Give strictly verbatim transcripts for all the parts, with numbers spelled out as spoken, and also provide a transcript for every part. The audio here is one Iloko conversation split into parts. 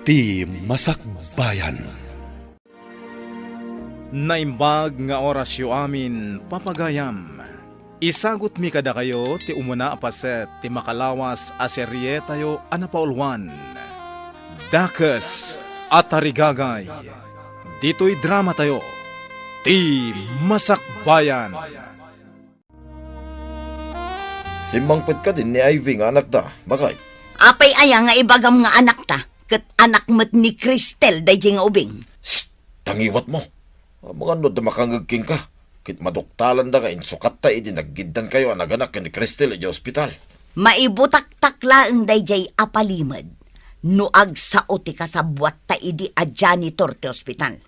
Ti Masakbayan. Naimbag nga orasyo amin, papagayam. Isagutmi kadakayo ti umuna a paset ti makalawas a serietayo a napauluan, Dakes a Tarigagay. Ditoy dramatayo, Ti Masakbayan. Simmangpet kadin ni Ivy nga anakda, baket? Apay aya nga ibagam nga anakta, ket anak met ni Cristel daydi nga ubing? Shh! Tangiwatmo. Amangan no adda makangngeg kenka, ket maduktalanda nga insukatta idi naggiddankayo a naganak ken ni Cristel idiay ospital. Maibutaktak laeng daydiay a palimed no agsao ti kasabuatta idi a janitor ti ospital.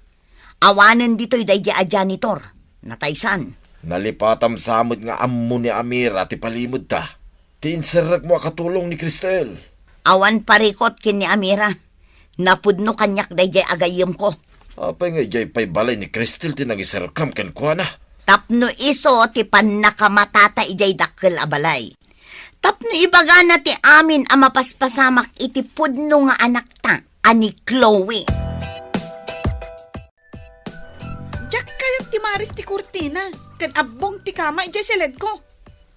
Awanen ditoy daydiay a janitor. Nataysan. Nalipatam sa met nga ammo ni Amira ti palimedta. Ti inserrekmo a katulong ni Cristel. Awan parikut ken ni Amira. Napudno kaniak daydiay a gayyemko. Apay nga idiay pay balay ni Cristel ti nangiserkam kenkuana? Tapno isu ti pannakamatata idiay dakkel a balay. Tapno ibagana ti amin a mapaspasamak iti pudno nga anakta a ni Chloe. Diak kayat ti maris ti kurtina ken abbong ti kama idiay siledko.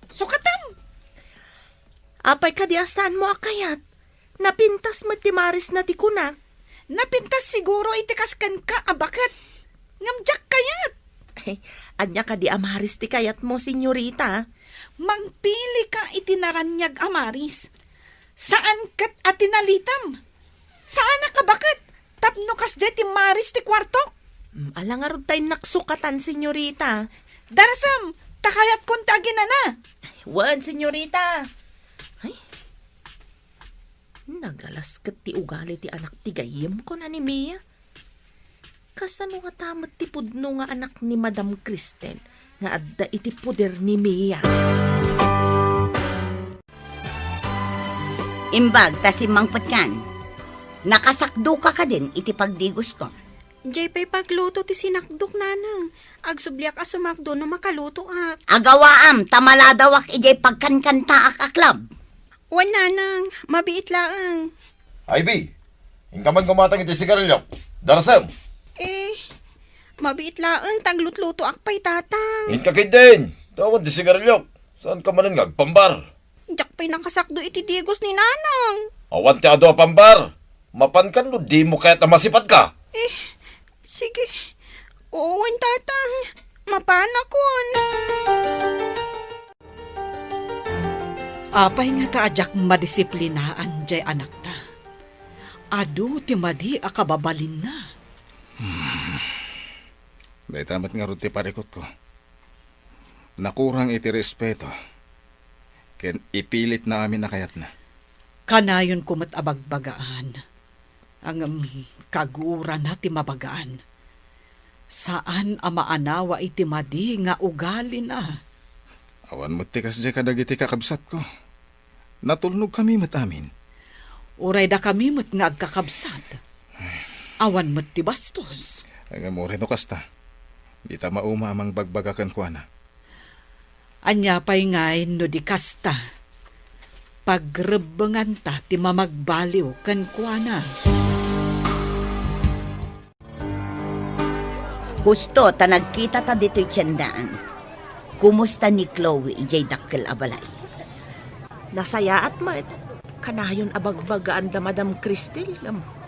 Sukatam! Apay kadi a saanmo a kayat? Napintas met ti marisna ti kuna. Napintas siguro iti kas kenka a baket. Ngem diak kayat. Ay, ania kadi a maris ti kayatmo, senyorita? Mangpilika iti naraniag a maris. Saan ket a tinalitam. Saanak a baket tapno kasdiay ti maris ti kuartok. Mm, ala ngarud ta innak sukatan, senyorita. Darasem, ta kayatkon ti aginana. Wen, senyorita. Ay, nagalas ket ti ugali ti anak ti gayyemko a ni Mia. Kasano ngata met ti pudno nga anak ni Madam Cristel nga adda iti poder ni Mia? Imbag ta simmangpetkan, nakasakdoka kadin iti pagdigosko. Diay pay pagluto ti sinakdok, nanang. Agsubliak a sumakdo no makalutoak. Agawaam ta maladawak idiay pagkankantaak a club. Wen, nanang, mabiit laeng. Ivy, inka man gumatang iti sigarilyo. Darasem. Eh, mabiit laeng ta aglutlutoak pay, tatang. Inka ketdin. Awan ti sigarilyo. Saanka manen nga agpambar? Diak pay nakasakdo iti digos ni nanang. Awan ti adu a pambar. Mapankan no dimo kayat a masipadka. Eh, sige. Wen, tatang. Mapanakon. Apay ngata a diak madisiplinaan diay anakta? Adu ti madi a kababalinna. Hmm. Dayta met ngarud ti parikutko. Nakurang iti respeto ken ipilitna amin a kayatna. Kanayonko met a bagbagaan. Ngem kagurana ti mabagaan. Saan a maanawa iti madi nga ugalina. Awan met ti kasdiay kadagiti kakabsatko. Natulnogkami met amin. Uray dakami met nga agkakabsat. Awan met ti bastos. Ngem uray no kasta, dita mauma a mangbagbaga kenkuana. Ania pay ngay no di kasta, pagrebbenganta ti mamagbaliw kenkuana? Husto ta nagkitata ditoy tiendaan. Kumusta ni Chloe idiay dakkel a balay? Nasayaat met. Kanayon a bagbagaan da Madam Cristel,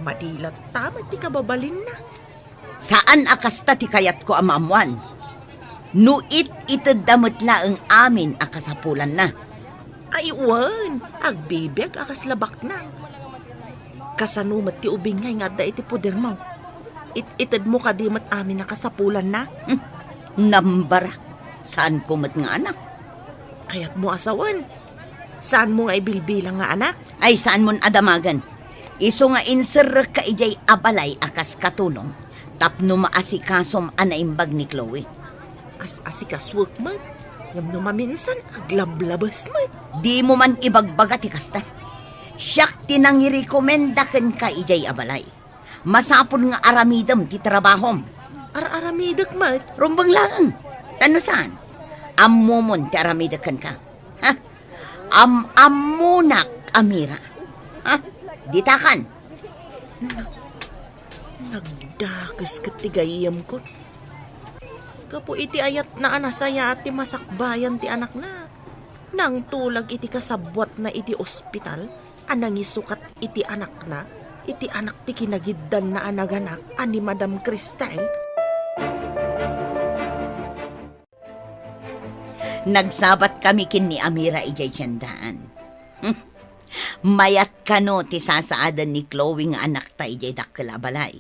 madi latta met ti kababalinna. Saan a kasta ti kayatko a maammoan. No it-itedda met laeng amin a kasapulanna. Ay, wen, agbibiag a kasla baknang. Kasano met ti ubing ngay nga adda iti podermo? It-itedmo kadi met amin a kasapulanna? Hmm, nambarak. Saanko met nga anak. Kayatmo a sawen? Saanmo nga ibilbilang nga anak? Ay, saanmon a damagen. Isu nga inserrekka idiay a balay a kas katulong tapno maasikasom a naimbag ni Chloe. As-asikasuek met, ngem no maminsan, aglablabes met. Dimo man ibagbaga ti kasta. Siak ti nangirekomenda kenka idiay a balay. Masapul nga aramidem ti trabahom. Ar-aramidek met. Rumbeng laeng. Ta no saan, ammomon ti aramidek kenka. Ha? Am-ammonak, Amira. Ha? Ditakan. Nagdakes ket ti gayyemkon. Gapu iti ayatna a nasayaat ti masakbayan ti anakna, nangtulag iti kasabbuatna iti ospital a nangisukat iti anakna, iti anak ti kinagiddanna a naganak a ni Madam Cristel. Nagsabat kami ken ni Amira idiay tiendaan. Hmm. Mayat kano ti sasaaden ni Chloe nga anakta idiay dakkel a balay.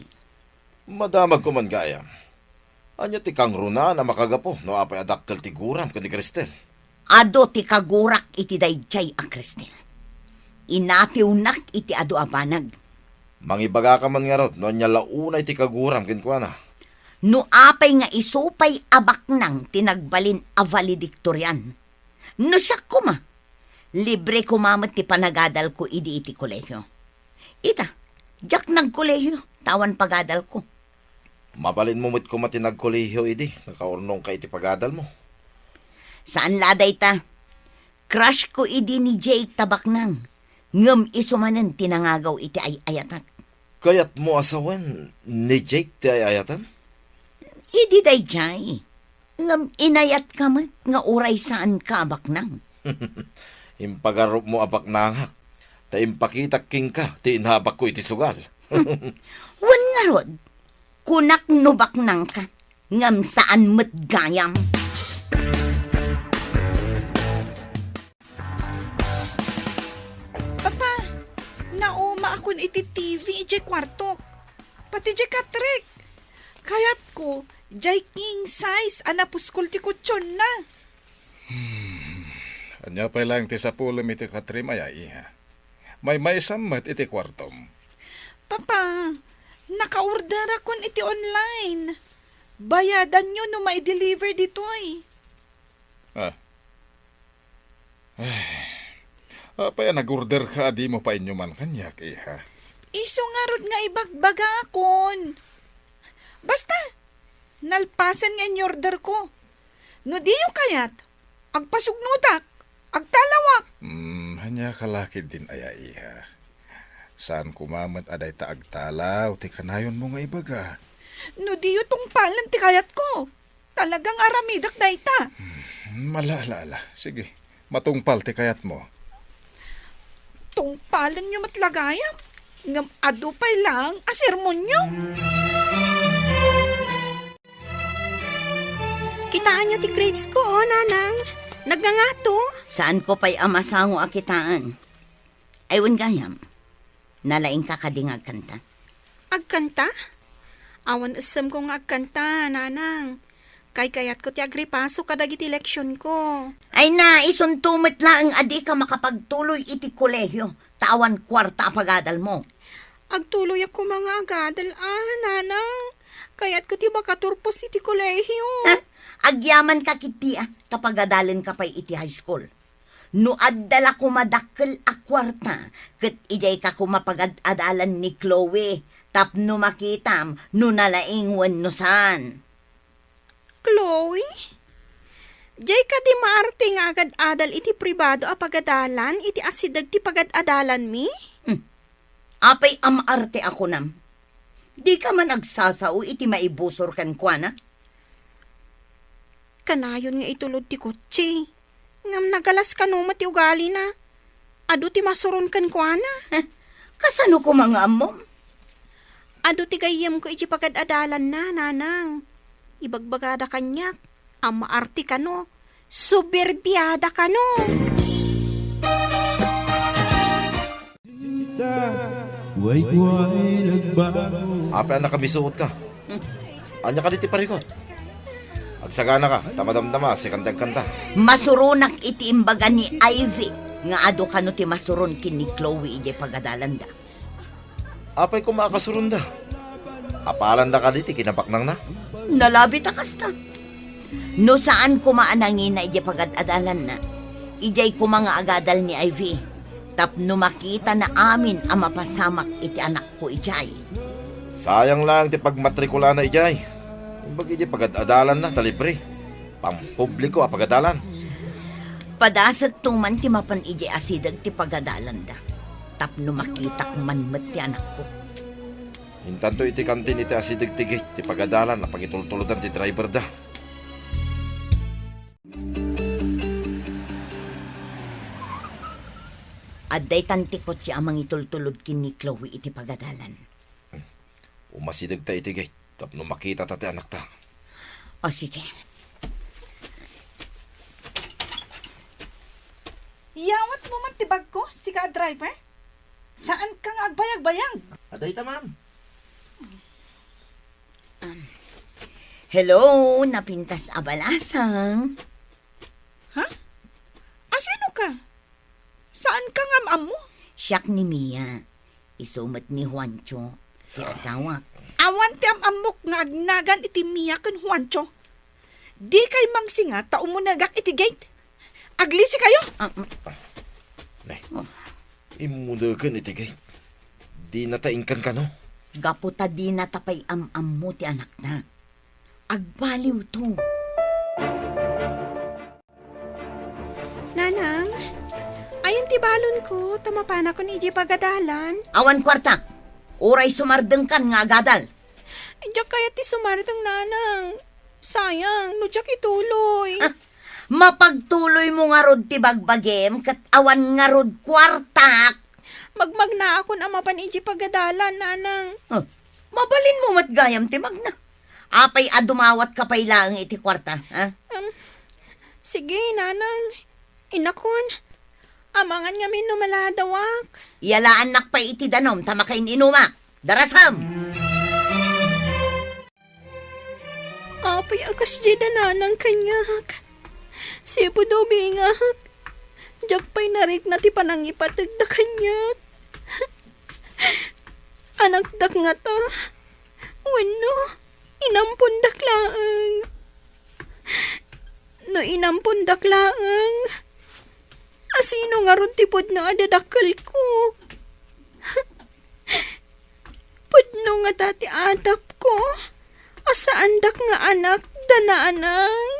Madamag ko man gayam. Ania ti kangrunaan a makagapu no apay a dakkel ti guram ken ni Cristel? Adu ti kagurak iti daydiay a Cristel. Inatiwnak iti adu a banag. Mangibagaka man ngarud no ania la unay ti kaguram kenkuana. No apay nga isu pay a baknang ti nagbalin a valedictorian. No siak koma, libre koma met ti panagadalko idi iti kolehio. Ita, diak nagkolehio, ta awan pagadalko. Mabalinmo met koma ti nagkolehio idi nakaurnongka iti pagadalmo. Saan la dayta. Crush ko idi ni Jake ta baknang, ngem isu manen ti nangagaw iti ay-ayatak. Kayatmo a sawen ni Jake ti ay-ayatem? Idi daydiay, ngem inayatka met nga uray saanka a baknang. Impagarupmo a baknangak, ta impakitak kenka ti inabakko iti sugal. Wen ngarud, kunak no baknangka, ngem saan met gayam. Papa, naumaakon iti T V idiay kuartok. Pati diay katrek. Kayatko, diay king size a napuskol ti kutsionna. Hmm. Ania pay laeng ti sapulem iti katrem aya, iha? Maymaysam met iti kuartom. Papa, naka-orderakon iti online. Bayadanyo no mai-deliver ditoy. Ah. Ay. Apay a nag-orderka a dimo painuman kaniak, iha? Isu ngarud nga ibagbagakon. Basta, nalpasen nga in-orderko. No diyo kayat, agpasugnodak, agtalawak. Hmm, ania ka la ketdin aya, iha? Saan koma met a dayta agtalaw ti kanayonmo nga ibaga. No diyo tungpalen ti kayatko, talagang aramidak dayta. Hmm, ala, ala, ala. Sige, matungpal ti kayatmo. Tungpalenyo met la gayam, ngem adu pay laeng a sermonyo. Kitaenyo ti grades ko, oh, nanang. Nagngangato. Saanko pay a masango a kitaen. Ay, wen gayam. Nalaingka kadi nga agkanta? Agkanta? Awan essemko nga agkanta, nanang. Kaykayatko ti agripaso kadagiti leksionko. Ay na, isunto met laeng a dika makapagtuloy iti kolehio, ta awan kuarta a pagadalmo. Agtuloyak koma nga agadal, a, nanang. Kayatko ti makaturpos iti kolehio. Ha? Agyamanka ketdi, a, ta pagadalenka pay iti high school. No adda la koma dakkel a kuarta, ket idiayka koma pagad-adalan ni Chloe tapno makitam no nalaing wenno saan. Chloe? Diay kadi maarte nga agad-adal iti pribado a pagadalan iti asideg ti pagad-adalanmi? Hmm. Apay a maarte a kunam? Dika man agsasao iti maibusor kenkuana? Kanayon nga itulod ti kotse. Ngem nagalas kano met ti ugalina. Adu ti masuron kenkuana. Heh, kasano koma nga ammom? Adu ti gayyemko iti pagad-adalanna, nanang. Ibagbagada kaniak a maarte kano. Soberbiada kano. Apay a nakamisuotka? Ania kadi ti parikut? Agsaganaka, ta madamdama, sikan ti agkanta. Masuronak iti imbaga ni Ivy nga adu kano ti masuron ken ni Chloe idiay pagadalanda. Apay koma a kasuronda? Apalanda kadi ti kinabaknangna? Nalabit a kasta. No saan koma a nangina idiay pagad-adalanna, idiay koma nga agadal ni Ivy, tapno makitana amin a mapasamak iti anakko idiay. Sayang laeng ti pagmatrikulana idiay. Imbag idiay pagad-adalanna ta libre. Pampubliko a pagadalan. Padasekto man ti mapan idiay asideg ti pagadalanda, tapno makitak man met ti anakko. Intanto iti kantin iti asideg ti gate ti pagadalan a pangitultulodan ti driverda. Adda itan ti kotse a mangitultulod ken ni Chloe iti pagadalan. Umasideg ta iti gate tapno makita ta ti anakta. O, sige. Yawat mo man ti bagko, sika a driver? Saan ka nga agbayagbayag? Adda ita, ma'am. Um, hello, napintas a balasang. Ha? Asino ka? Saan ka nga am-ammo? Siak ni Mia. Isu met ni Juancho, ti asawak. Awan ti am-ammok nga agnagan iti Mia ken Juancho. Dikay mangsinga ta umunegak iti gate. Aglisikayo! Ah, mm. Nay, Oh. Immudeken iti gate. Dina ta inkan kano? Gapu ta dina ta pay am-ammo ti anakta. Agbaliwto. Nanang, ayan ti balonko, ta mapanakon idiay pagadalan. Awan kuarta. Uray sumardengkan nga agadal. Diak kayat ti sumardeng, Nanang. Sayang, no diak ituloy. Ah, mapagtuloymo ngarud ti bagbagim ket awan ngarud kuartak. Magmagnaakon a mapan idiay pagadalan, Nanang. Ah, mabalinmo met gayam ti magna. Apay a dumawatka pay laeng iti kuarta, ha? Um, sige, Nanang. Inakon. Amangan ngamin no maladawak. Iyalaannak pay iti danum ta makain-inumak. Darasem! Apay a kasdiay da Nanang kaniak? Sipud ubingak, diak pay narikna ti panangipategda kaniak. Anakdak ngata? Wenno, inampondak laeng? No inampondak laeng, asino ngarud ti pudno a dadakkelko? Pudno ngata ti atapko a saandak nga anak da Nanang?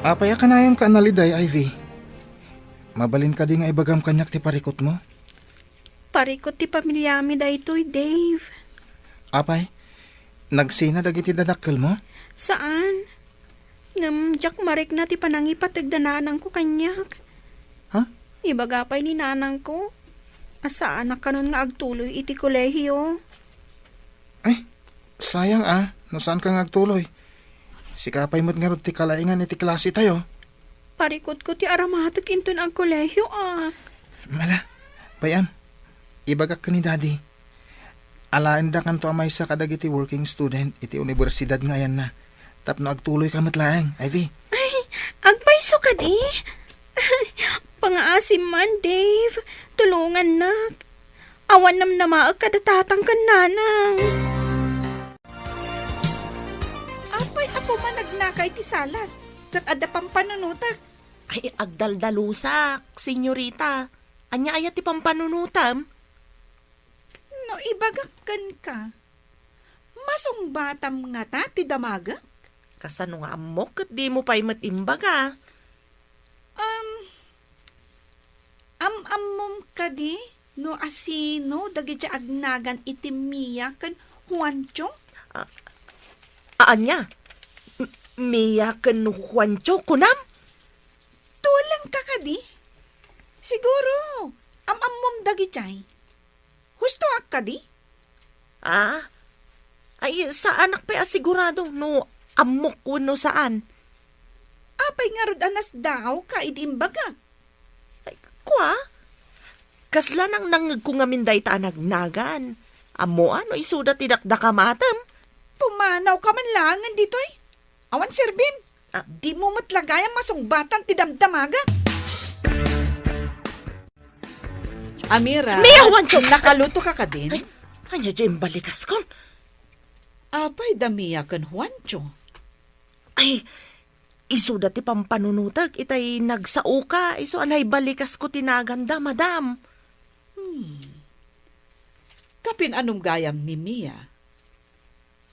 Apay a kanayonka a naliday, Ivy? Mabalin kadi nga ibagam kaniak ti parikutmo? Parikut ti pamiliami daytoy, Dave. Apay, nagsina dagiti dadakkelmo? Saan. Ngem diak marikna ti panangipateg da nanangko kaniak. Ha? Ibaga pay ni nanangko a saanak kanon nga agtuloy iti kolehio. Ay, sayang a, no saanka nga agtuloy. Sika pay met ngarud ti kalaingan iti klasetayo. Parikutko ti aramatek inton agkolehioak. Mala, bay-am, ibagak ken ni Daddy. Alaendakanto a maysa kadagiti working student iti universidad nga ayanna, tapno agtuloyka met laeng, Ivy. Ay, agpayso kadi? Pangaasim man, Dave. Tulongannak. Awan namnamaek kada tatang ken nanang. Apay, apo, managnaka iti salas, ket adda pampanunotek. Ay, agdaldalusak, senyorita. Ania aya ti pampanunotem? No ibagak kenka, masungbatam ngata ti damagek? Kasano nga ammok ket dimo pay met imbaga? Um, am-ammom kadi no asino dagiti agnagan iti Mia ken Juancho? A-, ania? M-, Mia ken Juancho, kunam? Tulengka kadi? Siguro, am-ammom dagiti. Hustoak kadi? Ah? Ay, saanak pay a sigurado no ammok wenno saan. Apay ngarud a nasdaawka idi imbagak? Ay, kua? Kasla nangnangngegko ngamin dayta a nagnagan. Ammoa no isuda ti dakdakamatem? Pumanawka man laengen ditoy. Awan serbim. Ah. Dimo met la gayam masungbatan ti damdamagek. Amira, Mia, Juancho! Nakaluto ka kadin? Ay, ania diay imbalikaskon? Apay da Mia ken Juancho? Ay, isuda ti pampanunotek itay nagsaoka, isu a naibalikas ko ti naganda, madam. Hmm. Kapin-anom gayam ni Mia?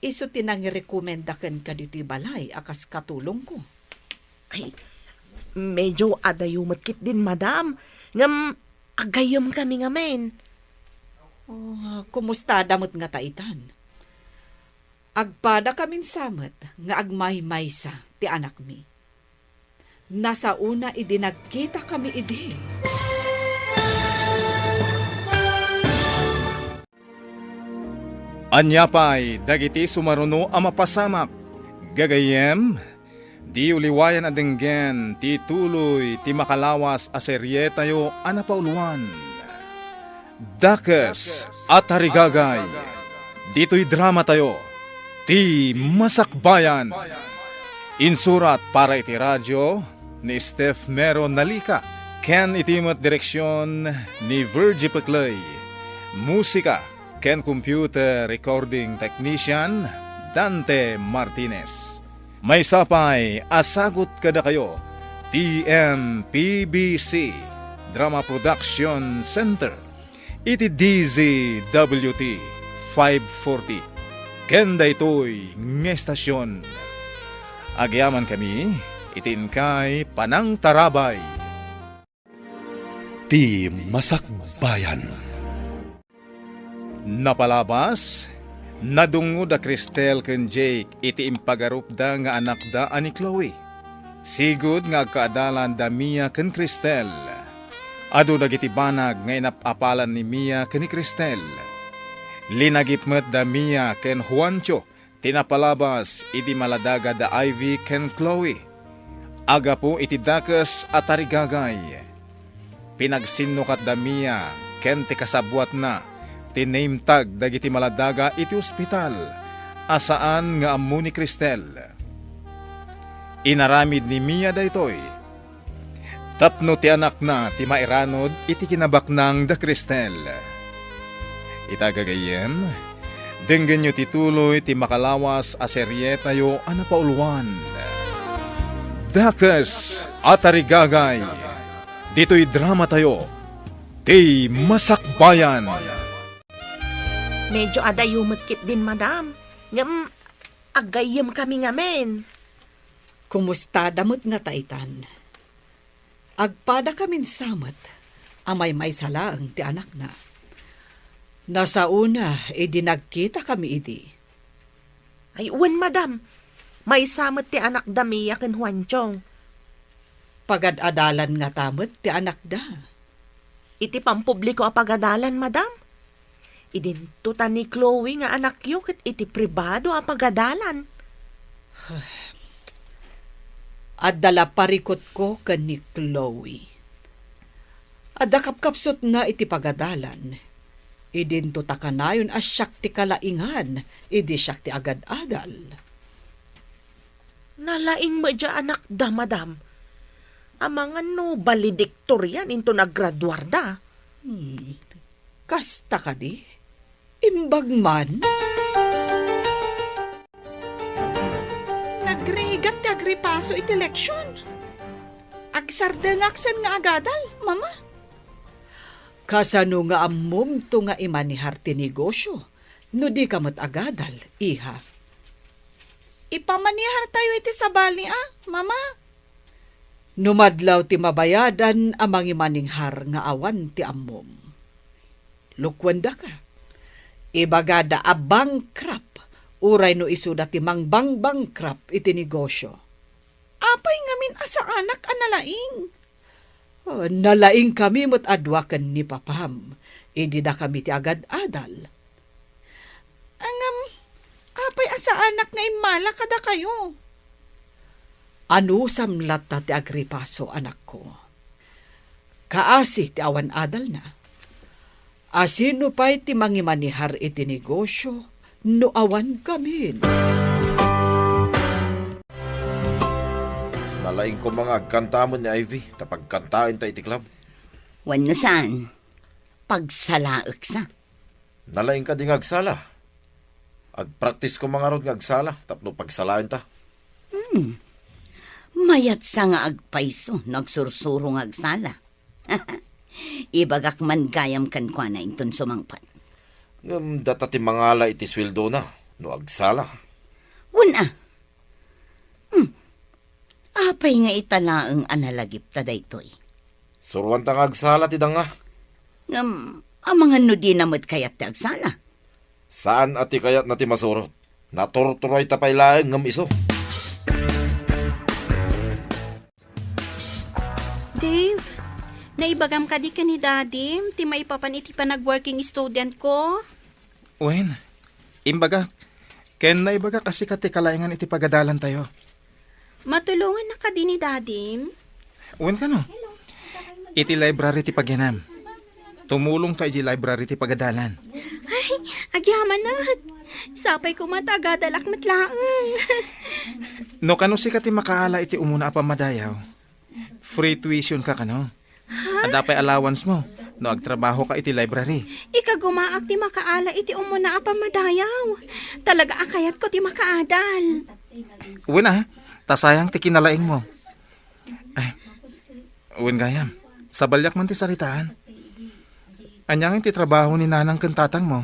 Isu ti nangirekomenda kenka ditoy balay a kas katulongko. Ay, medyo adayo met ketdin, madam. Ngem agayyemkami ngamin. Oh, kumustada met ngata itan? Agpadakamin sa met nga agmaymaysa ti anakmi. Nasaona idi nagkitakami idi. Ania pay dagiti sumaruno a mapasamak? Gagayyem, diyo liwayan a denggen ti tuloy ti makalawas a serietayo a napauluan, Dakes a Tarigagay. Ditoy dramatayo, Ti Masakbayan. Insurat para iti radio ni Steph Mero Nalica ken iti met direksion ni Virgie Peclay. Musika ken computer recording technician, Dante Martinez. Maysa pay a sagut kadakayo ti M P B C Drama Production Center iti D Z W T five forty ken daytoy nga estasion. Agyamankami iti inkay panangtarabay. Ti Masakbayan. Napalabas, nadungngo da Cristel ken Jake iti impagarupda nga anakda a ni Chloe. Sigud nga agkaadalan da Mia ken Cristel. Adu dagiti banag nga inap-apalan ni Mia ken ni Cristel. Linagip met da Mia ken Juancho ti napalabas idi maladaga da Ivy ken Chloe. Aggapu iti dakes a tarigagay, pinagsinnukat da Mia ken ti kasabuatna ti name tag dagiti maladaga iti ospital a saan nga ammo ni Cristel. Inaramid ni Mia daytoy tapno ti anakna ti mairanod iti kinabaknang da Cristel. Ita gagayyem, denggenyo ti tuloy ti makalawas a serietayo a napauluan, Dakes a Tarigagay. Ditoy dramatayo, Ti Masakbayan. Medyo adayo met ketdin, madam. Ngem aggayyemkami ngamin. Kumustada met ngata itan? Agpadakamin sa met a maymaysa laeng ti anakna. Nasaona idi nagkitakami idi. Ay, wen, madam. Maysa met ti anakda Mia ken Juanchong. Pagad-adalan ngata met ti anakda. Iti pampubliko a pagadalan, madam? Idinto ta ni Chloe nga anakyo ket iti pribado a pagadalan. Adda la parikutko ken ni Chloe. Adda kapkapsutna iti pagadalan. Idinto ta kanayon a siak ti kalaingan idi siak ti agad-adal. Nalaing met diay anakda, madam. Amangan no valedictorian inton aggraduarda. Hmm. Kasta kadi? Imbag man? Nagrigat ti agripaso iti leksion. Agsardengak sen nga agadal, Mama. Kasano nga ammomto nga imanihar ti negosio no dika met agadal, iha? Ipamanihartayo iti sabali a, Mama. No madlaw ti mabayadan a mangimanihar nga awan ti ammom. Lukuendaka. Ibagada a bankrupt uray no isuda ti mangbangbankrupt iti negosio. Apay ngamin a saanak a nalaing? Oh, nalaingkami met a dua ken ni papam idi dakami ti agad-adal. Ngem, apay a saanak nga immala kadakayo? Anusam latta ti agripaso, anakko. Kaasi ti awan adalna. Asino pay ti mangimanihar iti negosio no awan kamin? Nalaing koma nga agkanta met ni Ivy ta pagkantaenta iti club. Wenno saan, pagsalaeksa. Nalaing kadi nga agsala? Agpraktis koma ngarud nga agsala tapno pagsalaenta. Hmm. Mayatsa nga agpayso no agsursuro nga agsala. Ibagak man gayam kenkuana inton sumangpet. Ngem data ti mangala iti sueldona no agsala. Wen a. Hmm. Apay nga ita laeng a nalagipta daytoy? Suroanta nga agsala ti danga. Ngem, Amangan no dina met kayat ti agsala. Saan a ti kayatna ti masurot. Naturturoyta pay laeng ngem isu. Dave, naibagam kadi ken ni Dadim ti maipapan iti panag-working student ko? Wen, imbagak. Ken naibagak a sika ti kalaengan iti pagadalantayo. Matulongannak kadi ni Dadim? Wen kano, iti library ti pagyanam. Tumulongka iti library ti pagadalan. Ay, agyamanak. Sapay koma ta agadalak met laeng. No kano sika ti makaala iti umuna a pammadayaw, free tuition ka kano? Ha? Adda pay allowance mo no agtrabaho ka iti library. Ikagumaak ti makaala iti umuna a pammadayaw. Talaga a kayatko ti makaadal. Wen a, ta sayang ti kinalaing mo. Ay, wen gayam, sabaliak man ti saritaan. Ania ngay ti trabaho ni nanang ken tatang mo?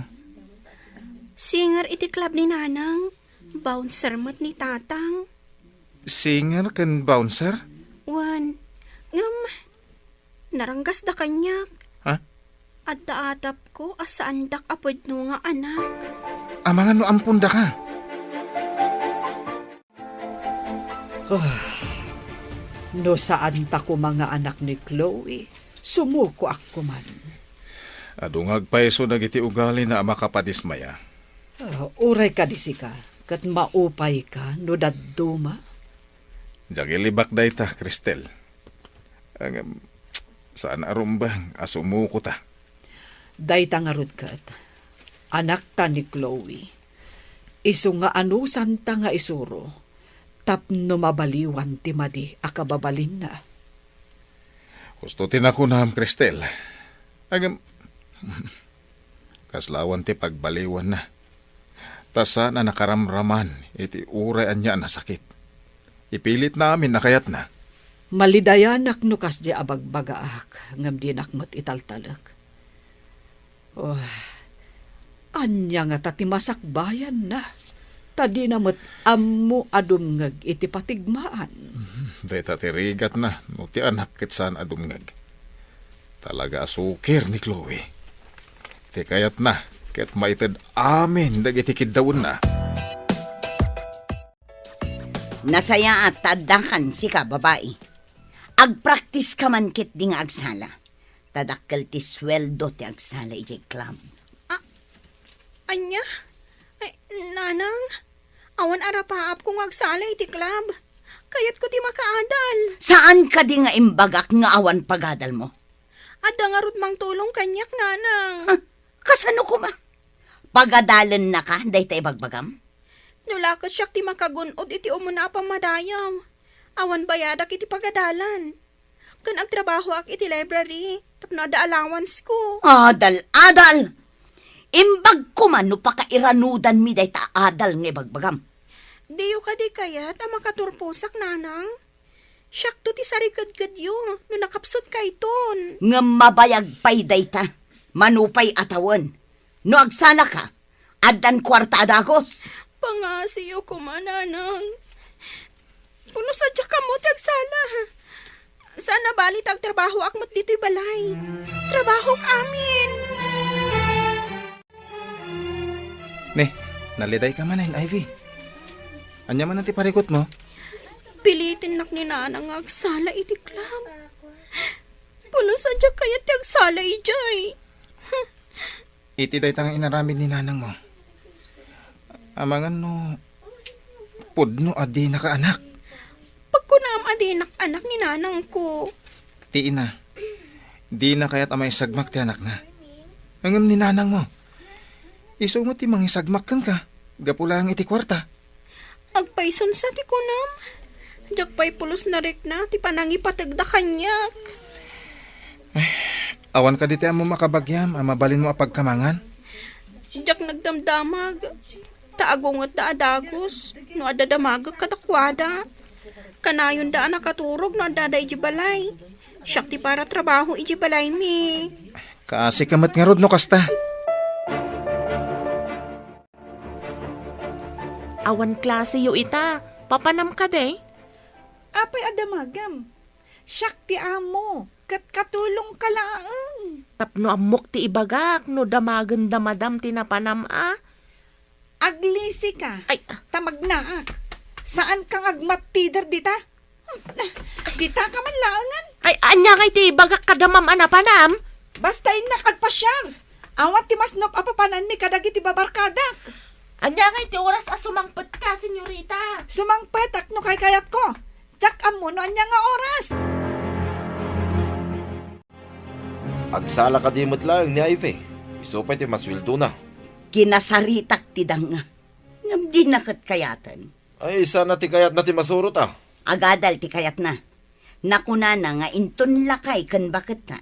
Singer iti club ni nanang. Bouncer met ni tatang. Singer ken bouncer? Wen, ngem, naranggasda kaniak. Ha? Adda atapko a saandak a pudno nga anak. Amangan no ampondaka. Ah, no saanta koma nga anak ni Chloe, sumukoak koman. Adu nga agpayso dagiti ugalina a makapadismaya. Ah, uray kadi sika, ket maupayka no dadduma. Diak ilibak dayta, Cristel. Ngem, saan a rumbeng a sumukota. Dayta ngarud ket, anakta ni Chloe. Isu nga anusanta nga isuro tapno mabaliwan ti madi a kababalinna. Husto ti nakunam, Cristel. Ngem, kasla awan ti pagbaliwanna. Ta saan a nakaramraman iti uray ania a nasakit. Ipilitna amin a kayatna. Malidayanak no kasdi a bagbagaak, ngem dinak met italtalek. Oh, ania ngata ti masakbayanna? Ta dina met ammo a dumngeg iti patigmaan. Mhm, dayta ti rigatna, no ti anak ket saan a dumngeg. Talaga a sukir ni Chloe. Ti kayatna, ket maited amin dagiti kiddawenna. Nasayaat ta addakan sika, babai. Agpraktiska man ketdi nga agsala. Ta dakkel ti sueldo ti agsala idiay club. A-, ania? Ay, nanang, awan arapaapko nga agsala iti club. Kayatko ti makaadal. Saan kadi nga imbagak nga awan pagadalmo? Adda ngarud mangtulong kaniak, nanang. Ah, kasano koma? Pagadalennaka dayta ibagbagam? No la ket siak ti makagun-od iti umuna a pammadayaw, awan bayadak iti pagadalan. Ken agtrabahoak iti library tapno adda allowance ko. Adal, adal! Imbag koma no pakairanudanmi dayta a adal nga ibagbagam. Diyo kadi kayat a makaturposak, nanang? Siakto ti sarikedkedyo no nakapsutkayton. Ngem mabayag pay dayta. Mano pay a tawen. No agsalaka, addan kuarta a dagus. Pangasiyo koma, nanang. Pulos a diak ammo ti agsala. Saan a bali ta agtrabahoak met ditoy balay. Trabahok amin. Ne, nalidayka manen, Ivy. Ania manen ti parikutmo? Pilitennak ni nanang nga agsala iti club. Pulos a diak kayat ti agsala idiay. Iti dayta nga inaramid ni nanangmo. Amangan no pudno a dinaka anak. Pagkunam a dinak anak ni nanangko. Ti ina, dina kayat a maisagmak ti anakna. Ngem ni nanangmo, isu met ti mangisagmak kenka, gapu laeng iti kuarta. Agpayson sa ti kunam. Diak pay pulos narikna ti panangipategda kaniak. Awan kadi ti ammom a kabagiam a mabalinmo a pagkamangan? Diak nagdamdamag. Ta agungetda a dagus no adda damagek kadakuada. Kanayonda a nakaturog no addada idiay balay. Siak ti para trabaho idiay balaymi. Kaasika met ngarud no kasta. Awan klaseyo ita. Papanam kadi? Apay a damagem? Siak ti amo, ket katulongka laeng. Tapno ammok ti ibagak no damagenda madam ti napanam a. Aglisika. Ay. Ta magnaak. Saanka nga agmattider dita? Dita ka man laengen. Ay, ania ngay ti ibagak kada ma'am a napanam? Basta innak agpasiar. Awan ti masnop a papananmi kadagiti babarkadak. Ania ngay ti oras a sumangpetka, senyorita? Sumangpetak no kaykayatko. Diak ammo no ania nga oras. Agsala kadi met laeng ni Ivy. Isu pay ti masueldona. Kinasaritak ti danga. Ngem dina ket kayaten. Ay, sana ti kayatna ti masurot a. Agadal ti kayatna. Nakunana nga inton lakay ken baketna.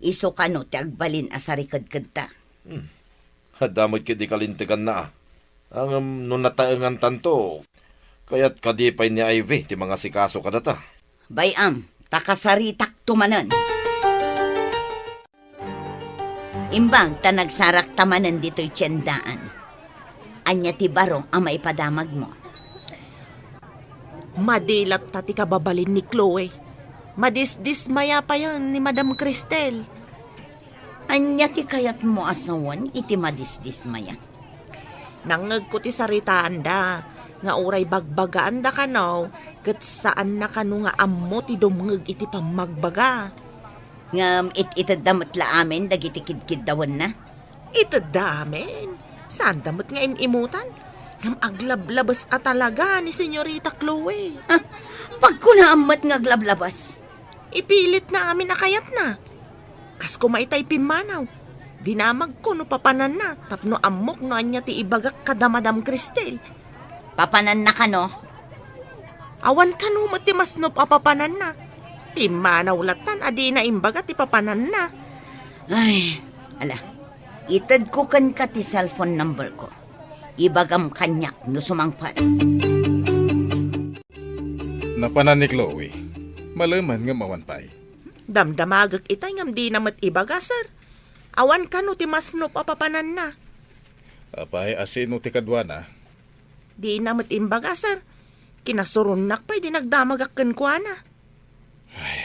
Isu kano ti agbalin a sarikedkedta. Hmm. Adda met ket di kalinteganna a. Ngem no nataengantanto, kayat kadi pay ni Ivy ti mangasikaso kadata? Bay-am, ta kasaritakto manen. Imbag ta nagsarakta manen ditoy tiendaan. Ania ti baro a maipadamagmo? Madi latta ti kababalin ni Chloe. Madisdismaya payen ni Madam Cristel. Ania ti kayatmo a sawen iti madisdismaya? Nangngegko ti saritaanda nga uray bagbagaanda kano ket saanna kano nga ammo ti dumngeg iti pammagbaga. Ngem it-itedda met la amin dagiti kidkiddawenna? Itedda amin. Saanda met nga im-imutan. Ngem aglablabes a talaga ni Senyorita Chloe. Ah, pagkunaam met nga aglablabes. Ipilitna amin a kayatna. Kas koma itay pimmanaw. Dinamagko no papananna tapno ammok no ania ti ibagak kada Madam Cristel. Papananna kano? Awan kano met ti masnop a papananna. Pimmanaw lattan a dina imbaga ti papananna. Ay, ala. Itedko kenka ti cellphone number ko. Ibagam kaniak no sumangpet. Napanan ni Chloe. Malemen ngem awan pay. Damdamagek itay ngem dina met ibaga, sir. Awan kano ti masnop a papananna. Apay, a sino ti kaduana? Dina met imbaga, sir. Kinasuronnak pay di nagdamagak kenkuana. Ay,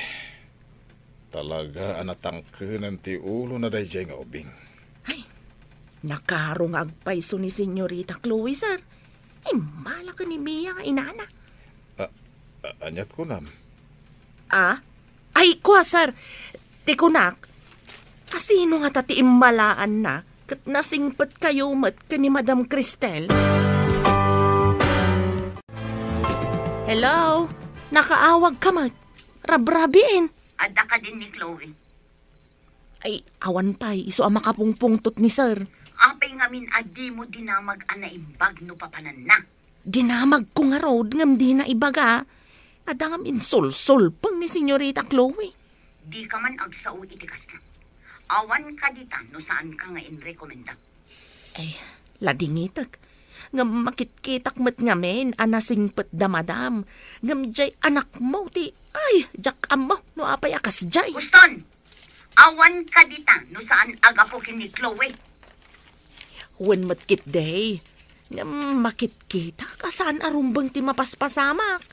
talaga a natangkenen ti ulona daydiay nga ubing. Ay, nakaro nga agpayso ni Senyorita Chloe, sir. Immala ken ni Mia nga inana. A, a, aniat kunam? Ah? Ay, kua, sir. Ti kunak, a sino ngata ti immalaanna ket nasingpetkayo met ken ni Madam Cristel? Hello? Nakaawagka met? Rabrabiin. Adda kadin ni Chloe? Ay, awan pay, isu a makapungpungtot ni sir. Apay ngamin a dimo dinamag a naimbag no papananna? Dinamagko ngarud ngem dina ibaga. Adda ngem insulsulpeng ni Senyorita Chloe. Dika man agsao iti kasta. Awan kadita no saanka nga inrekomenda. Ay, ladingitek. Ngem makitkitak met ngamin a nasingpet da madam. Ngem jay anakmo ti, ay, diak ammo no apay a kasjay. Uston! Awan kadita no saan a gapu ken ni Chloe. Wen met ketdi. Ngem makitkitak a saan a rumbeng ti mapaspasamak.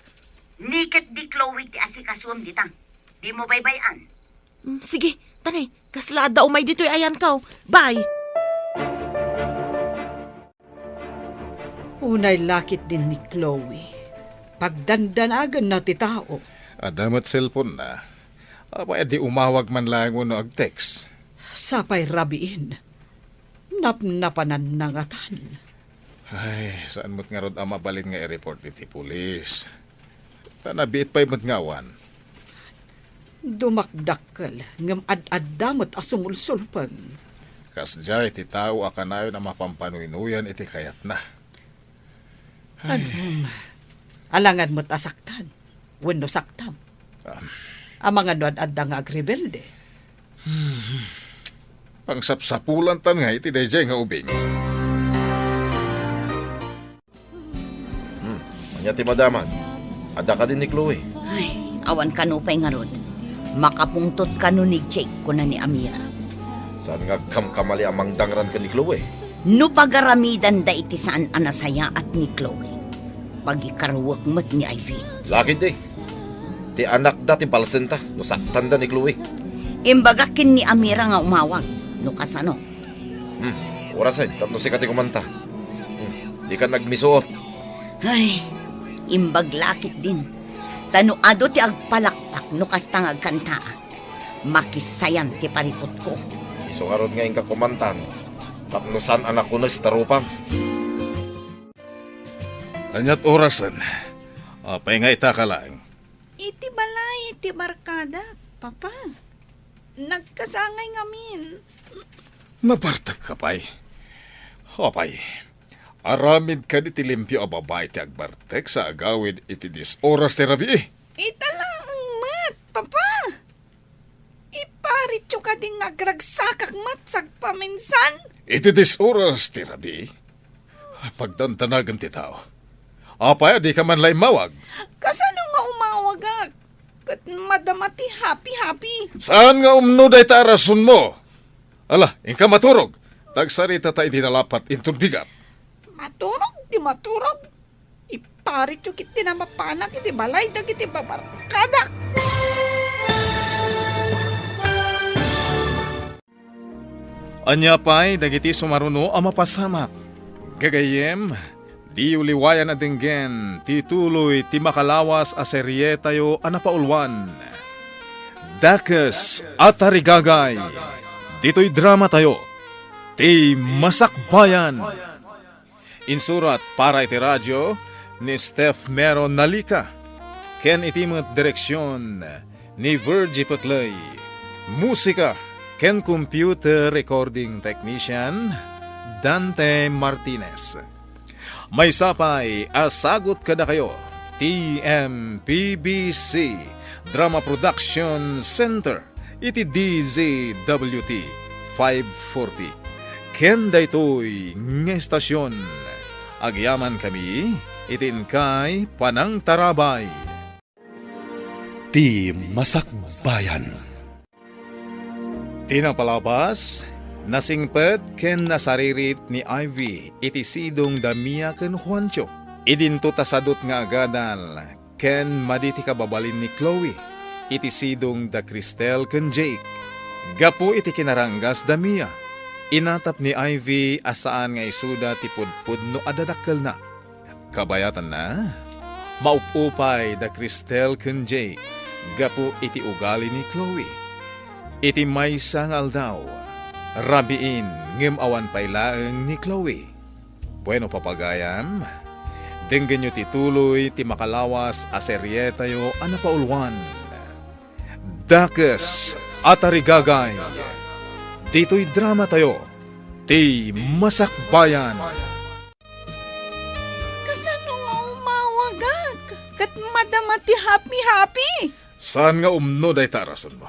Ni ket di Chloe ti asikasuem dita. Dimo baybay-an. Mm, sige, tani, kasla adda umay ditoy ayanko. Bye! Unay la ketdin ni Chloe. Pagdandanagenna ti tao. Adda met cellphone-na. Apay a di umawag man laeng wenno ag-text? Sapay rabiin. Napnapananna ngatan. Ay, saan met ngarud a mabalin nga i-report iti pulis? Ta nabiit pay met nga awan. Dumakdakkel ngem ad-adda met a sumulsulpeng. Kasdiay ti tao a kanayon a mapampanuy-nuyan iti kayatna. Ay. Alam, alangan met a saktan wenno saktam. Ah. Amangan no ad-adda nga agrebelde. Pangsapsapulantan nga iti daydiay nga ubing. Hmm, ania ti madamag? Adda kadi ni Chloe? Ay, awan kano pay ngarud. Makapungtot kano ni Jake, kuna ni Amira. Saan nga agkamkamali a mangdangran ken ni Chloe? No pagaramidanda iti saan a nasayaat ni Chloe, pagikaruek met ni Ivy. Lakid, eh. Ti anakda ti balsenta no saktanda ni Chloe. Imbagak ken ni Amira nga umawag, no kasano. Hmm, orasen, tapno sika ti kumanta. Hmm, dika nagmisuot. Ay, imbag la ketdin. Ta no adu ti agpalakpak no kasta nga agkantaak, makisayan ti parikutko. Isu ngarud nga inka kumantan, tapno saan a nakunes ta rupam. Ania't orasen? Apay nga itaka laeng? Iti balay ti barkadak, Papa. Nagkasangay ngamin. Nabartekka pay? Apay, aramid kadi ti limpio a babai ti agbartek sa agawid iti dies oras ti rabii? Ita laeng met, Papa. Iparityo kadi nga agragsakak met sagpaminsan? Iti dies oras ti rabii? Pagdandanagem ti tao. Apay a dika man la immawag? Kasano nga umawagak? Ket madama ti happy-happy. Saan nga umno dayta a rasonmo? Ala, inka maturog. Ta agsaritata iti nalapat inton bigat. Maturog ti maturog. Iparityo ketdi a mapanak iti balay dagiti babarkadak. Ania pay dagiti sumaruno a mapasamak? Gagayyem, diyo liwayan a denggen ti tuloy ti makalawas a serietayo a napauluan, Dakes a Tarigagay. Ditoy dramatayo, Ti Masakbayan. Insurat para iti radio ni Steph Mero Nalica, ken iti met direksion ni Virgie Peclay. Musika ken computer recording technician, Dante Martinez. Maysa pay a sagut kadakayo ti M P B C Drama Production Center iti D Z W T five forty. Ken daytoy nga estasion, agyamankami iti inkay panangtarabay. Ti Masakbayan. Ti napalabas, nasingpet ken nasaririt ni Ivy iti sidong da Mia ken Juancho. Idinto ta sadut nga agadal ken madi ti kababalin ni Chloe iti sidong da Cristel ken Jake. Gapu iti kinaranggas da Mia, inatap ni Ivy a saan nga isuda ti pudpudno a dadakkelna. Kabayatanna, maup-upay da Cristel ken Jake gapu iti ugali ni Chloe. Iti maysa nga aldaw, rabiin ngem awan pay laeng ni Chloe. Bueno, papagayam, denggenyo ti tuloy ti makalawas a serietayo a napauluan, Dakes a Tarigagay. Ditoy dramatayo, Ti Masakbayan. Kasano nga umawagak ket madama ti happy-happy? Saan nga umno dayta a rasonmo?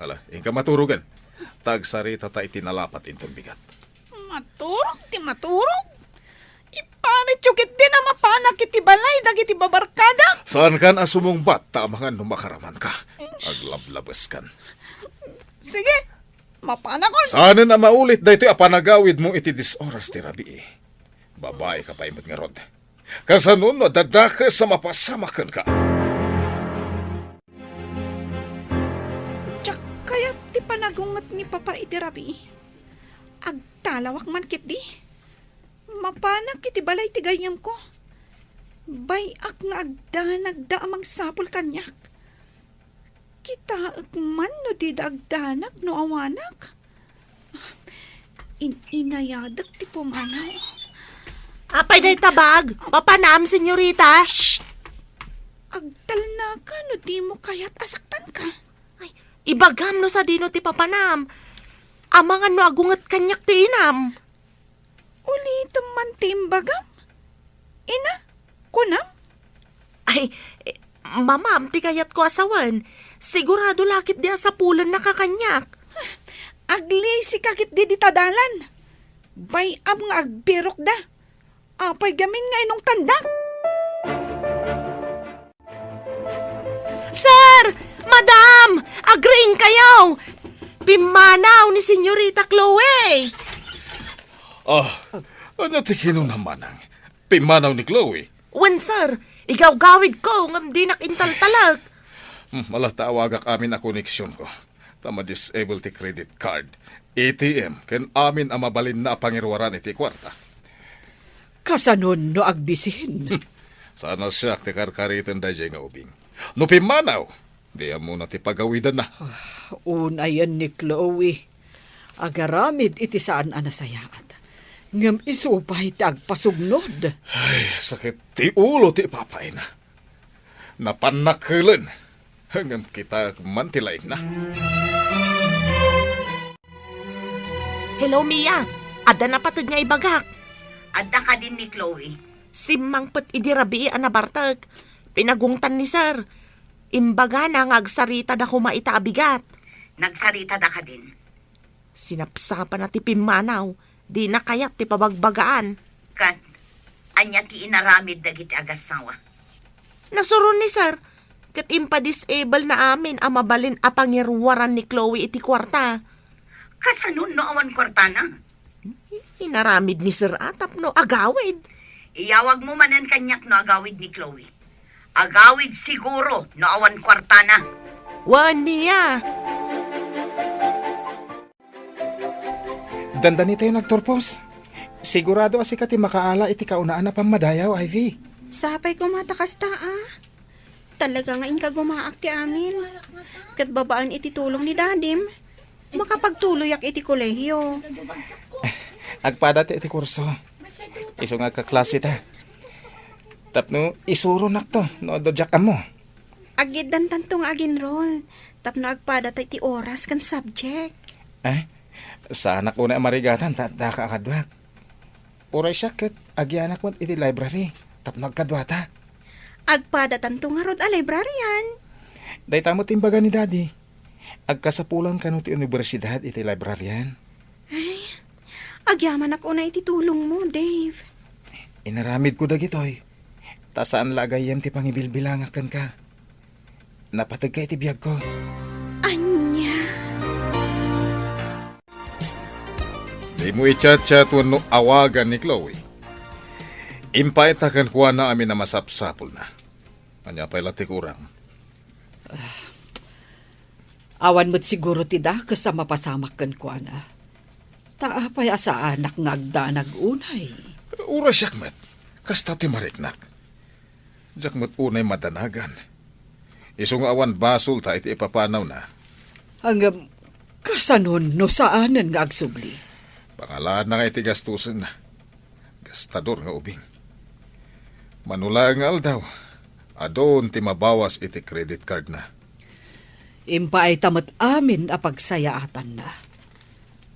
Ala, inka maturogen. Ta agsaritata iti nalapat inton bigat. Maturog ti maturog? Iparityo ketdin a mapanak iti balay dagiti babarkadak? Saankan a sumungbat ta amangan no makaramanka. Aglablabeskan. Sige, mapanakon. Saanen a maulit daytoy a panagawidmo iti dies oras ti rabii. Babaika pay met ngarud. Kasano no adda dakes a mapasamak kenka? Diak kayat ti panagunget ni Papa iti rabii. Agtalawak man ketdi. Mapanak iti balay ti gayyemko. Bay-ak nga agdanagda a mangsapul kaniak. Kitaek man no dida agdanag no awanak. In-inayadek ti pumanaw. Apay dayta bag? Papanam, senyorita? Shh! Agtalnaka no dimo kayat a saktanka. Ay, ibagam no sadino ti papanam. Amangan no agunget kaniak ti inam. Ulitem man ti imbagam. Ina, kunam? Ay, eh, mamam ti kayatko a sawen. Sigurado la ketdi a sapulennaka kaniak. Aglisika ketdi dita dalan. Bay-am nga agbirokda. Apay gamin nga inungtandak? Sir! Madam! Agriingkayo! Pimmanaw ni Senyorita Chloe! Ah, ania ti kinunam, manang? Pimmanaw ni Chloe? Wen, sir. Igawgawidko ngem dinak intaltalek. Hmm, ala ta awagak amin a koneksionko. Ta ma-disable ti credit card, A T M, ken amin a mabalinna a pangiruaran iti kuarta. Kasanon no agbisin? Saan a siak ti karkariten daydiay nga ubing. No pimmanaw, di ammona ti pagawidanna. Ah, unayen ni Chloe. Agaramid iti saan a nasayaat. Ngem isu pay ti agpasugnod. Ay, sakit ti ulo ti ipapayna. Napannak helen. Ngem kitaek man ti laingna. Hello, Mia. Adda napateg nga ibagak. Adda kadin ni Chloe. Simmangpet idi rabii a nabartek. Pinagungtan ni Sir. Imbagana nga agsaritada koma ita a bigat. Nagsaritada kadin? Sinapsapana ti pimmanaw. Dina kayat ti pabagbagaan. Ket, ania ti inaramid dagiti agassawa? Nasuron ni Sir, ket impa-disable na amin a mabalin a pangiruaran ni Chloe iti kuarta. Kasano no awan kuartana? Inaramid ni Sir a tapno agawid. Iyawagmo manen kaniak no agawid ni Chloe. Agawid siguro no awan kuartana. Wen, Mia. Dandanitayo nagturpos. Sigurado a sika ti makaala iti kaunaan a pammadayaw, Ivy. Sapay koma ta kasta, a. Talaga nga inkagumaak ti amin. Ket babaen iti tulong ni Dadim, makapagtuloyak iti kolehiyo. Agpada ti iti kurso. Isu nga agkaklase ta. Tapno isuronakto no adda diak ammo. Aggiddantanto nga ag-enroll tapno agpada ta iti oras ken subject. Eh, saanak unay a marigatan ta addaka a kaduak. Uray siak ket agyanak met iti library tapno agkaduata. Agpadatanto ngarud a librarian. Dayta met imbaga ni Daddy. Agkasapulan kano ti universidad iti librarian. Ay, agyamanak unay iti tulongmo, Dave. Inaramidko dagitoy, ta saan la a gayyem ti pangibilbilangak kenka. Napategka iti biagko. Ania? Dimo i-chat-chat wenno awagan ni Chloe. Impaayta kenkuana amin a masapsapulna. Ania pay la ti kurang? Awan met siguro ti dakes a mapasamak kenkuana. Ta apay a saanak nga agdanag unay? Uray siak met, kasta ti mariknak. Diak met unay madanagan. Isu nga awan basolta iti ipapanawna. Ngem, kasanon no saanen nga agsubli? Pangalaanna nga iti gastosenna. Gastador nga ubing. Mano laeng nga aldaw, adun ti mabawas iti credit cardna. Impaayta met amin a pagsayaatanna.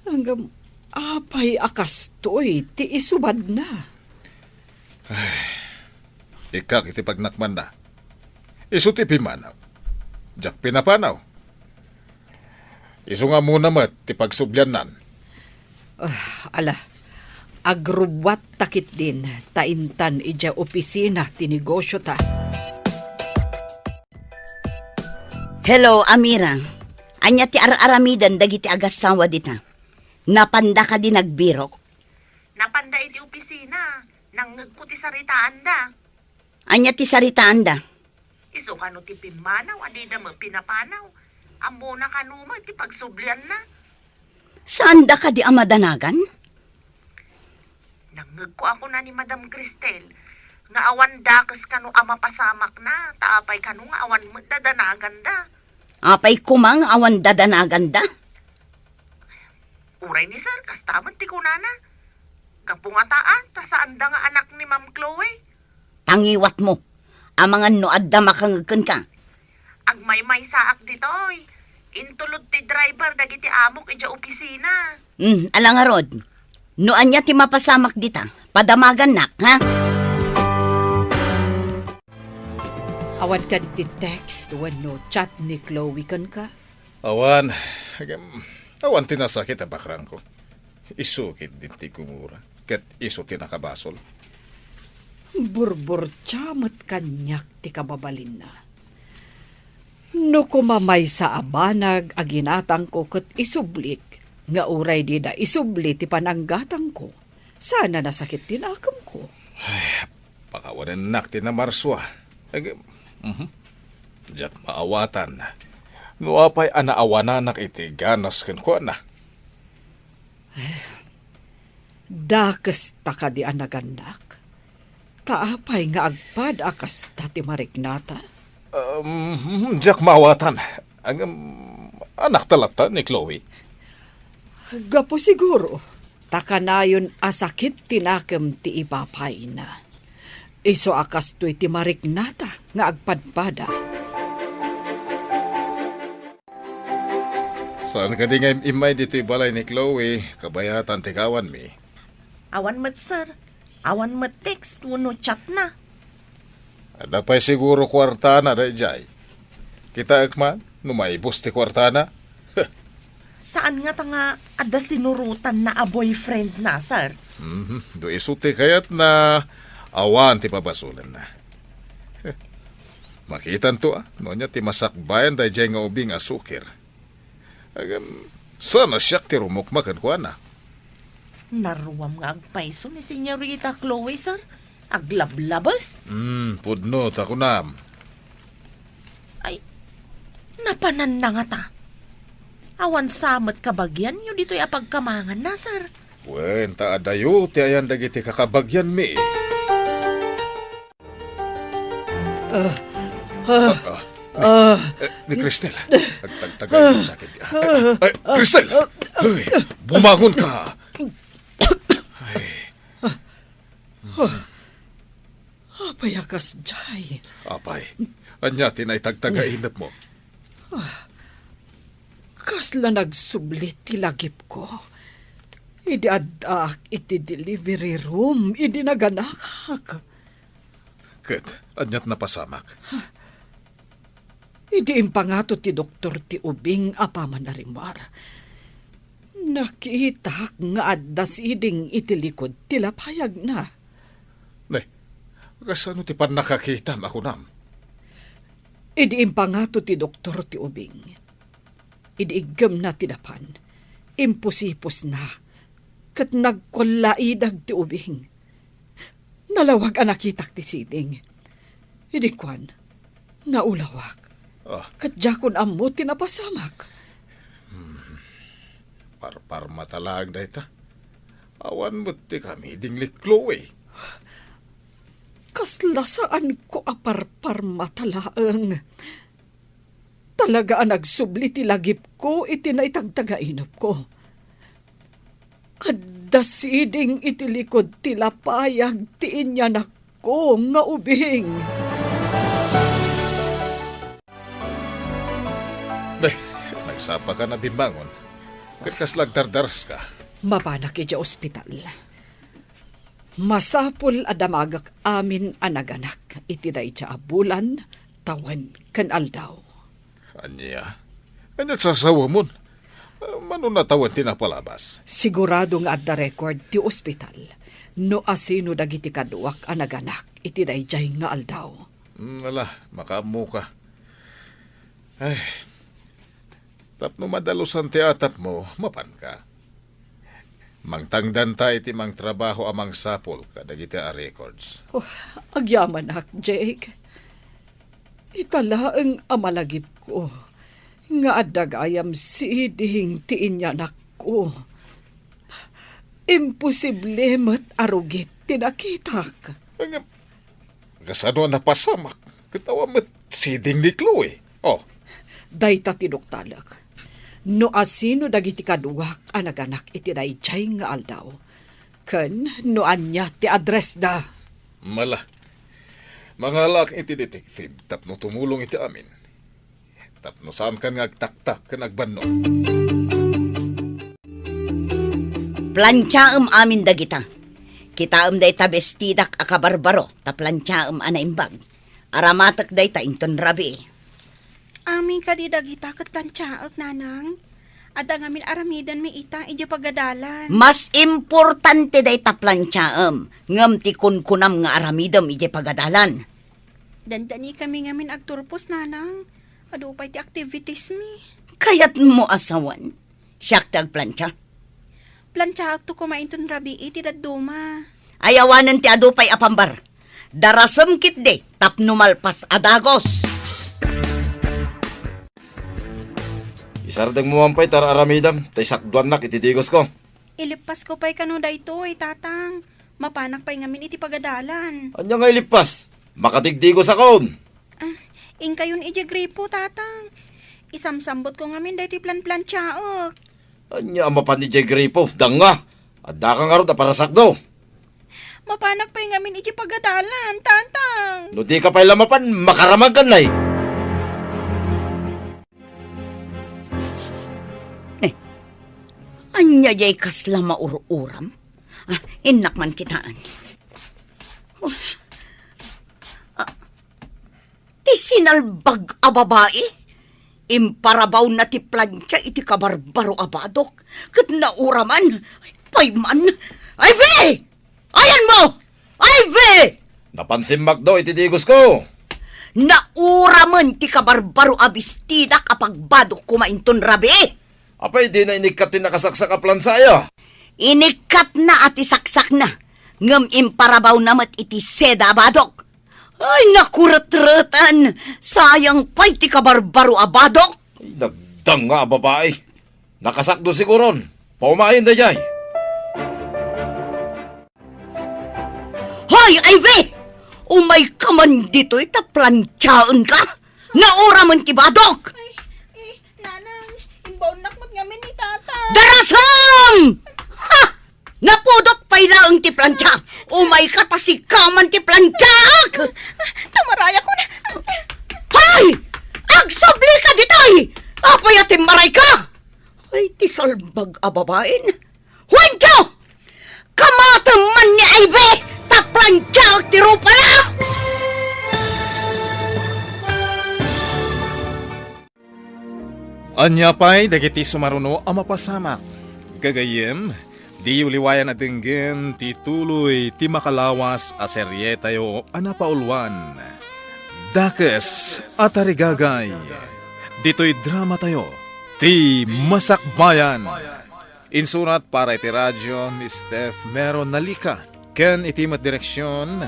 Ngem apay a kastoy ti isubadna? Ay, ikkak iti pagnakmanna. Isu ti pimmanaw. Diak pinapanaw. Isu nga ammona met ti pagsubliannan. Ah, ala, agrubbuatta ketdin ta intan idiay opisina ti negosyota. Hello, Amira. Ania ti ar-aramiden dagiti agassawa dita? Napanda kadi nagbirok? Napanda iti opisina. Nangngegko ti saritaanda. Ania ti saritaanda? Isu kano ti pimmanaw a dida met pinapanaw. Ammona kano met ti pagsublianna. Saanda kadi a madanagan? Nangngegko a kuna ni Madam Cristel nga awan dakes kano a mapasamakna, ta apay kano nga awan met dadanaganda. Apay koma nga awan dadanaganda? Uray ni Sir, kasta met ti kunana. Gapu ngata, ta saanda nga anak ni Ma'am Chloe. Tangiwatmo. Amangan no adda makangeg kenka. Agmaymaysaak ditoy. Intulod ti driver dagiti amok idiay opisina. Hmm, ala ngarud. No ania ti mapasamak dita, padamagannak, ha? Awan kadi ti text wenno chat ni Chloe kenka? Awan. Agam, awan ti nasakit a bakrangko. Isu ketdin ti gumura, ket isu ti nakabasol. Burburtia met kaniak ti kababalinna. No koma maysa a banag a ginatangko ket isublik, nga uray dida isubli ti pananggatangko, saan a nasakit ti nakemko. Ay, pakawanennak ti namarsua. Ag-, mhm. Diak maawatan. No apay a naawananak iti ganas kenkuana? Dakes ta kadi a nagannak? Ta apay nga agpada a kasta ti marignata? Um, diak maawatan. Ngem, anakta latta ni Chloe? Gapu siguro ta kanayon a sakit ti nakem ti ipapayna. Isu a kastoy ti marignata nga agpadpada. Saan kadi nga im-immay ditoy balay ni Chloe, kabayatan ti gawanmi? Awan met, sir. Awan met text wenno chatna. Adda pay siguro kuartana daydiay. Kitaek man no maibus ti kuartana. Saan ngata nga adda sinurotanna a boyfriendna, sir? Mhm. No isu ti kayatna, awan ti pabasolenna. Makitanto, a, no ania ti masakbayan daydiay nga ubing a sukir. Agam, saan a siak ti rumukma kenkuana? Naruam nga agpayso ni Señorita Chloe, sir. Aglablabes. Hmm, pudno ta kunam. Ay, napananna ngata. Awan sa met kabagianyo ditoy a pagkamanganna, sir. Wen, ta adayo ti ayan dagiti kakabagianmi. Ah, ah, ah. Eh, ni Cristel. Agtagtagay mo sa akin. Ah, eh, Cristel! Ay, bumangon ka! Ay. Apay a kasdiay? Apay, ania ti naitagtagainep mo? Kasla nagsubli ti lagipko idi addaak iti delivery room idi naganakak. Ket ania't napasamak? Idi impangato ti doktor ti ubing a pamanarimuar, nakitak nga adda siding iti likod ti lapayagna. Ne, kasano ti pannakakitam a kunam? Idi impangato ti doktor ti ubing, idi iggemna ti dapan, impusipusna, ket nagkullaidag ti ubing. Nalawag a nakitak ti siding. Idi kuan, naulawak. Ah. Ket diakon ammo ti napasamak. Hmm. Parparmata laeng dayta. Awan met ti kamiding ni Chloe. Kasla saanko a parparmata laeng. Talaga a nagsubli ti lagipko iti naitagtagainepko. Adda siding iti likod ti lapayag ti inyanakko nga ubing. Day, nagsapaka a bimmangon. Ket kasla agdardaraska? Mapanak idiay ospital. Masapul a damagek amin a naganak iti dayta a bulan, tawen, ken aldaw. Ania? Ania sasawemon? Mano natawen ti napalabas? Sigurado nga adda record ti ospital no asino dagiti kaduak a naganak iti daydiay nga aldaw. Mm, ala, makaammoka. Ay, tapno madalusan ti atapmo, mapanka. Mangtangdanta iti mangtrabaho a mangsapul kadagiti a records. Oh, agyamanak, Jake. Ita laeng a malagipko nga adda gayam siding ti inyanakko. Imposible met a rugit ti nakitak. Ngem, kasano a napasamak ket awan met siding ni Chloe? Oh. Dayta ti duktalek. No asino dagiti kaduak a naganak iti daydiay nga aldaw, ken no ania ti addressda. Mala. Mangalaak iti detective tapno tumulong iti amin. Tapno saankan nga agtaktak ken agbannog. Plantiaem amin dagita. Kitaem dayta bestidak a kabarbaro ta plantiaem a naimbag. Aramatek dayta inton rabii. Amin kadi dagita ket plantiaek, nanang. Adda ngamin aramidenmi ita idiay pagadalan. Mas importante dayta plantiaem, ngem ti kunkunam nga aramidem idiay pagadalan. Dandanikami ngamin agturpos, nanang. Adu pay ti activitiesmi. Kayatmo a sawen, siak ti agplantia? Plantiaekto koma inton rabii ti dadduma. Ay awanen ti adu pay a pambar. Darasem ketdi tapno malpas a dagos. Sardengmo man pay ti ar-aramidem, ta isakduannak iti digosko. Ilippasko pay kano daytoy, Tatang. Mapanak pay ngamin iti pagadalan. Ania nga ilippas? Makadigdigosakon. Ah, inkayon idiay gripo, Tatang. Isamsambotko ngamin daytoy planplantiaek. Ania a mapan idiay gripo? Danga! Addaka ngarud a parasakdo. Mapanak pay ngamin idiay pagadalan, Tatang. No dika pay la mapan, makaramagkan, nay. Eh, ania jay kasla maur-uram? Ah, innak man kitaen. Oh. Ah, ti sinalbag a babai, imparabawna ti plantia iti kabarbaro a badok, ket nauraman. Pay man. Ivy! Ayanmo! Ivy! Napansimmakdo iti digosko. Nauramen ti kabarbaro a bestidak a pagbadok koma inton rabii. Apay, dina inikkat ti nakasaksak a plansa aya? Inikkatna a ti saksakna, ngem imparabawna met iti seda a badok. Ay, nakuretretan! Sayang pay ti kabarbaro a badok! Ay, nagdanga a babai. Nakasakdo siguron. Paumayen daydiay. Hoy, Ivy! Umayka man ditoy ta plantiaenka! Nauramen ti badok! Ay, eh, Nanang, imbaonnak met ngamin ni Tata. Darasam! Ha! Napudot pay laeng ti plantia! Umayka ta sika man ti plantiaek! Tumarayak ko na! Hoy! Agsublika ditoy! Apay a timmarayka? Ay, ti salbag a babaen! Juancho! Kamatem man ni Ivy! Ta plantiaek ti rupana! Ania pay dagiti sumaruno a mapasamak? Gagayyem, diyo liwayan a denggen ti tuloy ti makalawas a serietayo a napauluan, Dakes a Tarigagay. Ditoy dramatayo, Ti Masakbayan. Insurat para iti radio ni Steph Mero Nalica ken iti met direksion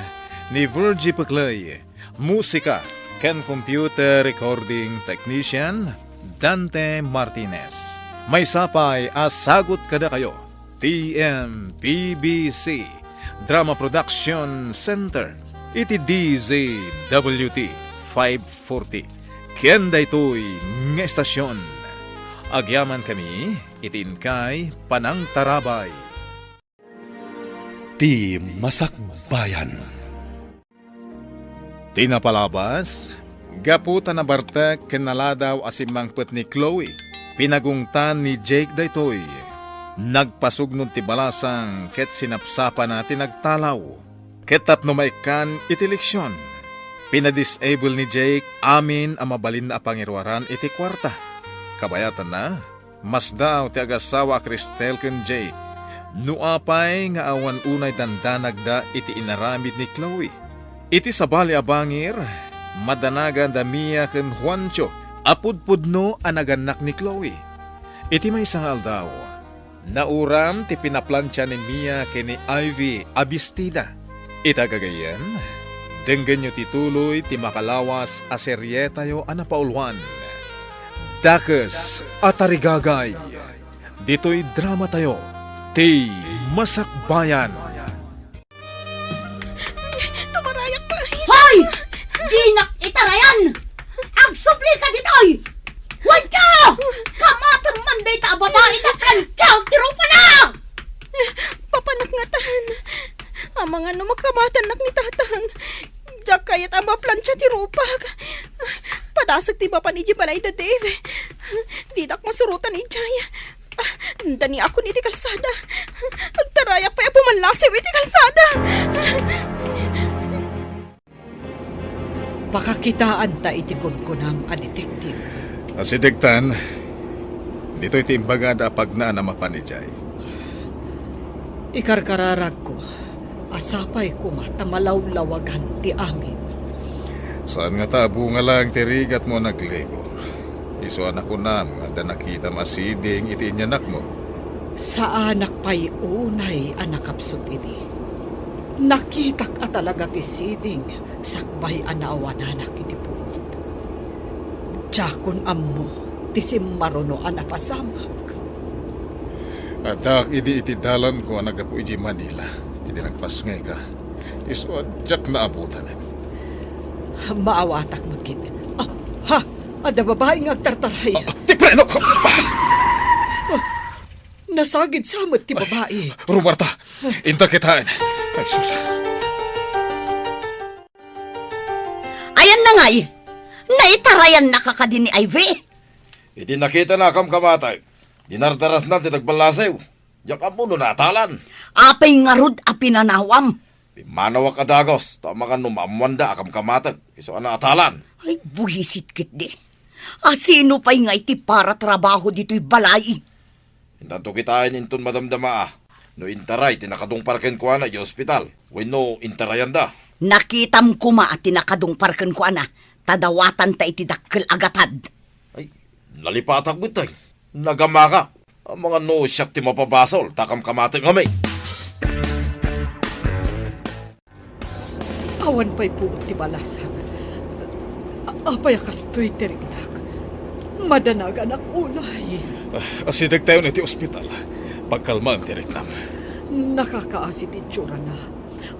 ni Virgie Peclay. Musika ken computer recording technician, Dante Martinez. Maysa pay a sagut kadakayo, T M P B C Drama Production Center, iti D Z W T five forty. Ken daytoy nga estasion, agyamankami iti inkay panangtarabay. Ti Masakbayan. Ti napalabas, gapu ta nabartek ken naladaw a simmangpet ni Chloe, pinagungtan ni Jake daytoy. Nagpasugnod ti balasang ket sinapsapana ti nagtalaw. Ket tapno maikkan iti leksion, pinadisable ni Jake amin a mabalinna a pangiruaran iti kuarta. Kabayatanna, masdaaw ti agasawa a Cristel ken Jake no apay nga awan unay dandanagda iti inaramid ni Chloe. Iti sabali a bangir, madanagan da Mia ken Juancho a pudpudno a nagannak ni Chloe. Iti maysa nga aldaw, nauram ti pinaplantia ni Mia ken ni Ivy a bestida. Ita gagayyem, denggenyo ti tuloy ti makalawas a serietayo a napauluan, Dakes a Tarigagay. Ditoy dramatayo, Ti Masakbayan. Tumarayak pay! Hoy! Dinak itarayan! Agsublika ditoy! Juancho! Kamatem man dayta a babai ta plantiaek ti rupana! Papanak ngatan. Amangan no makamatennak ni Tatang. Diak kayat a maplantia ti rupak. Padasek ti mapan idiay balay da Dave. Dinak masurotan idiay. Ah, daniakon iti kalsada. Agtarayak pay a pumallasiw iti kalsada. Pakakitaanta iti kunkunam a detective. Asidegtan, ditoy ti imbagada a pagnaan a mapan idiay. Ikarkararagko a sapay koma ta malawlawagan ti amin. Saan ngata a bunga laeng ti rigatmo a naglibur? Isu a nakunam nga adda nakitam a siding iti inyanakmo? Saanak pay unay a nakapsut idi. Nakitak a talaga ti siding sakbay a naawananak iti pungot. Diakon ammo ti simmaruno a napasamak. Addaak idi iti dalanko a naggapu idiay Manila, idi nagpasngayka. Isu a diak naabutanen. Maawatak met ketdin. Ah, ha! Adda babai nga agtartaray. Ah, ti prenok! Ah, nasagid sa met ti babai. Rumarta, inta kitaen. Ay, sus. Ayanna ngay, naitarayannaka kadi ni Ivy? Idi nakitana a kamkamatek, dinardarasna ti nagballasew. Diak ammo no naatalan. Apay ngarud a pinanawam? Pimmanawak a dagus, ta amangan no maammoanda a kamkamatek, isu a naatalan. Ay, buisit ketdi. A sino pay ngay ti paratrabaho ditoy balay? Intanto kitaen inton madamdama a no intaray ti nakadungpar kenkuana idiay ospital wenno intarayanda. Nakitam koma a ti nakadungpar kenkuana, ta dawatanta iti dakkel a gatad. Ay, nalipatak met, ay. Nagamaka. Amangan no siak ti mapabasol, ta kamkamatek ngamin. Awan pay puot ti balasang. A-, apay a kastoy ti riknak? Madanaganak unay. Ah, asidegtayon iti ospital. Pagkalmaem ti riknam. Nakakaasi ti itsurana.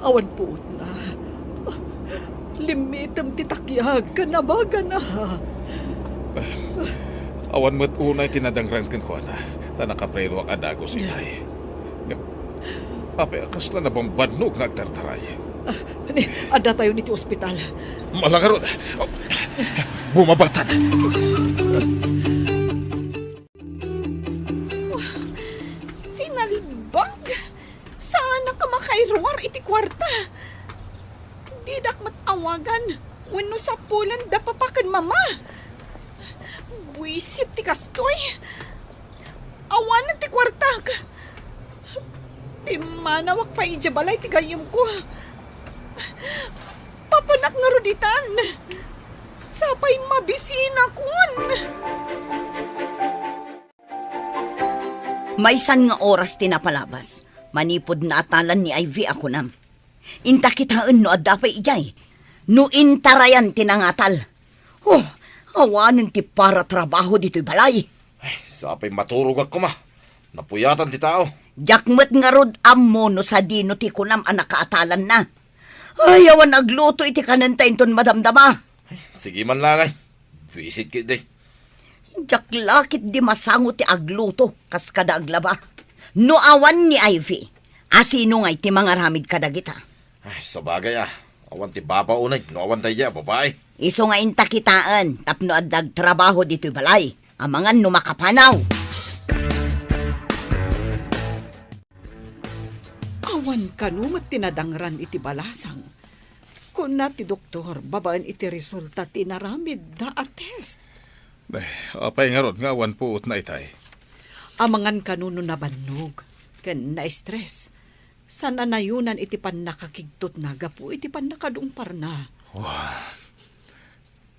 Awan puotna. Limmitem ti takiag ken abagana. Ah, awan met unay ti nadangran kenkuana, ta nakaprenoak a dagus itay. Ngem, apay a kasla nabambannog nga agtartaray? Ah, ni, addatayon iti ospital. Malangarod. Bumabatan. Sinalbag! Saanak a makairuar iti kuarta. Didak met awagan wenno sapulen da papa ken mama. Buisit ti kastoy. Awanen ti kuartak. Pimmanawak pay idiay balay ti gayyemko. Papanak ngarud itan. Sapay mabisinakon. Maysan nga oras ti napalabas, manipud naatalan ni Ivy a kunam. Inta kitaen no adda pay idiay. No intarayan ti nangatal. Oh, awanen ti paratrabaho ditoy balay. Ay, sapay maturogak koma. Napuyatan ti tao. Diak met ngarud ammo no sadino ti kunam a nakaatalanna. Ay, awan agluto iti kanenta inton madamdama. Ay, sige man la ngay. Buisit ketdi. Diak la ketdi masango ti agluto kas kada aglaba. No awan ni Ivy, asino ngay ti mangaramid kadagita? Ay, sabagay a. Awan ti baba unay no awan daydiay a babai. Isu nga inta kitaen tapno adda agtrabaho ditoy balay. Amangan no makapanaw. Awan kano met ti nadangran iti balasang. Kuna ti doktor babaen iti resulta ti inaramidda a test. Eh, apay ngarud nga awan puotna itay? Amangan kano no nabannog ken na-stress. Saan a nayonan iti pannakakigtotna gapu iti pannakadungparna. Wah,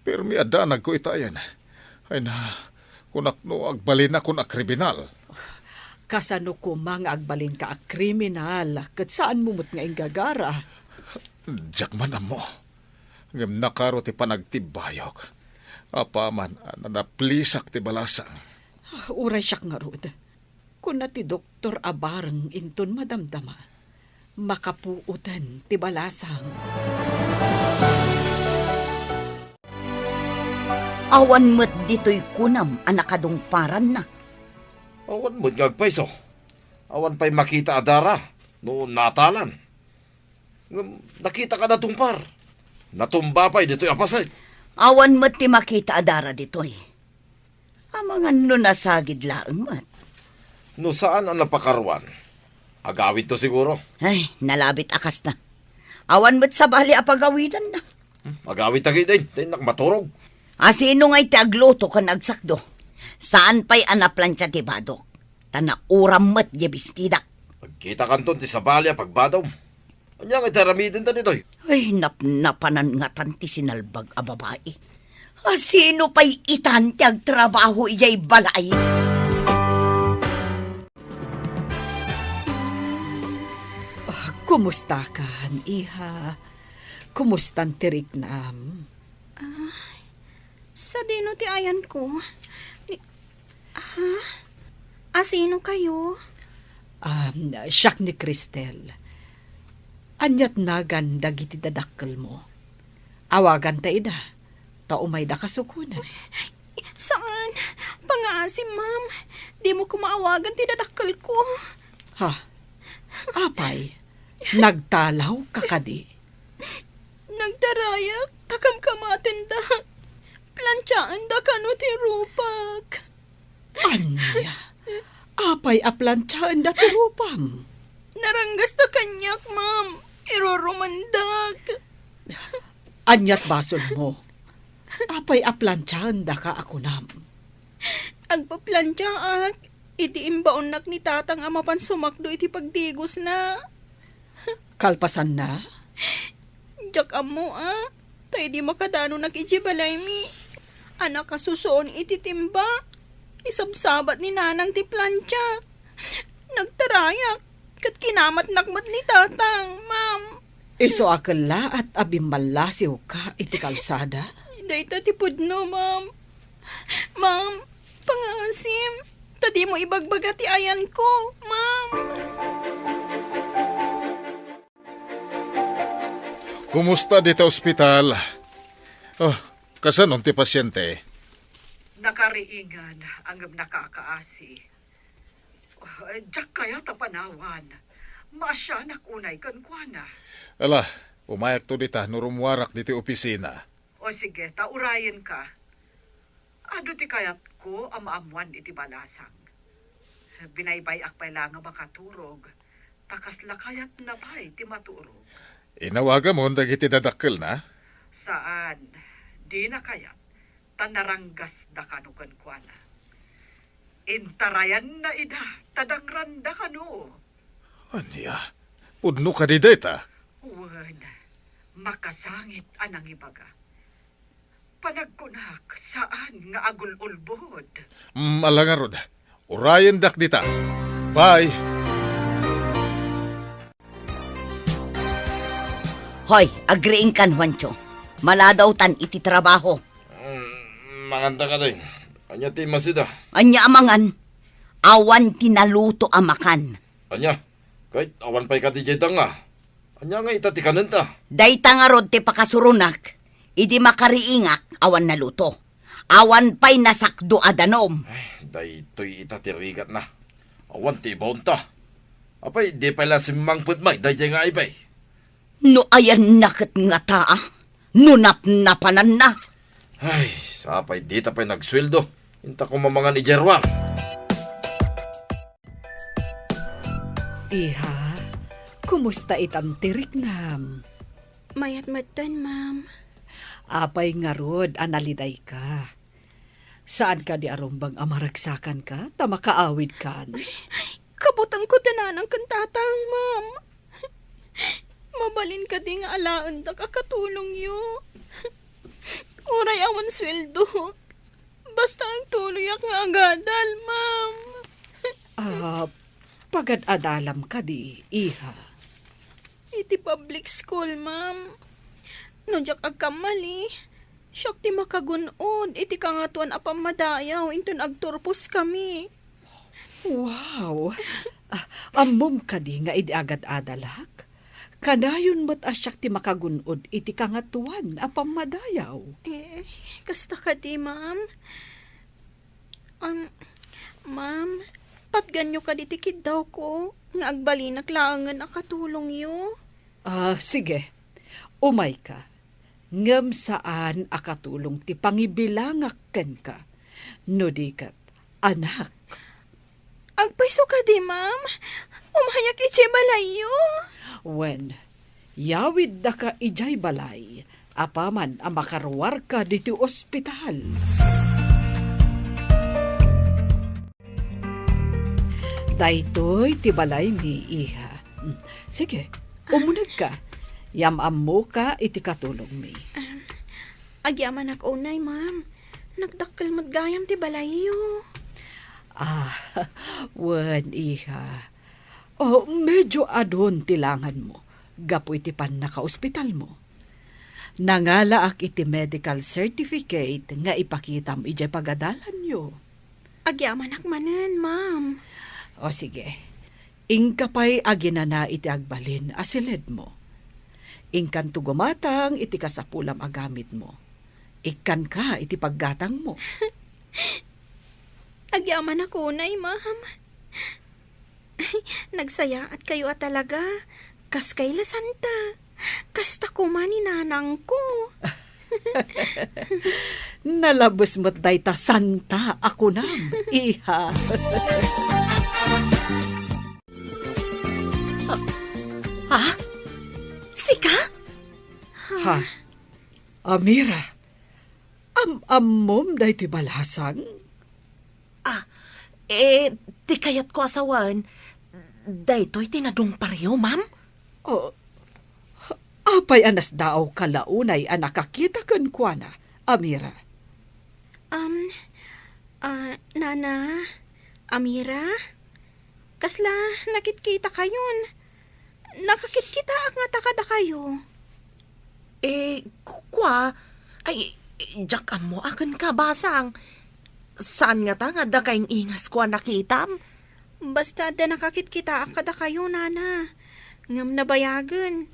permi a danagko itayen. Ay na, kunak no agbalinakon a kriminal. Kasano koma nga agbalinka a kriminal ket saanmo met nga inggagara? Diak man ammo. Ngem nakaro ti panagtibbayok. Apaman a nanaplisak ti balasang. Uray siak ngarud. Kuna ti doktor a bareng inton madamdama, makapuoten ti balasang. Awan met ditoy kunam a nakadungparanna. Awan met nga agpayso. Awan pay makita a dara no natalan. Ngem nakitaka natungpar. Natumba pay ditoy a paset. Awan met ti makita a dara ditoy. Amangan no nasagid laeng met. No saan a napakaruan, agawidto siguro. Ay, nalabit a kasta. Awan met sabali a pagawidanna. Hmm, agawidta ketdin, ta innak maturog. Asino ngay ti agluto ken agsakdo? Saan pay a naplantia ti badok, ta nauram met diay bestidak. Agkitakanton ti sabali a pagbadom. Ania nga iti aramidenta ditoy? Ay, napnapanan ngatan ti sinalbag a babai. Asino pay itan ti agtrabaho idiay balay? Ah, kumustakan, iha? Kumustan ti riknam? Ay, sadino ti ayanko? Ni-, Ha? Asino kayo? Um, siak ni Cristel. Aniat nagan dagiti dadakkelmo? Awaganta ida, ta umayda kasukunen. Saan? Pangaasim, ma'am. Di mo ko maawagan ti dadakkelko. Ha? Apay, nagtalaw ka kadi? Nagtarayak, ta kamkamatendak. Plantiaenda kano ti rupak. Ania? Apay a plantiaenda ti rupam? Naranggasta kaniak, ma'am. Irurumandak. Aniat basolmo? Apay a plantiaendaka a kunam? Agpaplantiaak iti imbaonnak ni tatang a mapan sumakdo iti pagdigosna. Kalpasanna? Diak ammo a, ta idi makadanonak idiay balaymi a nakasusuon iti timba, isabsabat ni nanang ti plantia. Nagtarayak, ket kinamatnak met ni tatang, ma'am. Isu a kellaat a bimmallasiwka iti kalsada? Dayta ti pudno, ma'am. Ma'am, pangaasim, ta dimo ibagbaga ti ayanko, ma'am. Kumusta dita ospital? Oh, kasano ti pasiente? Nakariingan, ngem nakakaasi. Oh, diak kayat a panawan. Maasianak unay kenkuana. Ala, umayakto dita no rummuarak ditoy opisina. O sige, ta urayenka. Adu ti kayatko a maammuan iti balasang. Binaybay-ak pay la nga makaturog, ta kasla kayatna pay ti maturog. Inawagamon dagiti dadakkelna? Saan, dina kayat, ta naranggasda kano kenkuana. Intarayanna ida, ta dangranda kano. Ania? Pudno kadi dayta? Wen, makasangit a nangibaga. Panagkunak, saan nga agul-ulbod. Mm, ala ngarud. Urayendak dita. Bye! Hoy, agriingkan, Juancho. Maladawtan iti trabaho. Mm, manganta ka din. Ania ti masida? Ania a mangan? Awan ti naluto a makan. Ania? Ket awan pay kadi diay danga. Ania nga ita ti kanenta? Dayta ngarud ti pakasuronak, idi makariingak awan naluto. Awan pay nasakdo a danum. Ay, daytoy ita ti rigatna. Awan ti ibaonta. Apay, di pay la simmangpet met daydiay nga aybay. No ayanna ket ngata, a? No napnapananna? Ay, sapay dita pay nagsueldo. Inta ko mamangan idiay ruar. Iha, kumusta itan ti riknam? Mayat metten, ma'am. Apay ngarud a nalidayka? Saan kadi a rumbeng a maragsakanka ta makaawidkan? Ay, kabutangko ti nanang ken tatang, ma'am. Mabalin kadi nga alaendak a katulongyo? Uray awan sueldok, basta agtuloyak nga agadal, ma'am. Ah, pagad-adalam kadi, iha? Iti public school, ma'am. No diak agkammali, siak ti makagun-od iti Kangatoan a Pammadayaw inton agturposkami. Wow! Ah, ammom kadi nga idi agad-adalak, kanayon met a siak ti makagun-od iti Kangatoan a Pammadayaw? Eh, kasta kadi, ma'am. Um, ma'am, patganyo kadi ti kiddawko nga agbalinak laengen a katulongyo? Ah, sige. Umayka. Ngem saan a katulong ti pangibilangak kenka. No di ket, anak. Agpayso kadi, ma'am. Umayak idiay balayyo. Wen, yawiddaka idiay balay apaman a makaruarka ditoy ospital. Daytoy ti balaymi, iha. Mm, sige, umunegka. Yam-ammoka iti katulongmi. Um, agyamanak unay, ma'am. Nagdakkel met gayam ti balayyo. Ah, wen, iha. Oh, medyo adun ti langanmo gapu iti pannakaospitalmo. Nangalaak iti medical certificate nga ipakitam idiay pagadalanyo. Agyamanak manen, ma'am. O sige, inka pay aginana iti agbalin a siledmo. Inkanto gumatang iti kasapulam a gamitmo. Ikkanka iti paggatangmo. Agyamanak unay, ma'am. Nagsayaatkayo a talaga. Kaskay la santa. Kasta koma ni nanangko. Nalabes met dayta santa a kunam, iha. Ha? Sika? Ha? Amira, am-ammom daytoy balasang? Ah, eh, ti kayatko a sawen, daytoy ti nadungparyo, ma'am? Oh, apay a nasdaawka la unay a nakakita kenkuana, Amira? Um, ah, Nana, Amira, kasla nakitkitakayon? Nakakitkitaak ngata kadakayo. Eh, ku-, kua, ay, diak ammo a kenka, basang. Saan ngata nga adda kaing-ingasko a nakitam? Basta adda nakakitkitaak kadakayo, nana. Ngem nabayagen.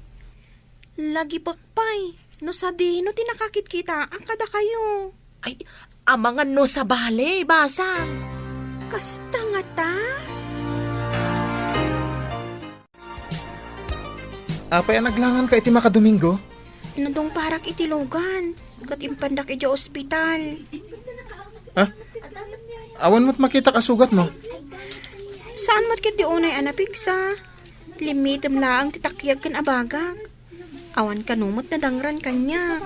Lagipek pay no sadino ti nakakitkitaak kadakayo. Ay, amangan no sabali, basang. Kasta ngata? Apay a naglanganka iti makadomingo? Nadungparak iti lugan, ket impandak idiay ospital. Ha? Awan met makitak a sugatmo? Saan met ketdi unay a napigsa? Limmitem laeng ti takyag ken abagak. Awan kano met nadangran kaniak.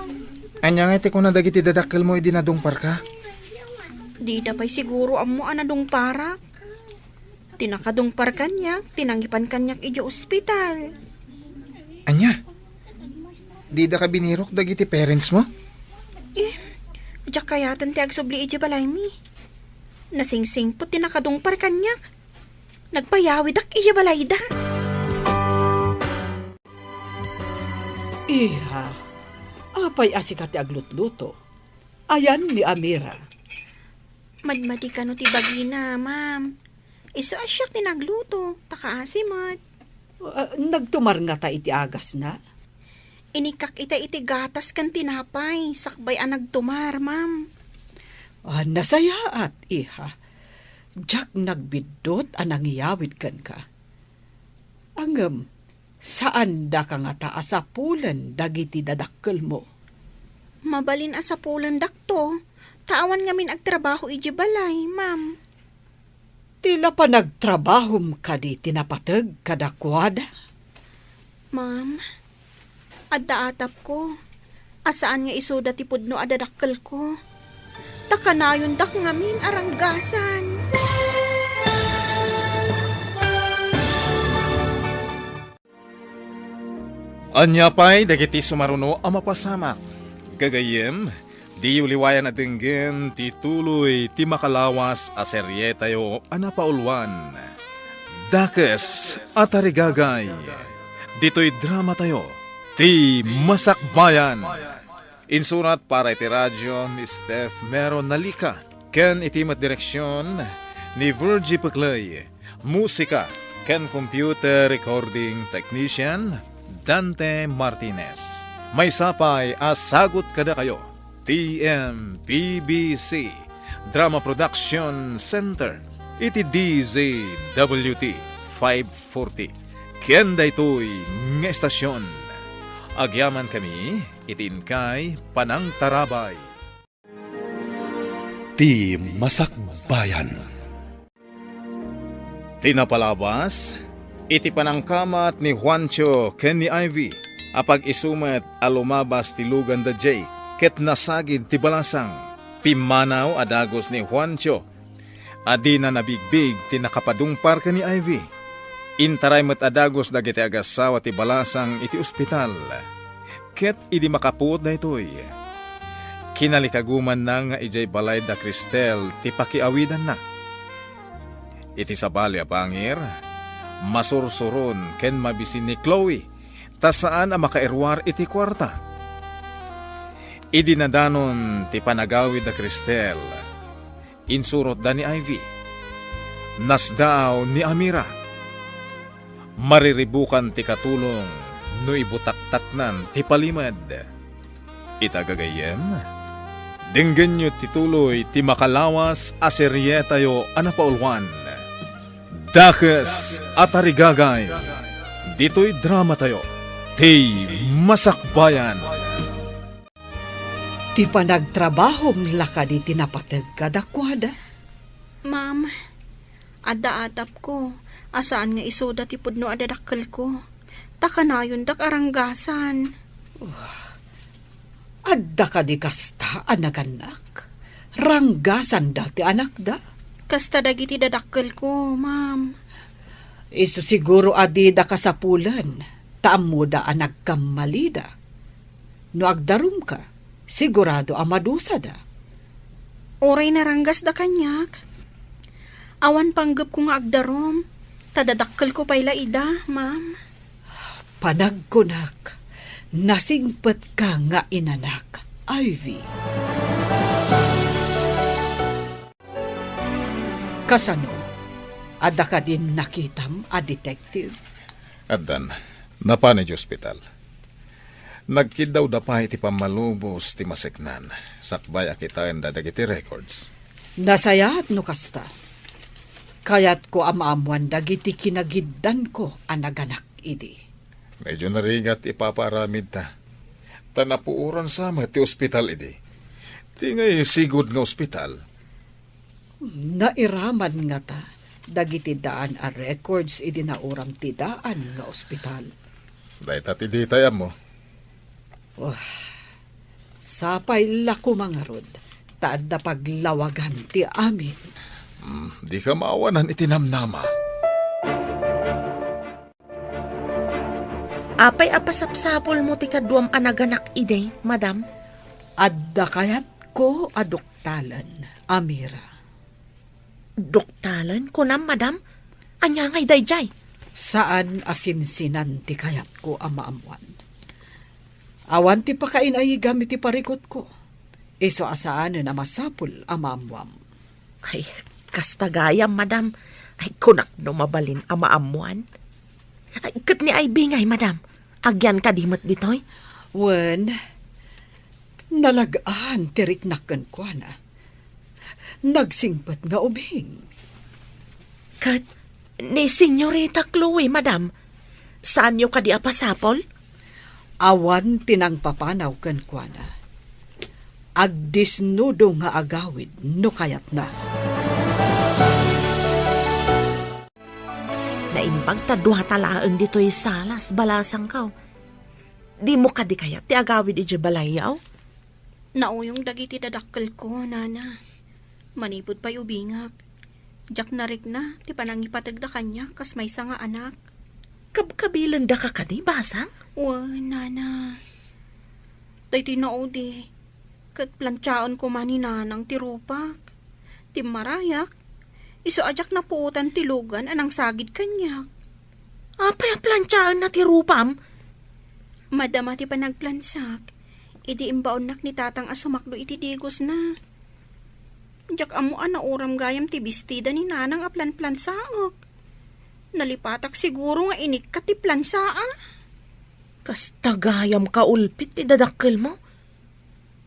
Ania ngay ti kuna dagiti dadakkelmo idi nadungparka? Dida pay siguro ammo a nadungparak. Ti nakadungpar kaniak, ti nangipan kaniak idiay ospital. Ania? Didaka binirok dagiti parentsmo? Eh, diak kayaten ti agsubli idiay balaymi. Nasingsingpet ti nakadungpar kaniak. Nagpayawidak idiay balayda. Iha, apay a sika ti aglutluto? Ayan ni Amira. Madmadi kano ti bagina, ma'am. Isu a siak ti nagluto, ta kaasi met. Ah, nagtumar ngata iti agasna? Inikkak ita iti gatas ken tinapay, sakbay a nagtumar, ma'am. Ah, nasayaat, iha. Diak nagbiddut a nangiyawid kenka. Ngem, saandaka ngata a sapulen dagiti dadakkelmo? Mabalin a sapulendakto, ta awan ngamin agtrabaho idiay balay, ma'am. Ti la panagtrabahom kadi ti napateg kadakuada? Ma'am, adda atapko a saan nga isuda ti pudno a dadakkelko. Ta kanayondak ngamin a ranggasan. Ania pay dagiti sumaruno a mapasamak? Gagayyem, diyo liwayan a denggen ti tuloy ti makalawas a serietayo a napauluan, Dakes a Tarigagay. Ditoy dramatayo, Ti Masakbayan. Insurat para iti radio ni Steph Mero Nalica, ken iti met direksion ni Virgie Peclay. Musika ken computer recording technician, Dante Martinez. Maysa pay a sagut kadakayo, T M P B C, Drama Production Center, iti D Z W T five forty. Ken daytoy nga estasion, agyamankami iti inkay panangtarabay. Ti Masakbayan. Ti napalabas, iti panangkamat ni Juancho ken ni Ivy, a pag-isu met a lumabas ti lugan da Jake ket nasagid ti balasang. Pimmanaw a dagus ni Juancho a dina nabigbig ti nakapadungpar ken ni Ivy. Intaray met a dagus dagiti agassawa ti balasang iti ospital. Ket idi makapuot daytoy, kinalikagumanna nga idiay balay da Cristel ti pakiawidanna. Iti sabali a bangir, masursuron ken mabisin ni Chloe ta saan a makairuar iti kuarta. Idi nadanon ti panagawid da Cristel, insurotda ni Ivy. Nasdaaw ni Amira. Mariribukan ti katulong no ibutaktaknan ti palimed. Ita gagayyem, denggenyo ti tuloy ti makalawas a serietayo a napauluan, Dakes a Tarigagay, ditoy dramatayo, ti Masakbayan. Ti panagtrabahom la kadi ti napateg kadakuada? Ma'am, adda atapko a saan nga isuda ti pudno a dadakkelko, ta kanayondak a ranggasan. Adda kadi kasta a nagannak? Ranggasanda ti anakda? Kasta dagiti dadakkelko, ma'am. Isu siguro a dida kasapulen, ta ammoda a nagkammalida. No agdarumka, sigurado a madusada. Uray naranggasda kaniak, awan panggepko nga agdarum, ta dadakkelko pay la ida, ma'am. Panagkunak, nasingpetka nga inanak, Ivy. Kasano? Adda kadin nakitam a detective? Addan, napan idiay ospital. Nagkiddawda pay iti pammalubos ti maseknan, sakbay a kitaenda dagiti records. Nasayaat no kasta. Kayatko a maammoan dagiti kinagiddanko a naganak idi. Medyo narigat ti ipapaaramidta. Ta napuoran sa met ti ospital idi. Ti ngay sigud nga ospital. Nairaman ngata dagiti daan a records idi nauram ti daan nga ospital? Dayta ti ditay ammo. Wah, sapay la koma ngarud ta adda paglawagan ti amin. Hmm, dika maawanan iti namnama. Apay a pasapsapulmo ti kaduam a naganak idi, madam? Adda kayatko a duktalen, Amira. Duktalen, kunam, madam? Ania ngay daydiay? Saan a sinsinan ti kayatko a maammoan. Awan ti pakainaigam iti parikutko. Isu a saanen a masapul a maammoam. Ay, kasta gayam, madam. Ay, kunak no mabalin a maammoan. Ay, ket ni Ivy ngay, madam? Agyan kadi met ditoy? Wen, nalag-an ti riknak kenkuana. Nagsingpet nga ubing. Ket ni Senyorita Chloe, madam, saanyo kadi a pasapol? Awan ti nangpapanaw kenkuana. Agdisnudo nga agawid no kayatna. Naimbag ta dua ta laeng ditoy salas, balasangko. Dimo kadi kayat ti agawid idiay balayyo? Nauyong dagiti dadakkelko, nana. Manipud pay ubingak, diak narikna ti panangipategda kaniak kas maysa nga anak. Kabkabilendaka kadi, basang? Wen, nana. Daytoy naudi, ket plantiaen koma ni nanang ti rupak. Timmarayak, isu a diak napuotan ti lugan a nangsagid kaniak. Apay a plantiaenna ti rupam? Madama ti panagplansak, idi imbaonnak ni tatang a sumakdo iti digosna. Diak ammo a nauram gayam ti bestida ni nanang a planplansaek. Nalipatak siguro nga inikkat ti plansaa. Kasta gayam kaulpit ti dadakkelmo.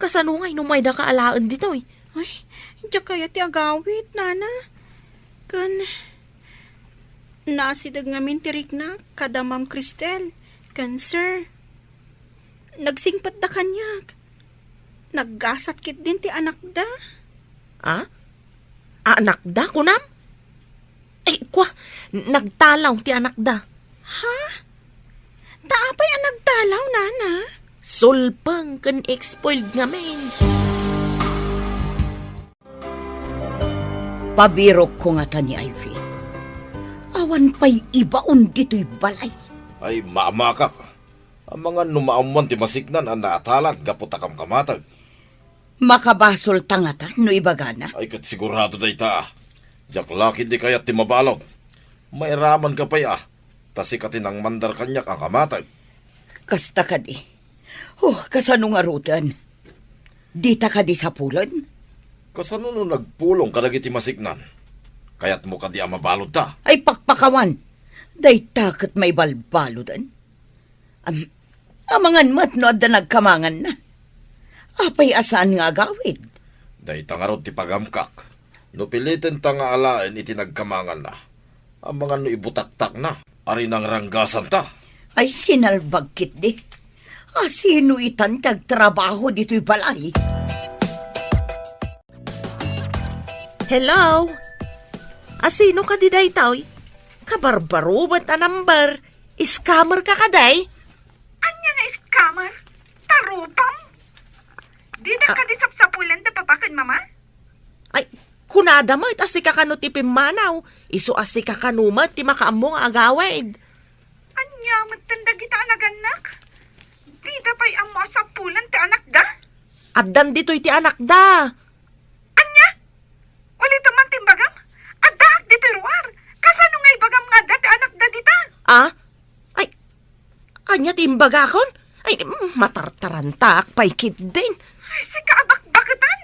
Kasano ngay no maydaka alaen ditoy? Ay, diak kayat ti agawid, nana. Ken, naasideg ngamin ti rikna kada Ma'am Cristel ken Sir. Nagsingpetda kaniak. Naggasat ketdin ti anakda. A? Anakda, kunam? Ay, kua, nagtalaw ti anakda. Ha? Ta apay a nagtalaw, nana? Sulpeng ken spoiled ngamin. Pabirokko ngata ni Ivy. Awan pay ibaon ditoy balay. Ay, maamakak. Amangan no maammoan ti masiknan a naatalan gapu ta kamkamateg. Makabasolta ngata no ibagana? Ay, ket sigurado dayta, a. Diak la ketdi kayat ti mabalud. Mairamanka pay, a, ta sika ti nangmandar kaniak a kamateg. Kasta kadi. Oh, kasano ngaruden? Dita kadi sapulen? Kasano no nagpulong kadagiti masiknan? Kayatmo kadi a mabaludta? Ay, pakpakawan! Dayta ket maibalbaluden. Am-, amangan met no adda nagkamanganna. Apay a saan nga agawid? Dayta ngarud ti pagamkak. No pilitenta nga alaen iti nagkamanganna, amangan no ibutaktakna, ari nangranggasanta. Ay, sinalbag ketdi. Asino itan ti agtrabaho ditoy balay? Hello? Asino kadi daytoy? Kabarbaro met a number. Scammer ka kadi? Ania nga scammer? Tarupam? Dida Ah. kadi sapsapulan da papa ken mama? Ay, kunada met a sika kano ti pimmanaw. Isu a sika kano met ti makaammo nga agawid. Ania met dagita a nagannak? Dida pay ammo a sapulan ti anakda? Addan ditoy ti anakda. Ania? Ulitem man ti imbagam? Addaak ditoy ruar. Kasano nga ibagam nga adda ti anakda dita? Ah? Ay, ania ti imbagakon? Ay, mm, matartarantaak pay ketdin. Ay, sika a bakbaketan!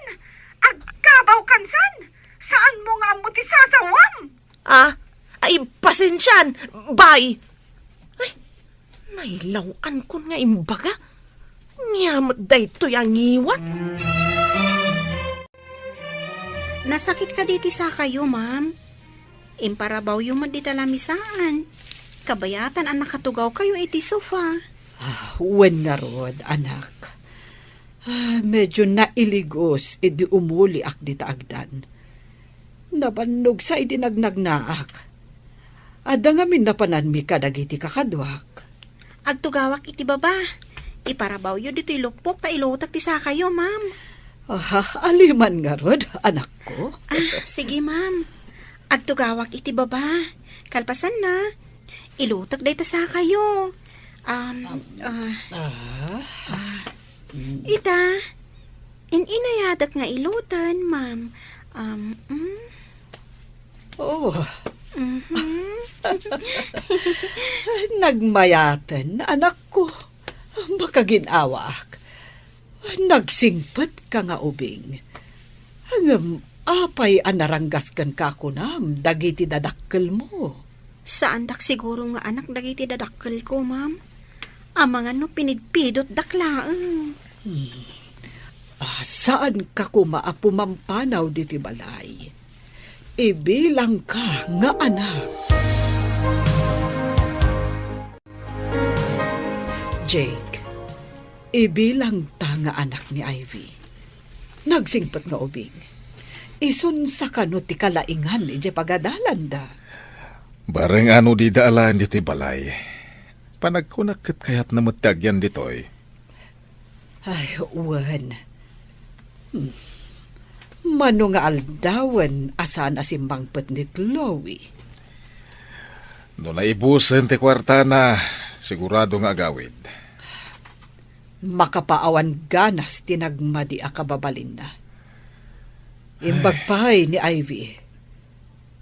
Agkabaw kansan! Saanmo nga ammo ti sasawam? Ah? Ay, pasensian! Bye! Ay, nailaw-ankon nga imbaga. Ania met daytoy a ngiwat? Nasakit kadi ti sakayo, ma'am? Imparabawyo met dita lamisaan. Kabayatan a nakatugawkayo iti sofa. Ah, wen ngarud, anak. Ah, medyo nailigos idi umuliak dita agdan. Nabannog sa idi nagnagnaak. Adda ngamin napananmi kadagiti kakaduak. Agtugawak iti baba. Iparabawyo ditoy lupok ta ilutek ti sakayo, ma'am. Ah, aliman ngarud, anakko. Ah, sige, ma'am. Agtugawak iti baba. Kalpasanna, ilutek dayta sakayo. Um, ah, Ah. Ita, in-inayadek nga ilutan, ma'am. Um, mm. Oh. Mhm. Nagmayaten, anakko. Makagin-awaak. Nagsingpet ka nga ubing. Ngem apay a naranggas kenka kunam dagiti dadakkelmo? Saandak siguro nga anak dagiti dadakkelko, ma'am. Amangan no pinidpidotdak laeng. Hmm. Ah, saanka koma a pumampanaw diti balay. Ibilangka nga anak. Jake, ibilangta nga anak ni Ivy. Nagsingpet nga ubing. Isun sa kano ti kalaingan idiay pagadalanda. Bareng ano dida alaen ditoy balay. Panagkunak ket kayatna met ti agyan ditoy. Ay, wen. Hmm. Mano nga aldawen a saan a simmangpet ni Chloe? No naibusen ti kuartana, sigurado nga agawid. Makapaawan ganas ti nagmadi a kababalinna. Imbag pay ni Ivy.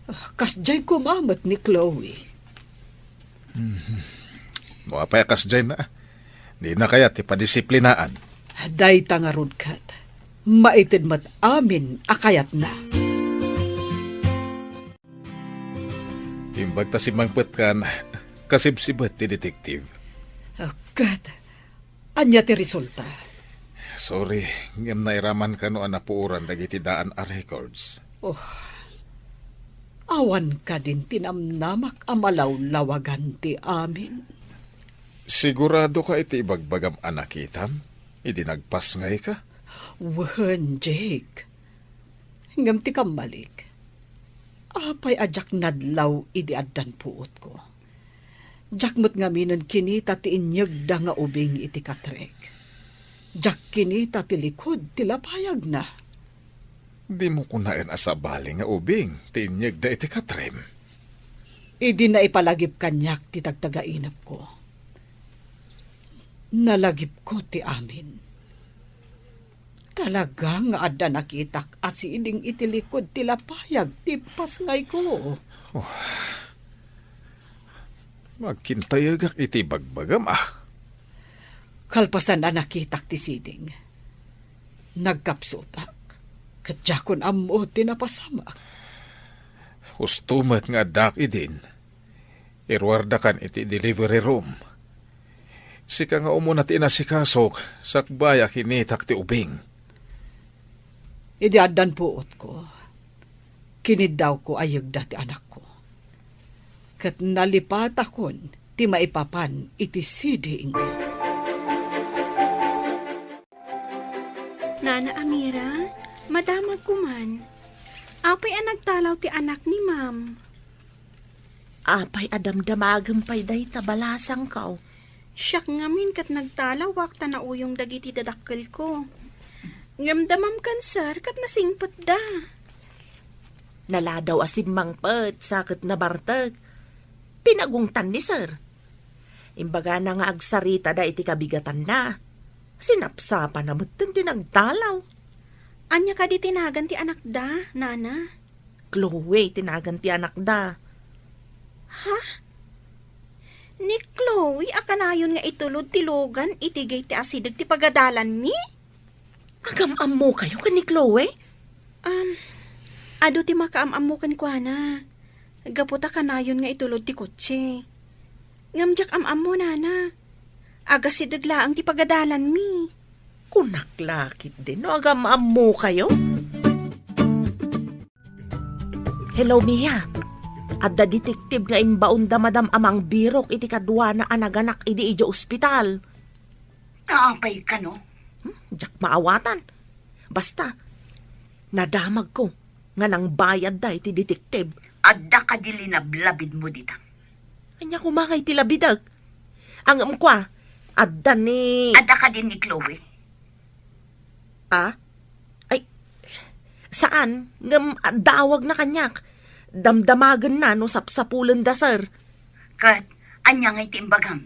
Ah, kasdiay koma met ni Chloe. Mhm. No apay a kasdiayna, dina kayat ti padisiplinaan. Dayta ngarud ket, maited met amin a kayatna. Imbag ta simmangpetkan, kasibsibet ti detective. Ah, ket, ania ti resulta? Sorry, ngem nairaman kano a napuoran dagiti daan a records. Oh, awan kadin ti namnamak a malawlawagan ti amin. Sigurado ka iti ibagbagam a nakitam idi nagpasngay ka? Wen, Jake. Ngem ti kammalik, apay a diak nadlaw idi addan puotko? Diak met ngaminen kinita ti inyegda nga ubing iti katrek. Diak kinita ti likud ti lapayagna. Dimo kunaen a sabali nga ubing ti inyegda iti katrem? Idi naipalagip kaniak ti tagtagainepko, nalagipko ti amin. Talaga nga adda nakitak a siding iti likud ti lapayag ti pasngayko. Oh. Agkintayegak iti bagbagam, ah. Kalpasan a nakitak ti siding, nagkapsutak. Ket diakon ammo ti napasamak. Husto met nga addaak idin. Iruardakan iti delivery room. Sika nga umuna ti inasikasok, sakbay a kinitak ti ubing. Idi addan puotko, kiniddawko a yegda ti anakko. Ket nalipatakon ti maipapan iti siding. Nana Amira, madamagko man. Apay a nagtalaw ti anak ni Ma'am? Apay a damdamagem pay dayta, balasangko? Siak ngamin ket nagtalawak ta nauyong dagiti dadakkelko. Ngem da Ma'am Cancer ket nasingpetda. Naladaw a simmangpet sa ket nabartek. Pinagungtan ni Sir. Imbagana nga agsaritada iti kabigatanna. Sinapsapana metten ti nagtalaw. Ania kadi ti nagan ti anakda, Nana? Chloe ti nagan ti anakda. Ha? Ni Chloe a kanayon nga itulod ti Logan iti gay ti asideg ti pagadalanmi? Agam-ammokayo ken ni Chloe? Um, adu ti makaam-ammo kenkuana. Gapu ta kanayon nga itulod ti kotse. Ngem diak am-ammo, Nana. Agasideg laeng ti pagadalanmi. Kunak la ketdin no agam-ammokayo. Hello, Mia. Adda detective nga imbaon da Madam a mangbirok iti kaduana a naganak idi idiay ospital. Apay kano? Hmm, diak maawatan. Basta, nadamagko nga nangbayadda iti detective. Adda kadi linablabidmo dita? Ania koma nga iti labidek? Ngem kua, adda ni... Adda kadi ni Chloe? Ah? Ay, saan. Ngem adda awagna kaniak. Damdamagenna no sapsapulenda, sir. Ket ania nga iti imbagam?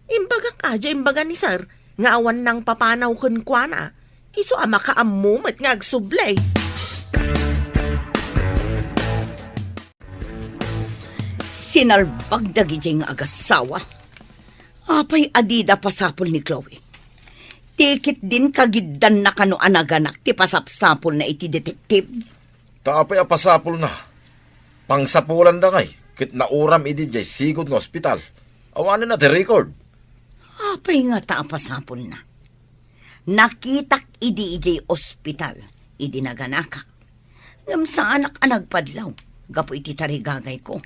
Imbagak a, diay imbaga ni sir, nga awan nangpapanaw kenkuana. Isu a makaammo met nga agsubli. Sinalbag dagiti nga agasawa. Apay a dida pasapul ni Chloe? Ti ketdin kagiddanna kano a naganak ti pasapsapulna iti detective? Ta apay a pasapulna? Pangsapulanda ngay, ket nauram idi diay sigud nga ospital. Awanenna ti record. Apay ngata a pasapulna? Nakitak idi idiay ospital, idi naganakak. Ngem saanak a nagpadlaw gapu iti tarigagayko.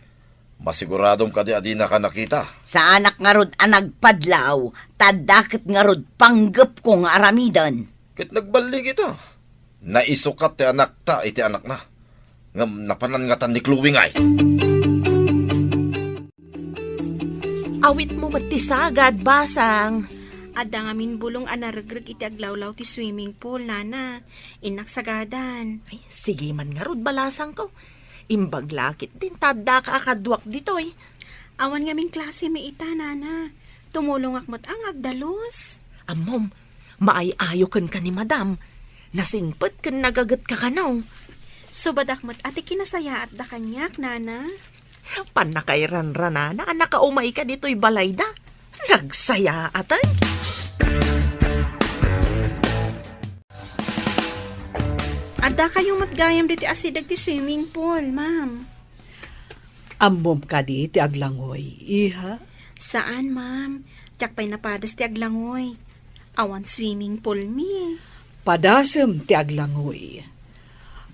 Masiguradom kadi a dinaka nakita? Saanak ngarud a nagpadlaw, ta adda ket ngarud panggepko nga aramiden. Ket nagballigita. Naisukat ti anakta iti anakna. Ngem napanan ngatan ni Chloe ngay. Awitmo met ti sagad, basang. Adda ngamin bulong a naregreg iti aglawlaw ti swimming pool, Nana. Innak sagadan. Ay, sige man ngarud, balasangko. Imbag la ketdin ta addaka a kaduak ditoy. Awan ngamin klasemi ita, Nana. Tumulongak met a nga agdalus. Ammom, maay-ayo kenka ni Madam. Nasingpet ken nagagetka kano. Subadak met a ti kinasayaatda kaniak, Nana. Pannakairanranana a nakaumayka ditoy balayda. Nagsayaat, ay. Addakayo met gayam ditoy asideg ti swimming pool, ma'am. Ammom kadi ti aglangoy, iha? Saan, ma'am. Diak pay napadas ti aglangoy. Awan swimming pool mi. Padasem ti aglangoy.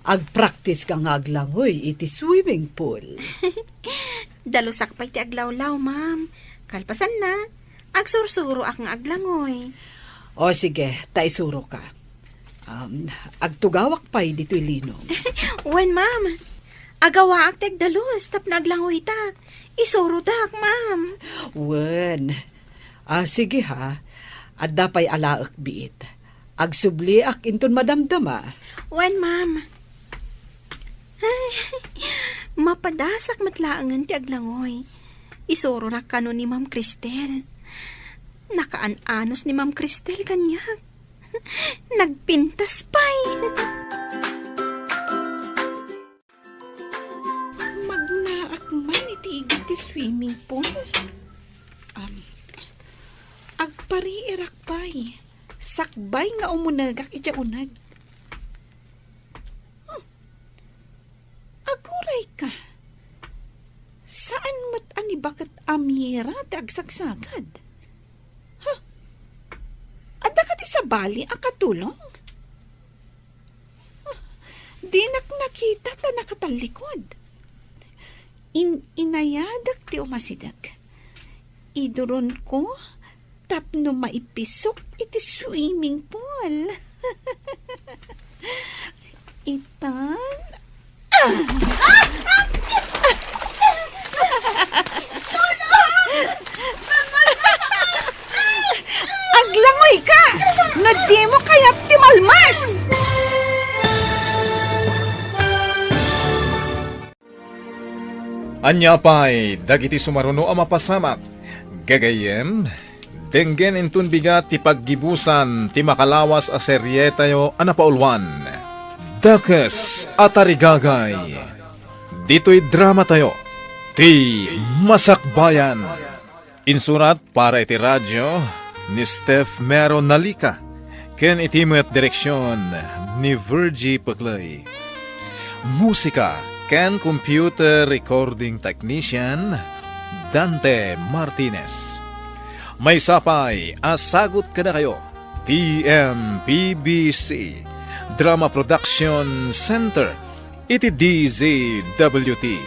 Agpraktiska nga aglangoy iti swimming pool. Dalusak pay ti aglawlaw, ma'am. Kalpasanna, agsursuroak nga aglangoy. O sige, ta isuroka. Um, agtugawak pay ditoy linom. Wen, ma'am. Agawaak ti agdalus tapno aglangoytak. Isurodak, ma'am. Wen. Ah, sige ha. Adda pay alaek biit. Agsubliak inton madamdama. Wen, ma'am. Ay, mapadasak met laengen ti aglangoy. Isuronak kano ni Ma'am Cristel. Nakaan-anos ni Ma'am Cristel kaniak. Nagpintas pay. Magnaak man iti igid ti swimming pool. Um, agpariirak pay. Sakbay nga umunegak idiay uneg. Ira ti agsagsagad. Ha? Adda kadi sabali a katulong? Dinak nakita ta nakatallikod. In-, inayadak ti umasideg. Iduronko tapno maipisok iti swimming pool. Itan, aglangoy ka! No dimo kayat ti malmas! Ania pay dagiti sumaruno a mapasamak? Gagayyem, denggen inton bigat ti paggibusan ti makalawas a serietayo a napauluan, Dakes a Tarigagay. Ditoy dramatayo, ti Masakbayan. Insurat para iti radio ni Steph Mero Nalica, ken iti met direksion ni Virgie Peclay. Musika ken computer recording technician, Dante Martinez. Maysa pay a sagut kadakayo, T M P B C Drama Production Center, iti D Z W T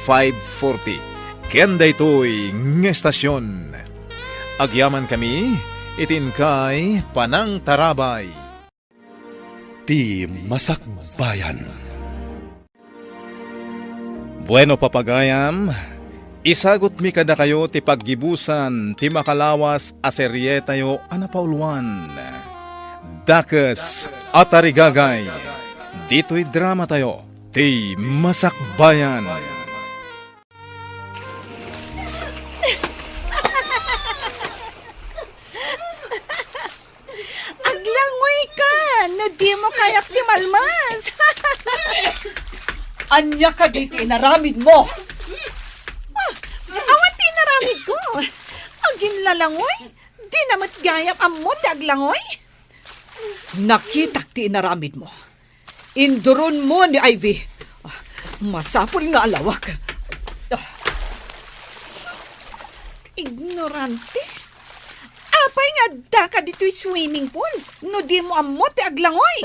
five forty, ken daytoy nga estasion. Agyamankami iti inkay panangtarabay. Ti Masakbayan. Bueno, papagayam, isagutmi kadakayo ti paggibusan ti makalawas a serietayo a napauluan, Dakes a Tarigagay. Ditoy dramatayo, ti Masakbayan. Aglangoy ka no dimo kayat ti malmas. Ania kadi ti inaramidmo? Ah, awan ti inaramidko. Aginlalangoy, dina met gayam ammo ti aglangoy. Nakitak ti inaramidmo. Induronmo ni Ivy. Ah, masapul nga alawak. Ah. Ignorante. Apay nga addaka ditoy swimming pool no dimo ammo ti aglangoy?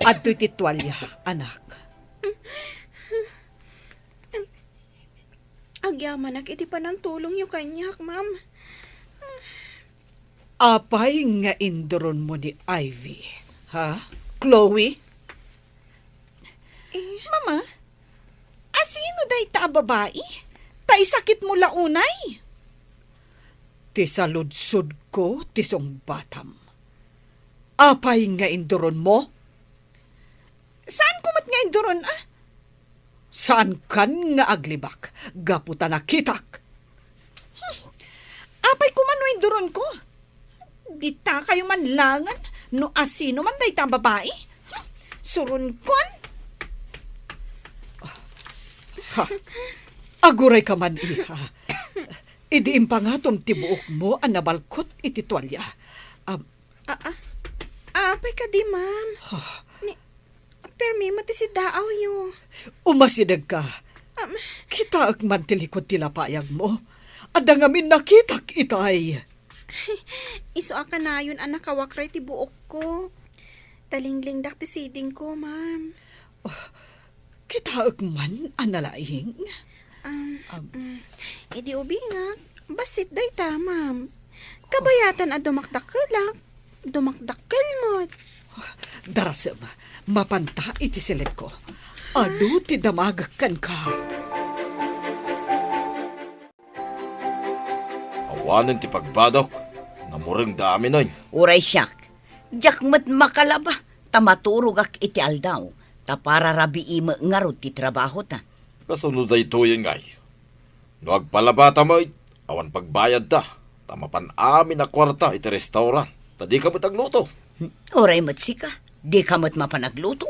Adtoy ti tualya, anak. Agyamanak iti panangtulongyo kaniak, ma'am. Apay nga induronmo ni Ivy, ha, Chloe? Eh. Mama, asino dayta a babai? Ta isakitmo la unay. Ti saludsodko ti sungbatam. Apay nga induronmo? Saanko met nga induron, a? Saankan nga aglibak gapu ta nakitak. Hmm. Apay koma no induronko? Ditakayo man langen no asino man dayta a babai. Hmm. Suronkon. Ha. Agurayka man, iha. Idi impangatom ti buokmo a nabalkot iti tualya. Am, A, a, apay kadi, ma'am? Ha? Ni, permi met ti siddaawyo. Umasidegka. Am, kitaek man ti likod ti lapayagmo. Adda ngamin nakitak itay. Isu a kanayon a nakawakray ti buokko. Talinglingdak ti sidingko, ma'am. Oh, kitaek man a nalaing. Um, um, mm, idi ubingak, bassit dayta, ma'am. Kabayatan a dumakdakkelak, dumakdakkel met. Darasem, mapanta iti siledko. Adu ti damagek kenka. Awanen ti pagbadok, namurengda aminen. Uray siak, diak met makalaba, ta maturogak iti aldaw, ta para rabii met ngarud ti trabahota. Kasano daytoyen ngay? No agpalabata met, awan pagbayadta, ta mapan amin a kuarta iti restaurant, ta dika met agluto. Uray met sika, dika met mapan agluto?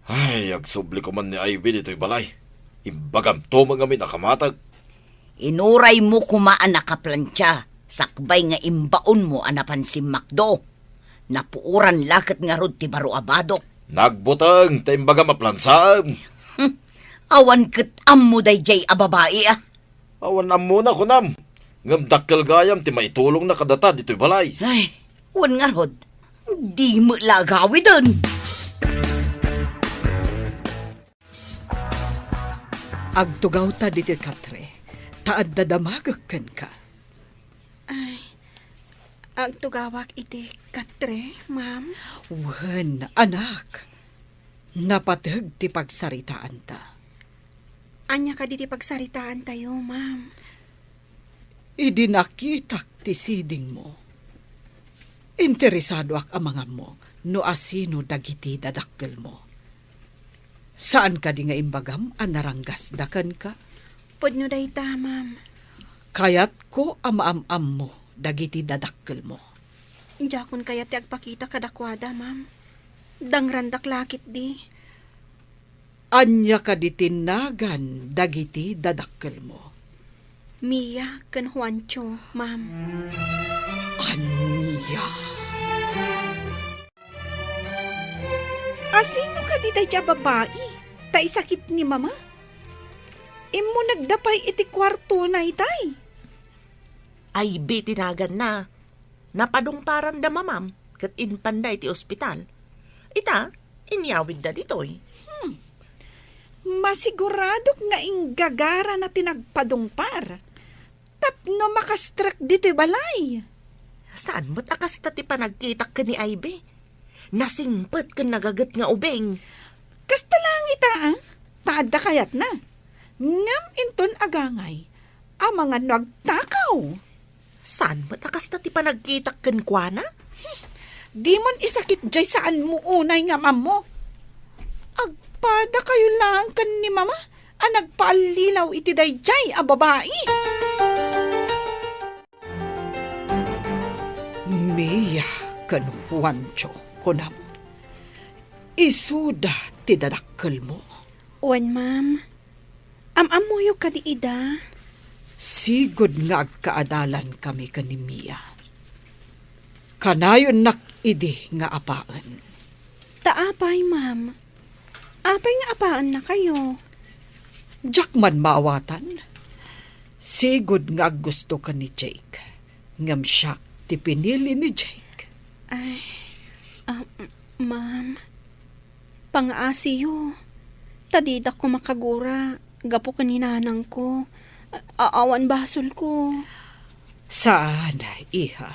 Ay, agsubli koman ni Ivy ditoy balay. Imbagamto met ngamin a kamateg. Inuraymo koma a nakaplantia, sakbay nga imbaonmo a napan simmakdo. Napuoran la ket ngarud ti baro a badok. Nagbuteng ta imbagam a plansaem. Hmm. Awan ket ammo daydiay a babai, a. Awan ammona, kunam. Ngem dakkel gayam ti maitulongna kadata ditoy balay. Ay, wen ngarud, di met la agawiden. Agtugawta ditoy katre, ta adda damagek kenka. Ay, agtugawak iti katre, ma'am? Wen, anak. Napateg ti pagsaritaanta. Ania kadi ti pagsaritaantayo, ma'am? Idi nakitak ti sidingmo, interesadoak a mangammo no asino dagiti dadakkelmo. Saan kadi nga imbagam a naranggasda kenka? Pudno dayta, ma'am. Kayatko a maam-ammo dagiti dadakkelmo. Diakon kayat ti agpakita kadakuada, ma'am. Dangrandak la ketdi. Ania kadi ti nagan dagiti dadakkelmo? Mia ken Juancho, ma'am. Ania? Asino kadi daydiay a babai ta isakit ni Mama? Immunegda pay iti kuartona itay. Ivy ti naganna. Napadungparanda, mamam, ket impanda iti ospital. Ita, inyawidda ditoy. Hmm. Masiguradok nga inggagarana ti nagpadungpar tapno makastrek ditoy balay. Saan met a kasta ti panagkitak ken ni Ivy? Nasingpet ken nagaget nga ubing. Kasta laeng ita, a? Ta adda kayatna. Ngem inton agangay, amangan no agtakaw. Saan met a kasta ti panagkitak kenkuana? Dimon isakit jay saanmo unay nga ammo. Agpadakayo laeng ken ni Mama a nagpaallilaw iti daydiay a babai. Mia ken Juancho, kunam. Isuda ti dadakkelmo. Wen, ma'am. Am-ammoyo kadi ida? Sigud nga agkaadalankami ken ni Mia. Kanayonnak idi nga apaen. Ta apay, ma'am? Apay nga apaennakayo? Diak man maawatan. Sigud nga aggustoka ni Jake, ngem siak ti pinili ni Jake. Ay, ah, m-, ma'am, pangaasiyo, ta didak koma kagura gapu ken ni nanangko. A-, awan basolko. Saan, iha.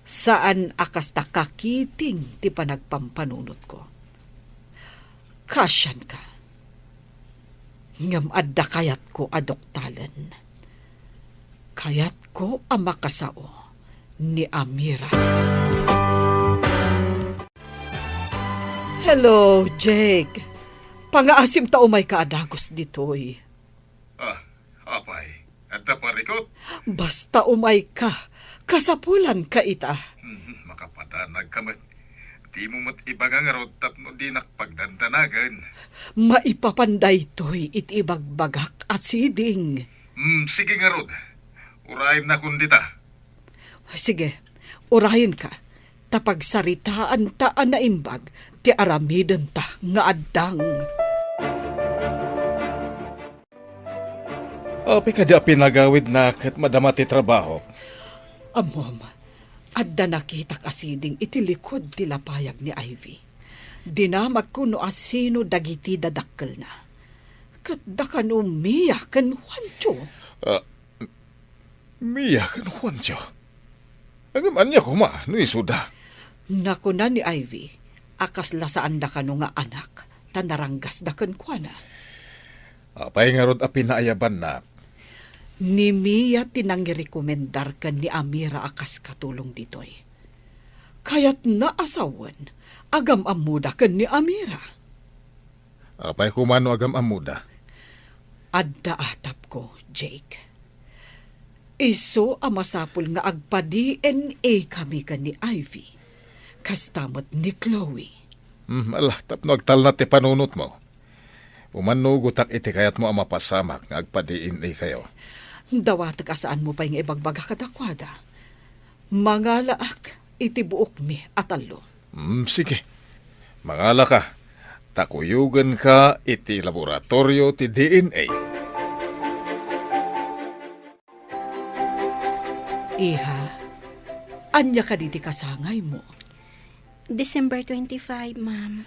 Saan a kasta kakiting ti panagpampanunotko. Kasianka. Ngem adda kayatko a duktalen. Kayatko a makasao ni Amira. Hello, Jake. Pangaasim ta umayka a dagus ditoy. Ah, apay, adda parikut? Basta umayka, kasapulanka ita. Hmm, makapadanagka met. Dimo met ibaga ngarud tapno dinak pagdandanagen. Maipapan daytoy iti ibagbagak a siding. Hmm, sige ngarud. Urayennakon dita. Sige, urayenka, ta pagsaritaanta a naimbag ti aramidenta nga addang. Apay kadi a pinagawidna ket madama ti trabaho? Ammom, adda nakitak a siding iti likud ti lapayag ni Ivy. Dinamagko no asino dagiti dadakkelna. Ket da kano Mia ken Juancho. Ah, Mia ken Juancho? Ngem ania koma no isuda? Nakuna ni Ivy a kasla saanda kano nga anak ta naranggasda kenkuana. Apay ngarud a pinaayabanna? Ni Mia ti nangirekomendar ken ni Amira a kas katulong ditoy. Kayatna a sawen, agam-ammoda ken ni Amira. Apay koma no agam-ammoda? Adda atapko, Jake. Isu a masapul nga agpa-D N A kami ken ni Ivy. Kasta met ni Chloe. Hmm, ala, tapno agtalna ti panunotmo. Umannugotak iti kayatmo a mapasamak nga agpa-D N A kayo. Dawatek a saanmo pay nga ibagbaga kadakuada. Mangalaak iti buokmi a tallo. Hmm, sige. Mangalaka, ta kuyogenka iti laboratorio ti D N A. Iha, ania kadi ti kasangaymo? December twenty-five, ma'am.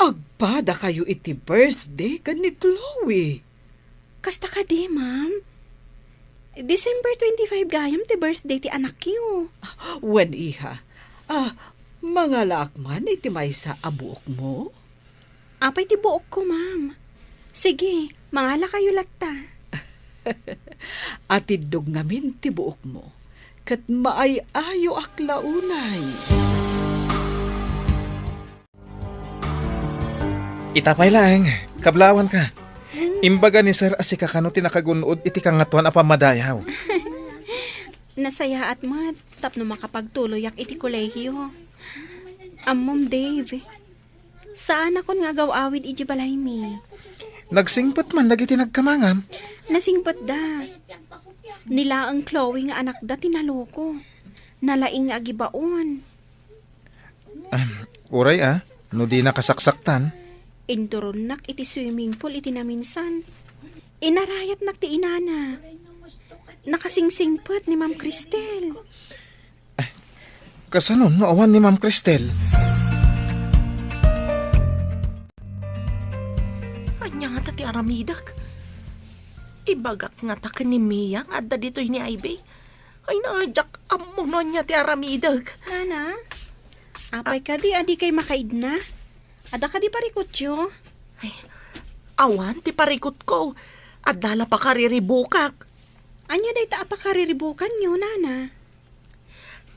Agpadakayo iti birthday ken ni Chloe. Kasta kadi, ma'am? December twenty-five gayam ti birthday ti anakyo. Wen, iha. Ah, mangalaak man iti maysa a buokmo? Apay ti buokko, ma'am? Sige, mangalakayo latta. Atiddog ngamin ti buokmo, ket maay-ayoak la unay. Ita pay laeng, kablawanka. Hmm. Imbaga ni Sir a sika kano ti nakagun-od iti Kangatoan a Pammadayaw. Nasayaat met tapno makapagtuloyak iti kolehiyo. Ammom, Dave, saanakon nga agaw-awid idiay balaymi. Nagsingpet man dagiti nagkamangam? Nasingpetda. Ni laeng Chloe nga anakda ti naloko. Nalaing nga agibaon. Ah, uray a, no di nakasaksaktan. Induronnak iti swimming pool iti naminsan. Inarayatnak ti inana. Nakasingsingpet ni Ma'am Cristel. Kasano no awan ni Ma'am Cristel? Ania ngata ti aramidek? Ibagak ngata ken ni Mia nga adda ditoy ni Ivy. Ay, na, diak ammo no ania ti aramidek. Nana, apay kadi a dikay makaidna? Adda kadi parikutyo? Ay, awan ti parikutko. Adda la pakariribukak. Ania dayta a pakariribukanyo, Nana?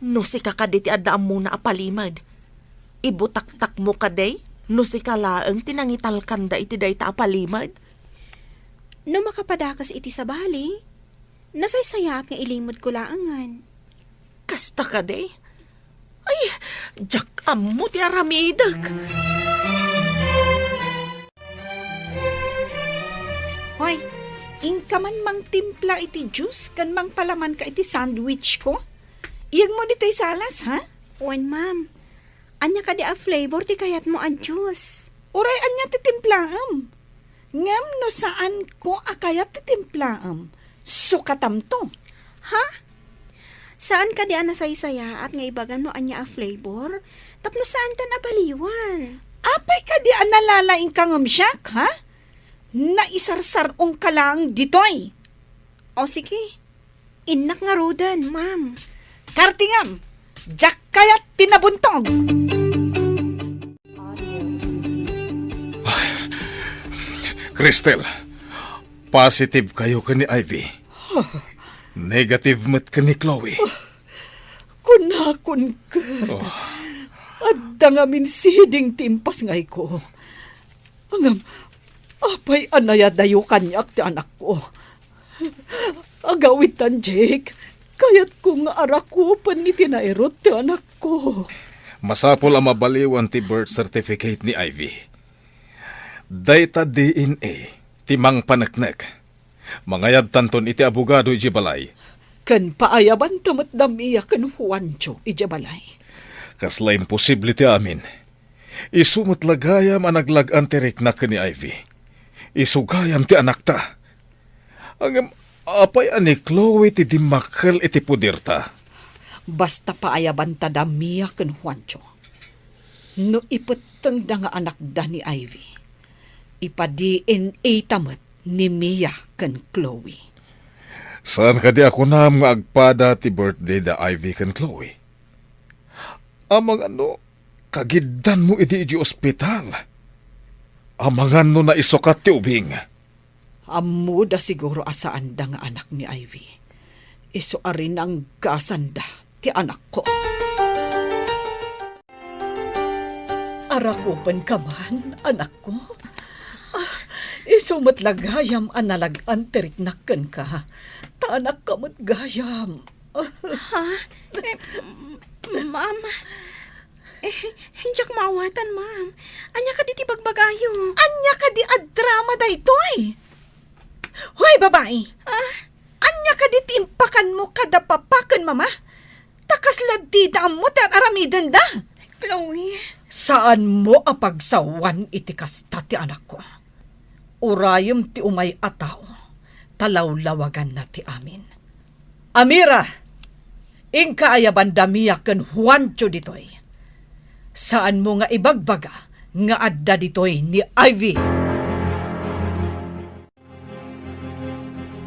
No sika kadi ti adda ammona a palimed, ibutaktakmo kadi no sika laeng ti nangitalkanda iti dayta a palimed? No makapadakes iti sabali, nasaysayaat nga ilimedko laengen. Kasta kadi? Ay, diak ammo ti aramidek. Hoy, inka man mangtimpla iti juice ken mangpalamanka iti sandwich ko? Iyegmo ditoy salas, ha? Wen, ma'am. Ania kadi a flavor ti kayatmo a juice? Uray ania ti timplaem. Ngem no saanko a kayat ti timplaem, sukatamto. Ha? Saan kadi a nasaysayaat nga ibagam no ania a flavor? Tapno saantan a baliwan. Apay kadi a nalalaingka ngem siak, ha? Naisarsar-ongka laeng ditoy. O sige, innak ngaruden, ma'am. Kartingam, diak kayat ti nabuntog. Ay, Cristel, positive kayo ken ni Ivy. Negative met ken ni Chloe. Kunakon ket, Oh. adda ngamin siding ti impasngayko. Ngem, apay a nayadayo kaniak ti anakko? Agawidtan, Jake. Kayatko nga arakupen iti nairut ti anakko. Masapul a mabaliwan ti birth certificate ni Ivy. Dayta D N A ti mangpaneknek. Mangayabtanton iti abogado idiay balay. Ken paayabanta met da Mia ken Juancho idiay balay. Kasla imposible ti amin. Isu met la gayam a naglag-an ti rikna ken ni Ivy. Isu gayam ti anakta. Ngem apay a ni Chloe ti dimmakkel iti poderta? Basta paayabanta da Mia ken Juancho. No ipettengda nga anakda ni Ivy, ipa-D N A ta met ni Mia ken Chloe. Saan kadi a kunam nga agpada ti birthday da Ivy ken Chloe? Amangan no kagiddanmo idi idiay ospital? Amangan no naisukat ti ubing? Ammoda siguro a saanda nga anak ni Ivy. Isu a rinanggasanda ti anakko. Arakupenka man, anakko? Ah, isu met la gayam a nalag-an ti riknak kenka. Ta anakka met gayam. Ha? Eh, m-, ma'am, eh, diak maawatan, ma'am. Ania kadi ti bagbagayo? Ania kadi a drama daytoy? Hoy, babai! Ah? Ania kadi ti impakanmo kada papa ken mama? Ta kasla dida ammo ti ar-aramidenda. Chloe. Saanmo a pagsawan iti kasta ti anakko. Urayem ti umay a tao, ta lawlawaganna ti amin. Amira, inka ayabanda Mia ken Juancho ditoy. Saanmo nga ibagbaga nga adda ditoy ni Ivy.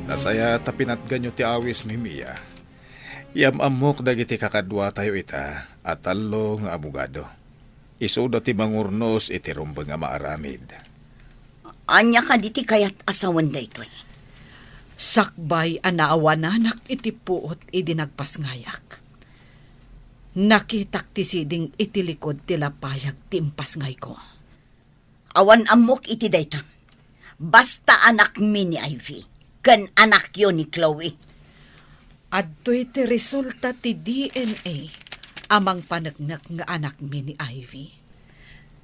Nasayaat a pinatganyo ti awis, Mimia. Yam-ammok dagiti kakaduatayo ita a tallo nga abogado. Isuda ti mangurnos iti rumbeng a maaramid. Ania kadi ti kayat a sawen daytoy? Sakbay a naawananak iti puot idi nagpasngayak, nakitak ti siding iti likod ti lapayag ti impasngayko. Awan ammok iti dayta. Basta anakmi ni Ivy, ken anakyo ni Chloe. Adtoy ti resulta ti D N A a mangpaneknek nga anakmi ni Ivy.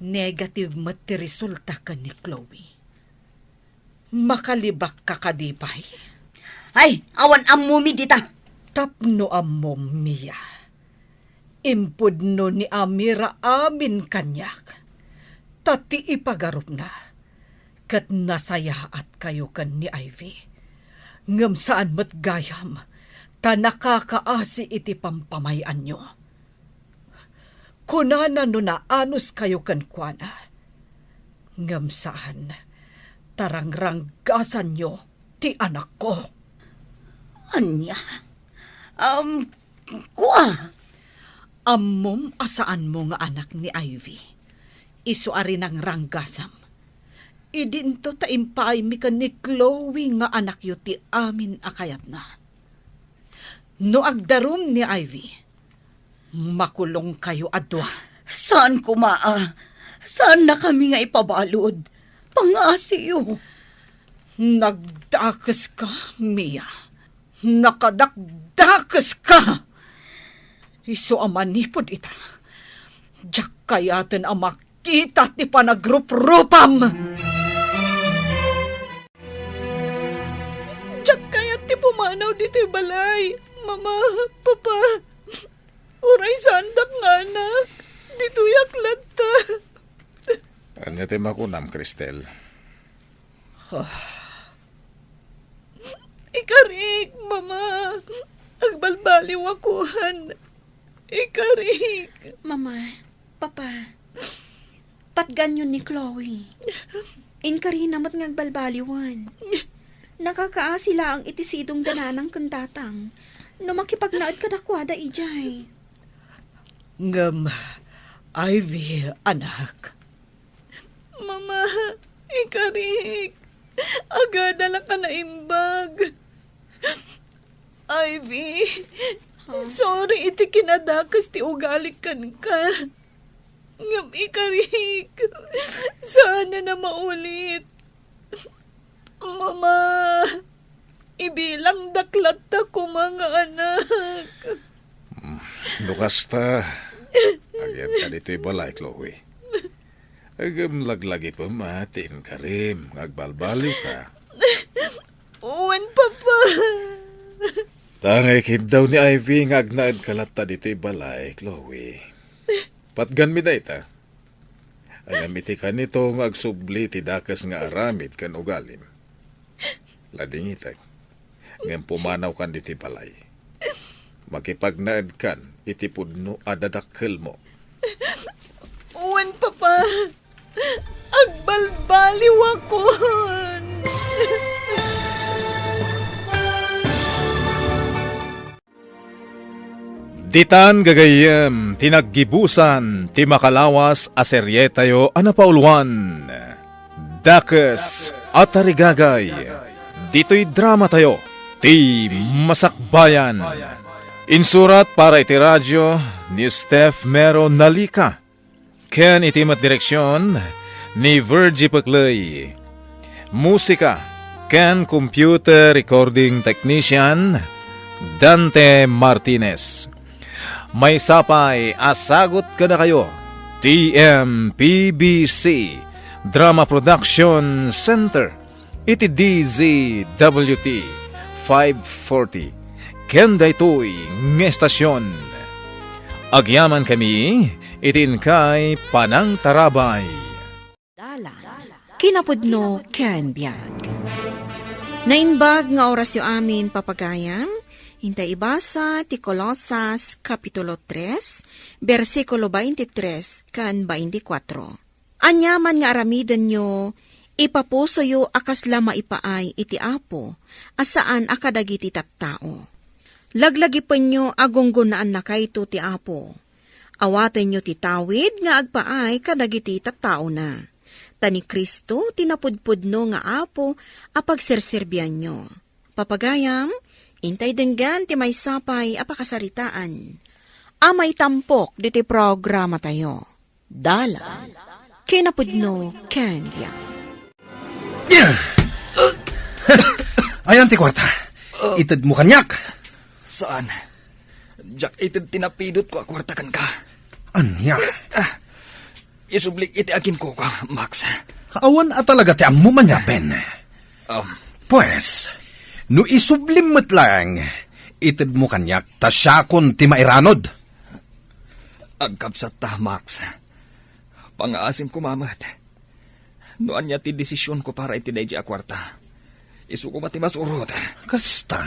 Negative met ti resulta ken ni Chloe. Makalibakka kadi pay? Ay, awan ammomi dita. Tapno ammom, Mia. Impudno ni Amira amin kaniak. Ta ti ipagarupna, ket nasayaatkayo ken ni Ivy. Ngem saan met gayam, ta nakakaasi iti pampamay-anyo. Kunana no naanuskayo kenkuana. Ngem saan, ta rangranggasanyo ti anakko. Ania? Um, kua? Ammom a saanmo nga anak ni Ivy. Isu a rinangranggasam. Idinto ta impaaymi ken ni Chloe nga anakyo ti amin a kayatna. No agdarum ni Ivy, makulongkayo a dua. Saan koma a. Saannakami nga ipabalud. Pangngasiyo. Nagdakeska, Mia. Nakadakdakeska! Isu a manipud ita, diak kayaten a makita ti panagruprupam. Diak kayat ti pumanaw ditoy balay. Mama, Papa, uray saandak nga anak, ditoyak latta. Ania ti makunam, Cristel? Ikarik, Mama. Agbalbaliwakan. Ikarik. Mama, Papa, patganyo ni Chloe. Inkarina met nga agbalbaliwen. Nakakaasi laeng iti sidong da nanang ken tatang no makipagnaed kadakuada idiay. Ngem, Ivy, anak. Mama, ikarik. Agada la ka naimbag. Ivy, sorry iti kinadakes ti ugalik kenka. Ngem ikarik, saan a maulit. Mama, ibilangdak latta koma nga anak. Mm, no kasta, agyanta ditoy balay, Chloe. Ngem laglagipem a ti inkarim nga agbalbaliwka. Wen, Papa. Ta nga ikiddaw ni Ivy nga agnaedka latta ditoy balay, Chloe. Patganmi dayta. Ngem iti kanito nga agsubli ti dakes nga aramid ken ugalim, ladingitek, ngem pumanawkan ditoy balay. Makipagnaedkan iti pudno a dadakkelmo. Wen, Papa, agbalbaliwakon. Ditan gagayyem ti naggibusan ti makalawas a serietayo a napauluan, Dakes a Tarigagay, ditoy dramatayo, Ti Masakbayan. Insurat para iti radio ni Steph Mero Nalica. Ken iti met direksion ni Virgie Pecley. Musika ken computer recording technician, Dante Martinez. Maysa pay a sagut kadakayo, T M P B C Drama Production Center. Iti D Z W T five forty ken daytoy nga estasion. Agyamankami Iti inkay panangtarabay. Dalan, kinapudno ken biag. Naimbag nga orasyo amin, papagayam, intay ibasa ti Colosas, Kapitulo tres, bersikulo twenty-three ken twenty-four. Ania man nga aramidenyo, ipapusoyo a kasla maipaay iti Apo, a saan a kadagiti tattao. Laglagipenyo a gunggonaannakayto ti Apo. Awatenyo ti tawid nga agpaay kadagiti tattaona. Ta ni Cristo ti napudpudno nga Apo a pagserserbianyo. Papagayam, intay denggen ti maysa pay a pakasaritaan a maitampok ditoy programatayo. Dalan, kinapudno ken biag. Ayan ti kuarta. Itedmo kaniak. Saan? Diak ited ti napidotko a kuarta kenka. Ania? Ah, isublik iti aginkuko, Max. Awan a talaga ti ammom ania, Ben. Um, Pues, no isublim met laeng, itedmo kaniak ta siakon ti mairanod. Agkabsatta, Max. Pangaasim koma met. No ania ti desisionko para iti daydi a kuarta, isu koma ti masurot. Kasta.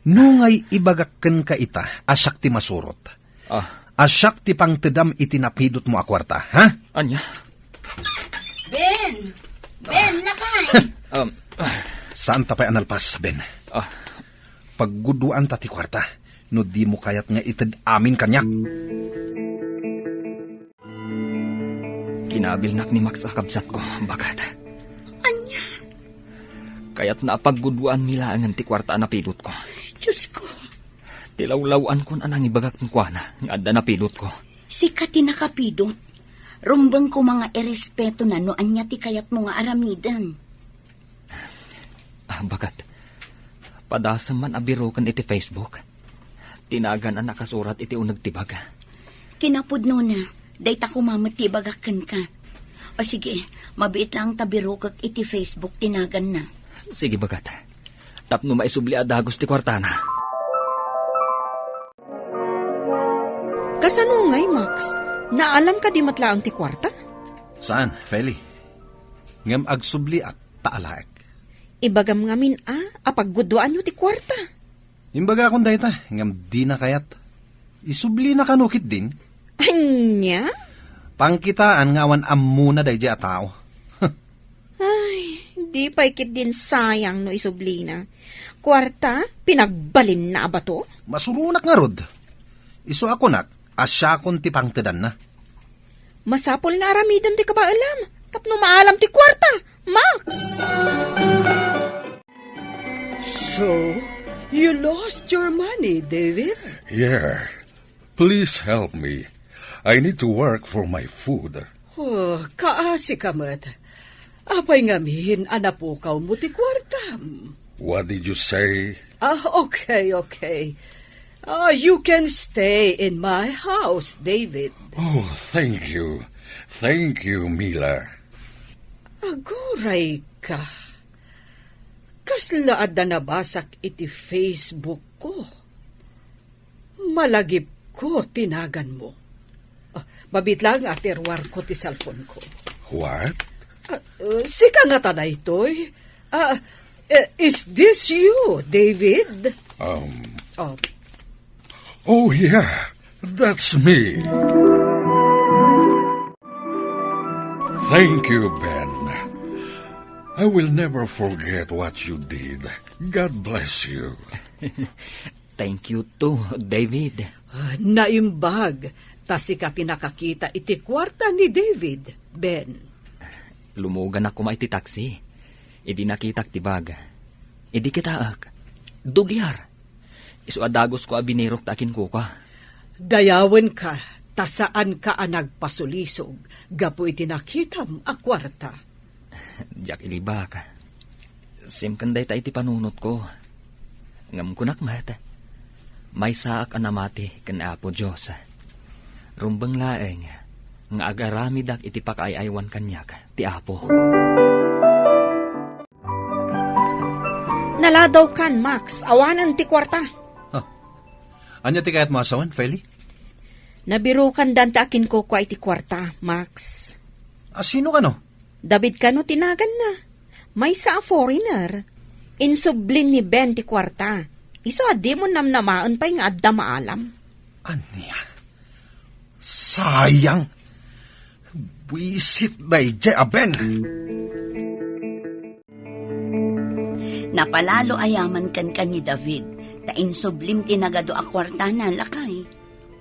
No ngay ibagak kenka ita a siak ti masurot. Ah. A siak ti pangtedam iti napidotmo a kuarta, ha? Ania? Ben! Ben, lakay! Um, ah. Saan ta pay a nalpas, Ben? Ah. Pagguduanta ti kuarta, no dimo kayat nga ited amin kaniak. Kinabilnak ni Max a kabsatko, baket. Ania? Kayatna a pagguduanmi laengen ti kuarta a napidotko. Diosko. Ti lawlaw-ankon a nangibagak kenkuana nga adda napidotko. Sika ti nakapidot. Rumbeng koma nga irespetona no ania ti kayatmo nga aramiden. Ah, baket. Padasem man a biroken iti Facebook. Ti nagan a nakasurat iti uneg ti bag. Kinapudnona, dayta koma met ti ibagak kenka. O sige, mabiit laeng ta birokek iti Facebook ti naganna. Sige, baket. Tapno maisubli a dagus ti kuartana. Kasano ngay, Max? Naalam kadi met laeng ti kuarta? Saan, Feli? Ngem agsubliak ta alaek. Ibagam ngamin a, a pagguduanyo ti kuarta. Imbagakon dayta, ngem dina kayat. Isublina kano ketdin? Ania? Pangkitaan nga awan ammona daydi a tao. Ay, di pay ketdin sayang no isublina. Kuarta, pinagbalinna a bato? Masuronak ngarud. Isu a kunak a siakon ti pangtedanna. Masapul nga aramidem ti kabaelam tapno maalam ti kuarta, Max! So, you lost your money, David? Yeah. Please help me. I need to work for my food. Oh, kaasi ka met. Apay ngamin a napukawmo ti kuartam? What did you say? Ah, okay, okay. Ah, you can stay in my house, David. Oh, thank you. Thank you, Mila. Aguray ka. Kasla adda nabasak iti Facebook ko. Malagipko ti naganmo. Ah, mabiit laeng a ti ruarko ti cellphone ko. What? Ah, uh, sika ngata daytoy? Ah, eh, is this you, David? Um. Oh. Oh, yeah. That's me. Thank you, Ben. I will never forget what you did. God bless you. Thank you too, David. Ah, naimbag, ta sika ti nakakita iti kuarta ni David, Ben. Lumuganak koma iti taksi. Idi nakitak ti bag. Idi kitaek. Duliar. Isu a dagusko a binirok ta akinkuka. Dayawenka, ta saanka a nagpasulisog gapu iti nakitam a kuarta. Diak ilibak. Simken dayta iti panunotko. Ngem kunak met, maysaak a namati ken Apo Dios. Rumbeng laeng nga agaramidak iti pakaay-aywan kaniak ti Apo. Naladawkan, Max, awanen ti kuarta. Ah. Ania ti kayatmo a sawen, Feli? Nabirukandan ti akinkukua iti kuarta, Max. A, sino kano? David kano ti naganna. Maysa a foreigner. Insublin ni Ben ti kuarta. Isu a dimon namnamaen pay nga adda maalam. Ania? Sayang! Buisit daydiay a Ben! Napalalo a yaman kenka ni David, ta insublim ti nagadu a kuartana, lakay.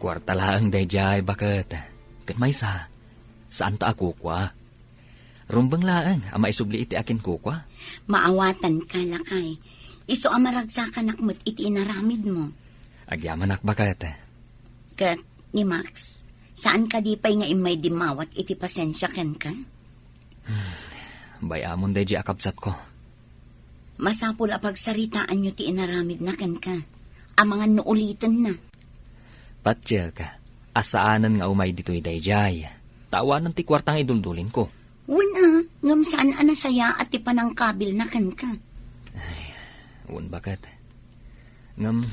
Kuarta laeng daydiay, baket. Ket maysa, saanta a kukua. Rumbeng laeng a maisubli iti akinkukua. Maawatanka, lakay. Isu a maragsakanak met iti inaramidmo. Agyamanak, baket. Ket ni Max, saan kadi pay nga immay dimmawat iti pasensia kenka? Bay-amon daydiay a kabsatko. Masapul a pagsaritaanyo ti inaramidna kenka, amangan no ulitenna. Patiek, a saanen nga umay ditoy daydiay, ta awanen ti kuarta nga iduldulinko. Wen a, ngem saan a nasayaat ti panangkabilna kenka. Ay, wen baket. Ngem,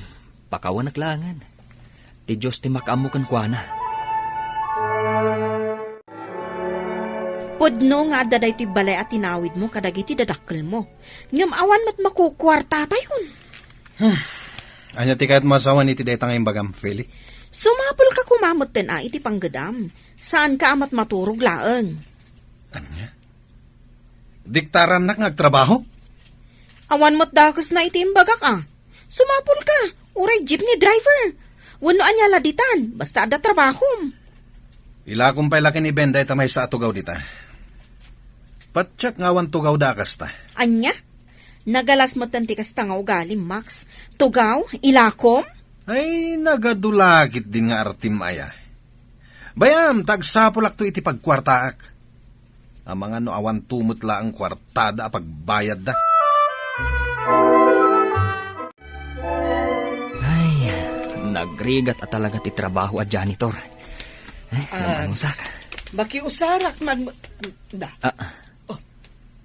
pakawanak laengen. Ti Dios ti makaammo kenkuana. Pudno nga adda daytoy balay a tinawidmo kadagiti dadakkelmo. Ngem awan met makukuartatayon. Hmm. Ania ti kayatmo a sawen iti dayta nga imbagam, Feli? Sumapulka koma metten a iti panggedam. Saanka a met maturog laeng. Ania? Diktarannak nga agtrabaho? Awan met dakesna iti imbagak a. Sumapulka, uray jeepney driver. Wenno ania la ditan, basta adda trabahom. Ilakom pay la ken ni Ben dayta maysa a tugaw dita. Patiek nga awan tugawda a kasta. Ania? Nagalas metten ti kasta nga ugalim, Max. Tugaw, ilakom? Ay, nagadu la ketdin nga artim aya. Bay-am, ta agsapulakto iti pagkuartaak. Amangan no awanto met laeng kuartada a pagbayadda. Ay, nagrigat a talaga ti trabaho a janitor. Eh, Ah, namangusak. Makiusarak man mo-, na. Ah. Oh,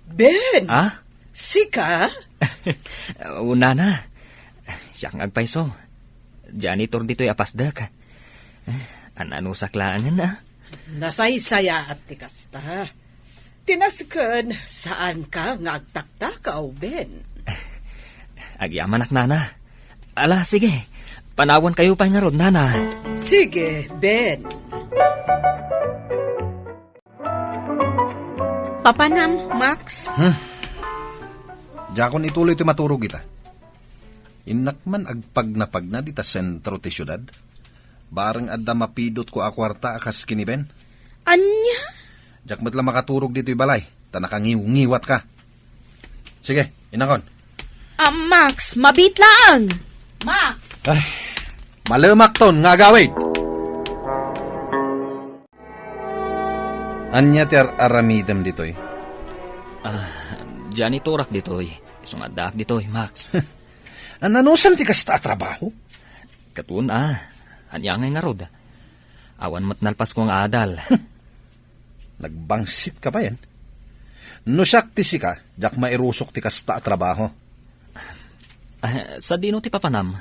Ben! Ah? Sika? O, nana. Siak nga agpayso. Janitor ditoy a pasdek. Eh, an-anusak laengen, ah. Nasaysayaat ti kasta. Ti nasken, saanka nga agtaktaka, Ben. Agyamanak, nana. Ala, sige. Panawankayo pay ngarud, nana. Sige, Ben. Papanam, Max? Hmm. Diakon ituloy ti maturog ita. Innak man agpagnapagna dita sentro ti siudad. Bareng adda mapidotko a kuarta a kas ken ni Ben. Ania? Diak met la makaturog ditoy balay, ta nakangiwngiwatka. Sige, innakon. Ah, Max, mabiit laeng. Max! Ay, malemakton nga agawid. Ania ti ar-aramidem ditoy? Ah, janitorak ditoy. Isu nga addaak ditoy, Max. An-anusan ti kasta a trabaho? Ket wen a, ania ngay ngarud? Awan met nalpasko nga adal. Nagbangsitka pay. No siak ti sika, diak mairusok ti kasta a trabaho. Ah, sadino ti papanam?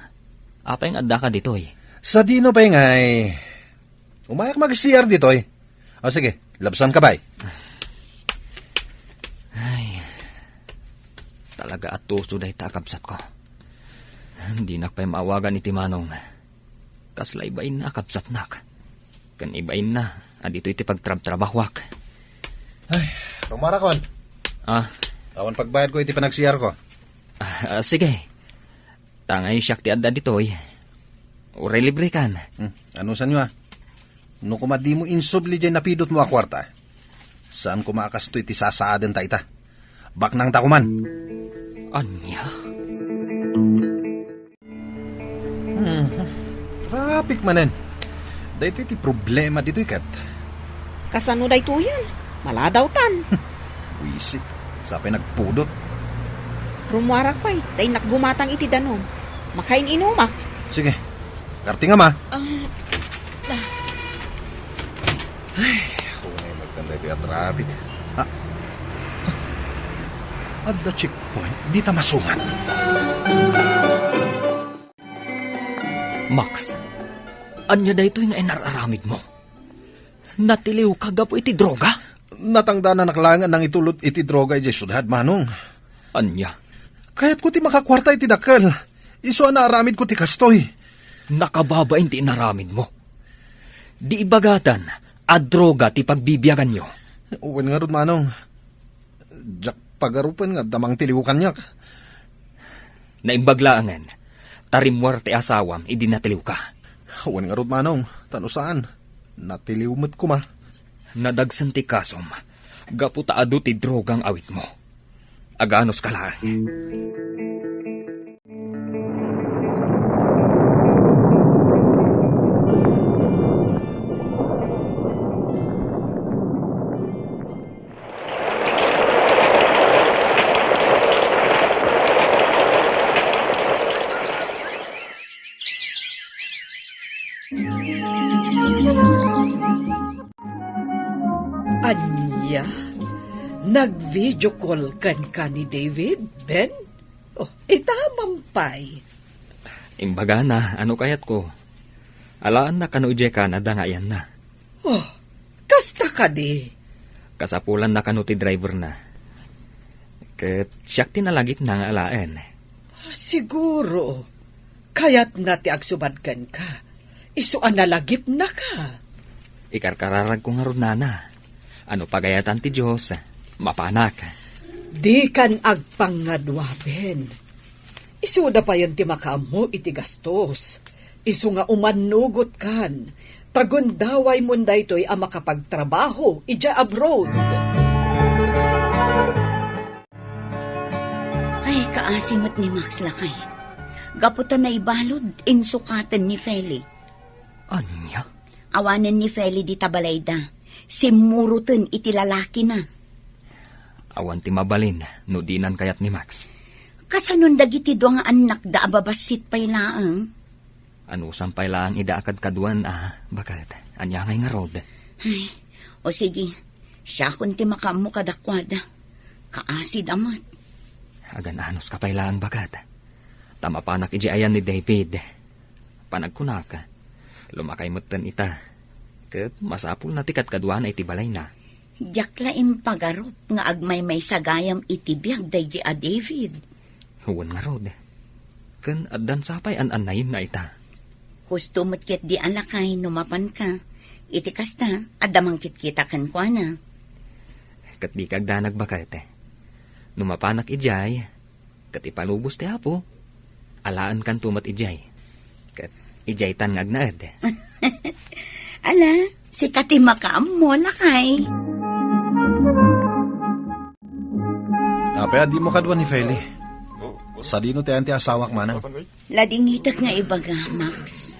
Apay nga addaka ditoy? Sadino pay ngay? Umayak mag-C R ditoy. O sige, labsanka pay. Ay, talaga a tuso dayta a kabsatko. Dinak pay maawagan iti manong. Kasla ibainna a kabsatnak. Ken ibainna a ditoy ti pagtrabtrabahoak. Ay, rumarakon. Ah? Awan pagbayadko iti panag-C R ko. Ah, ah, sige. Tangay siak ti adda ditoy. Uray librekan. Hmm, anusanyo a? No koma dimo insubli diay napidotmo a kuarta, saan koma a kastoy ti sasaadenta ita. Baknangta koman. Ania? Hmm, traffic manen. Daytoy ti problema ditoy ket. Kasano daytoyen? Maladawtan. Wisit. Sapay nagpudot. Rummuarak pay, ta innak gumatang iti danum. Makain-inumak. Sige. Kartingam a. Ah, ah. Ay, ako na yung magtanda ito yung traffic. Ah. Adda checkpoint, dita masungat. Max, Ania daytoy nga inar-aramidmo? Natiliwka gapu iti droga? Natangdananak laeng a nangitulod iti droga idiay siudad, Manong. Ania? Kayatko ti makakuarta iti dakkel. Isu a naaramidko ti kastoy. Nakababain ti inaramidmo. Di ibagatan a droga ti pagbibiaganyo. Wen ngarud, Manong. Diak pagarupen nga adda mangtiliw kaniak. Naimbag laengen, ta rimmuar ti asawam idi natiliwka. Wen ngarud, Manong, ta no saan, natiliw met koma. Nadagsen ti kasom, gapu ta adu ti droga nga awitmo. Aganuska laeng. Ania? Nag-video call kenka ni David, Ben? Oh, ita man pay. Imbagana, ano kayatko? Alaanna kano idiay Canada nga ayanna. Oh, kasta kadi? Kasapulanna kano ti driverna. Ket siak ti nalagipna nga alaen. Siguro, kayatna ti agsubad kenka. Isu a nalagipnaka. Ikarkararagko ngarud, nana. Ano pagayatan ti Dios, mapanak. Dikan agpangngadua, Ben. Isuda payen ti makaammo iti gastos. Isu nga umannugotkan, ta gundaway mon daytoy a makapagtrabaho idiay abroad. Ay, kaasi met ni Max, lakay. Gapu ta naibalud, insukaten ni Feli. Ania? Awanen ni Feli dita balayda. Simmuroten iti lalakina. Awan ti mabalin no dinan kayat ni Max. Kasanon dagiti dua nga annakda a babassit pay laeng? Anusam pay laeng ida a kadkaduan a, baket. Ania ngay ngarud? Ay, o sige, siakon ti makaammo kadakuada. Kaasida met. Agan-anuska pay laeng, baket. Ta mapanak idiay ayan ni David. Panagkunak, lumakay metten ita. Ket masapulna ti kadkaduana iti balayna. Diak la impagarup nga agmaymaysagayam iti biag daydi a David. Wen ngarud. Ken addan sapay an-annayenna ita. Husto met ketdi a lakay no mapanka. Iti kasta, adda mangkitkita kenkuana. Ket dika agdanag, baket. No mapanak idiay, ket ipalubos ti Apo, alaenkanto met idiay. Ket idiaytan nga agnaed. Ala, sika ti makaammo, lakay. Apay a dimo kadua ni Feli? Sadino ti ayan ti asawak, manang? Ladingitek nga ibaga, Max.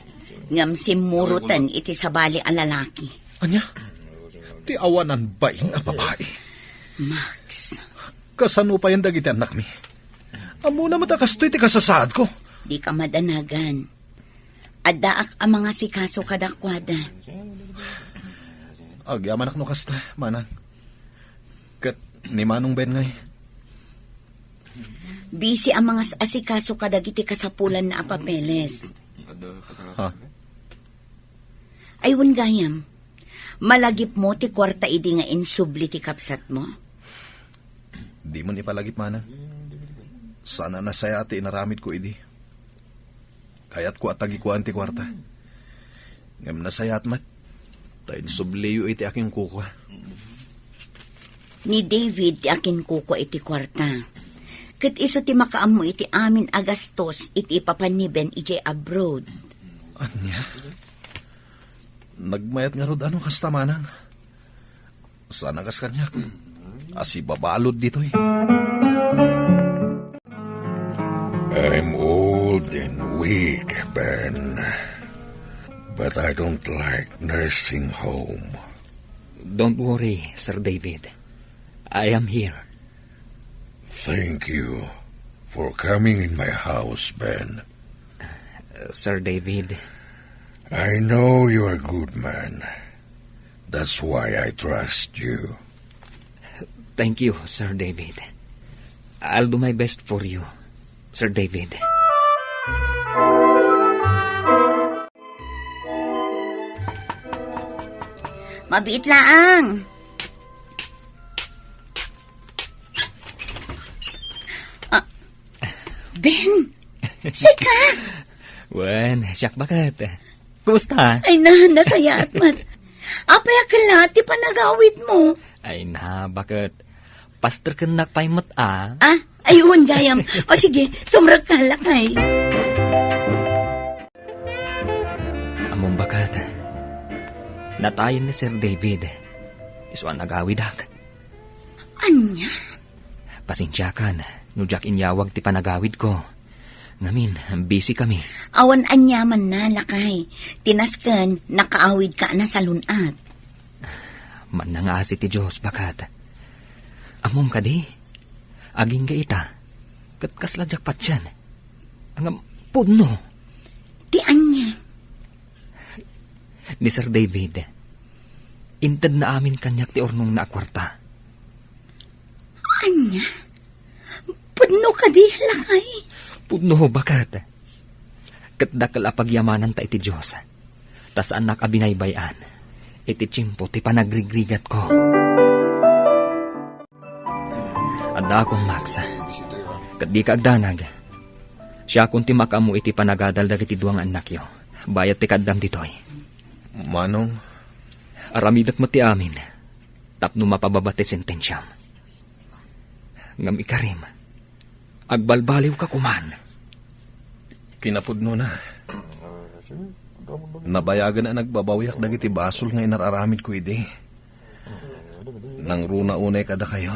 Ngem simmuroten iti sabali a lalaki. Ania? Ti awanan bain a babai. Max. Kasano payen dagiti annakmi? Ammona met a kastoy ti kasasaadko. Dika madanagan. Addaak a mangasikaso kadakuada. Agyamanak no kasta, manang. Ket ni Manong Ben ngay? Busy a mangas-asikaso kadagiti kasapulanna a papeles. Ha? Ay, wen gayam. Malagipmo ti kuarta idi nga insubli ti kabsatmo? Dimon ipalagip, manang. Saan a nasayaat ti inaramidko idi. Kayatko a tagikuan ti kuarta. Ngem nasayaat met, ta insubliyo iti akinkukua. Ni David ti akinkukua iti kuarta. Ket isu ti makaammo iti amin a gastos iti ipapan ni Ben idiay abroad. Ania? Nagmayat ngarud a no kasta, manang? Saan a kas kaniak a sibabalud ditoy. I'm old and weak, Ben. But I don't like nursing home. Don't worry, Sir David. I am here. Thank you for coming in my house, Ben. Sir David. I know you're a good man. That's why I trust you. Thank you, Sir David. I'll do my best for you, Sir David. Mabiit laeng. Ah, Ben, sika? Wen, siak baket. Kumusta? Ay na, nasayaat met. Apay a kella ti panagawidmo? Ay na, baket. Pasterkennak pay met a. Ah, ay, wen gayam. O sige, sumrekka, lakay. Ammom baket, natayen ni Sir David. Isu a nagawidak. Ania? Pasensiakan no diak inyawag ti panagawidko. Ngamin, busy kami. Awan aniamanna, lakay. Ti nasken, nakaawidka a nasalun-at. Mannangasi ti Dios, baket. Ammom kadi? Agingga ita, ket kasla diak patien. Ngem pudno. Ti ania? Ni Sir David, intedna amin kaniak ti urnongna a kuarta. Ania? Pudno kadi, lakay? Pudno, baket. Ket dakkel a pagyamananta iti Dios, ta saannak a binaybay-an iti tiempo ti panagrigrigatko. Addaakon, Max. Ket dika agdanag. Siakon ti makaammo iti panagadal dagiti dua nga annakyo, bayat ti kaaddam ditoy. Manong? Aramidek met ti amin tapno mapababa ti sentensiam. Ngem ikarim, agbalbaliwka koman. Kinapudnona, nabayagen a nagbabawiak dagiti basol nga inar-aramidko idi. Nangruna unay kadakayo,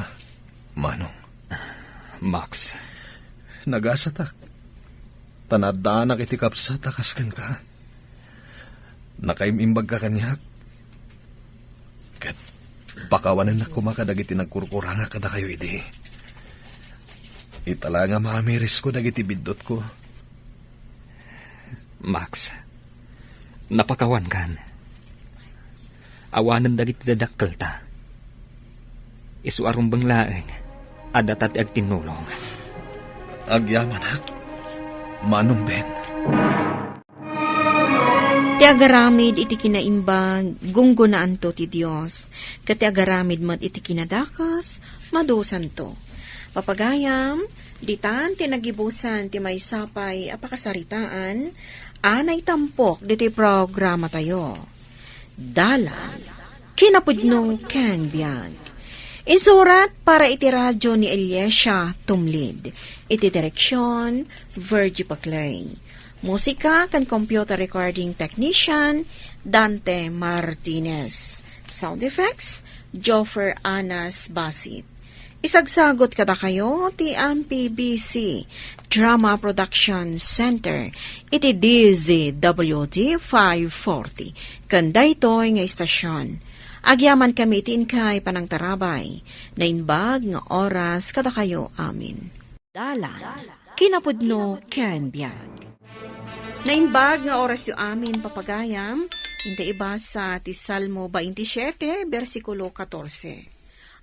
Manong. Max. Nagasatak. Ta naaddaanak iti kabsat a kas kenka. Nakaim-imbagka kaniak. Ket pakawanennak koma kadagiti nagkurkurangak kadakayo idi. Ita la nga mamirisko dagiti biddutko. Max, napakawankan. Awanen dagiti dadakkelta. Isu a rumbeng laeng, adda ta ti agtinnulong. Agyamanak, Manong Ben. Ti agaramid iti kinaimbag, gunggonaanto ti Dios, ket ti agaramid met iti kinadakes, madusanto. Papagayam, ditan ti nagibusan ti maysa pay a pakasaritaan a naitampok ditoy programatayo. Dalan, kinapudno ken biag. Insurat para iti radio ni Eliasia Tumlid. Iti direksion, Virgie Paclay. Musika ken computer recording technician, Dante Martinez. Sound effects, Joffer Anas Basit. Isagsagot kadakayo ti M P B C Drama Production Center iti D Z W T five forty. Ken daytoy nga istasyon, agyamankami iti inkay panangtarabay. Naimbag nga oras kadakayo amin. Dalan, kinapudno ken biag. Naimbag nga orasyo amin, papagayam, inta ibasa ti Salmo baintisiete, bersikulo katorse.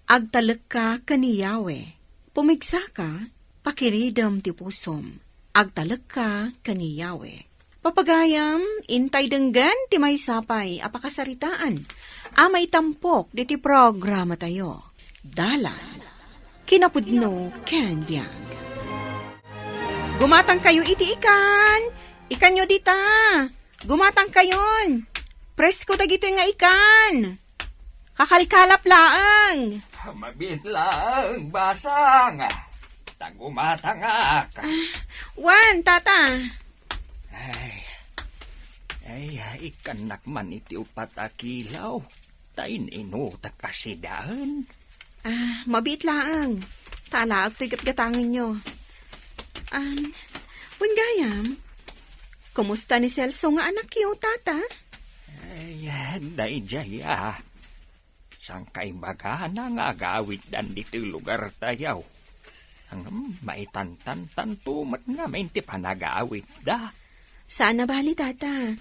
Agtalekka ken ni Yahweh. Pumigsaka, pakiridem ti pusom. Agtalekka ken ni Yahweh. Papagayam, intay denggen ti maysa pay a pakasaritaan a maitampok diti programatayo. Dalan, kinapudno ken biag. Gumatangkayo iti ikan. Ikanyo dita. Gumatangkayon. Presko dagitoy nga ikan. Kakalkalap laeng. Mabiit laeng, basang. Ta gumatangak. Ah, wen, tata. Ay, ay, ikannak man iti upat a kilaw. Ta in-inutak a sidaen. Ah, mabiit laeng. Ta alaek toy gatgatangenyo. Um, wen gayam, kumusta ni Celso nga anakyo, tata? Ay, daydiay a. Sangkaibagana nga agawiddan ditoy lugartayo. Ngem maitantantanto met ngamin ti panagawidda. Saan a bali, tata.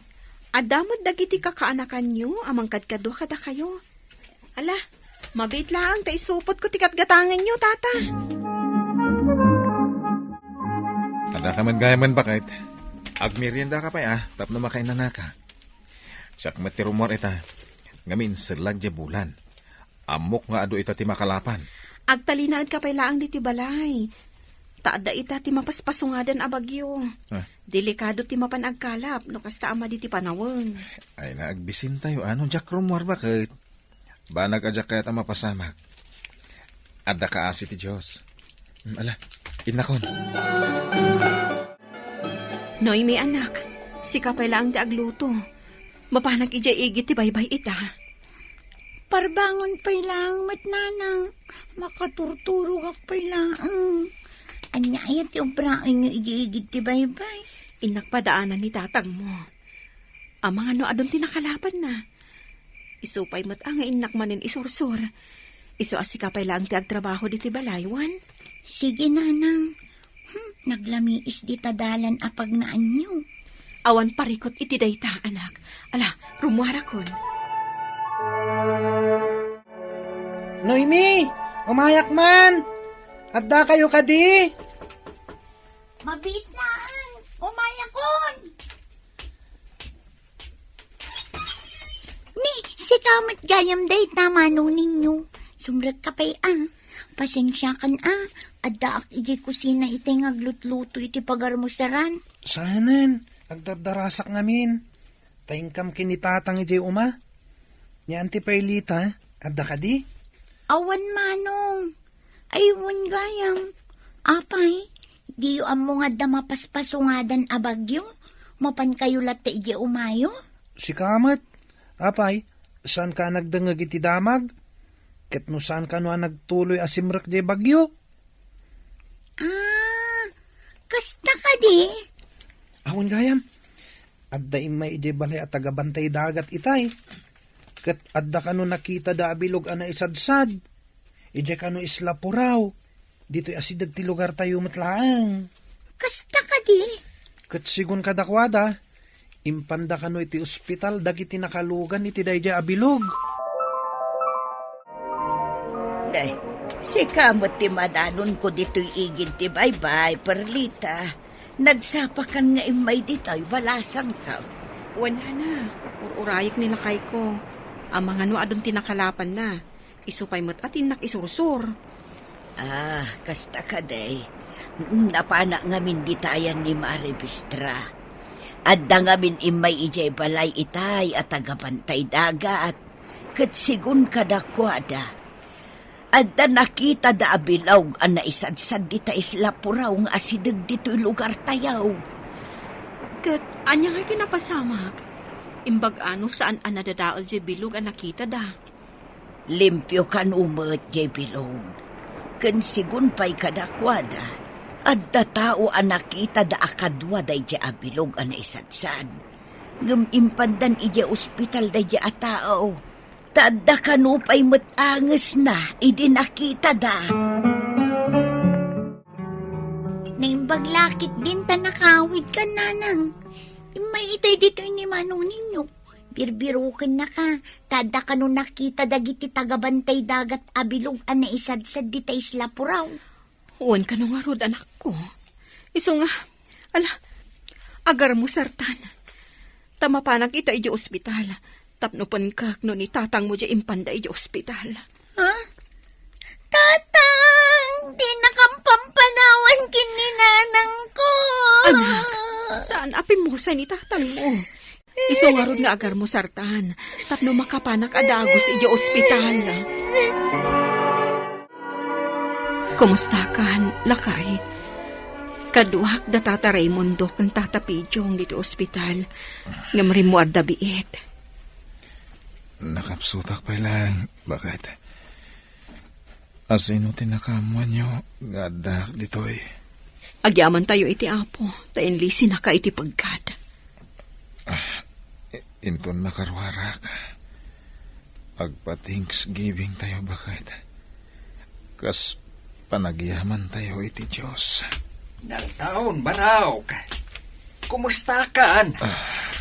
Adda met dagiti kakaanakanyo a mangkadkadua kadakayo. Ala, mabiit laeng ta isupotko ti gatgatangenyo, tata. Adda ka met gayam, baket. Agmeriendaka pay a, tapno makainanaka. Siak met ti rummuar ita. Ngamin, serlag diay bulan. Ammok nga adu ita ti makalapan. Agtalinaedka pay laeng ditoy balay. Ta adda ita ti mapaspasungadan a bagyo. Ah. Delikado ti mapan agkalap no kasta a madi ti panaweng. Ay, naagbisintayo. Ano, diak rummuar baket. Banag a diak kayat a mapasamak. Adda kaasi ti Dios. Hmm, ala, innakon. Noemi, anak, sika pay laeng ti agluto. Mapanak idiay igid ti baybay ita. Parbangon pay laeng met, nanang. Makaturturogak pay laeng. Ania aya ti ubraenyo idiay igid ti baybay? Innak padaanan ni tatangmo. Amangan no adun ti nakalapanna. Isu pay met a nga innak manen isursor. Isu a sika pay laeng ti agtrabaho ditoy balay, wen? Sige, nanang. Hmm, naglamiis dita dalan a pagnaanyo. Awan parikut iti dayta, anak. Ala, rummuarakon. Noemi, umayak man! Addakayo kadi? Mabiit laeng, umayakon! Ni, sika met gayam dayta, manong ninyo. Sumrekka pay a. Pasensiakan a. Addaak idiay kusina itay nga aglutluto iti pagarmusaran. Saanen, agdardarasak ngamin. Ta inkam ken ni tatang idiay uma. Ni Auntie Perlita, adda kadi? Awan, manong. Ay, wen gayam. Apay, diyo ammo nga adda mapaspasungadan a bagyo? Mapankayo latta idiay umayo? Sika met. Apay, saanka a nagdengngeg iti damag? Ket no saan kano a nagtuloy a simrek diay bagyo? Ah, kasta kadi? Awan gayam. Adda immay idiay balay a tagabantay dagat itay. Ket adda kano nakitada a bilog a naisadsad. Idiay kano Isla Purao. Ditoy asideg ti lugartayo met laeng. Kasta kadi? Ket sigun kadakuada, impanda kano iti ospital dagiti nakalugan iti daydiay a bilog. Nay, sika met ti madanonko ditoy igid ti baybay, Perlita. Nagsapakan nga immay ditoy, balasangka. Wen, nana, ur-urayek ni lakayko. Amangan no adun ti nakalapanna. Isu pay met a ti innak isursor. Ah, kasta kadi. Napanak ngamin ditayan ni Mare Bistra. Adda ngamin immay idiay balay itay a tagabantay dagat. Ket sigun kadakuada, adda nakitada a bilog a naisadsad dita Isla Purao nga asideg ditoy lugartayo. Ket ania ngay ti napasamak? Imbag-a no saan a nadadael diay bilog a nakitada? Limpio kano met diay bilog. Ken sigun pay kadakuada, adda tao a nakitada a kadua daydiay a bilog a naisadsad. Ngem impandan idiay ospital daydiay a tao. Ta adda kano pay met angesna idi nakitada. Naimbag la ketdin ta nakawidka, nanang. Immay itay ditoy ni manong ninyo. Birbirokennaka, ta adda kano nakita dagiti tagabantay dagat a bilog a naisadsad dita Isla Purao. Wen kano ngarud, anakko. Isu nga, ala, agarmusartan. Ta mapanak ita idiay ospital. Tapno penkek no ni tatangmo diay impanda idiay ospital. Ha? Tatang, dinakam pampanawan ken ni nanangko. Anak, saan a pimmusay ni tatangmo? Isu ngarud nga agarmusartan, tapno makapanak a dagus idiay ospital. Kumustakan, lakay? Kaduak da Tata Raimundo ken Tata Pidiong ditoy ospital, ngem rimmuarda biit. Nakapsutak pay laeng, baket. Asino ti nakaammoanyo nga addaak ditoy? Agyamantayo iti Apo, ta inlisinaka iti pegkat. Ah, i-, inton makaruarak, agpa-Thanksgiving tayo, baket. Kas panagyamantayo iti Dios. Naltaon, manawg. Kumustakan? Ah.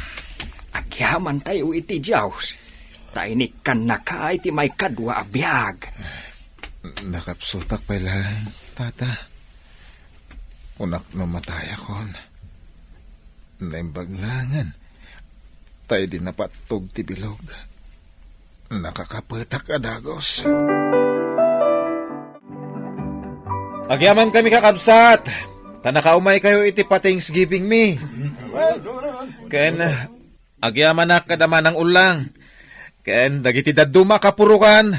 Agyamantayo iti Dios. Ta inikkannaka iti maikadua a biag. Nakapsutak pay laeng, Tata. Kunak no matayakon. Naimbag laengen. Ta idi napattog ti bilog, Nakakapetak a dagus. Agyamankami, kakabsat, ta nakaumaykayo iti pa-Thanksgiving mi. Ken agyamanak kada manang ullang. Ken dagiti dadduma a kapurokan,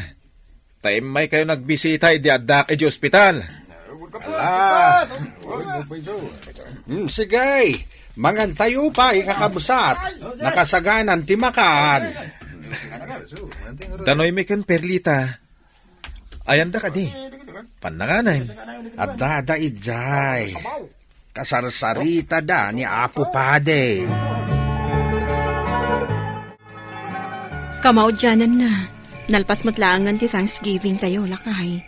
ta immaykayo nagbisita idi addak iti ospital. Ala. Hmm, sige. Mangantayo pay, kakabsat. Nakasaganan ti makan. Danoymi ken Perlita. Ayanda kadi? Pannanganen. Adda da idiay. Kasarsaritada ni Apo Padi. Kamaudiananna, nalpas met laengen ti Thanksgiving tayo, lakay.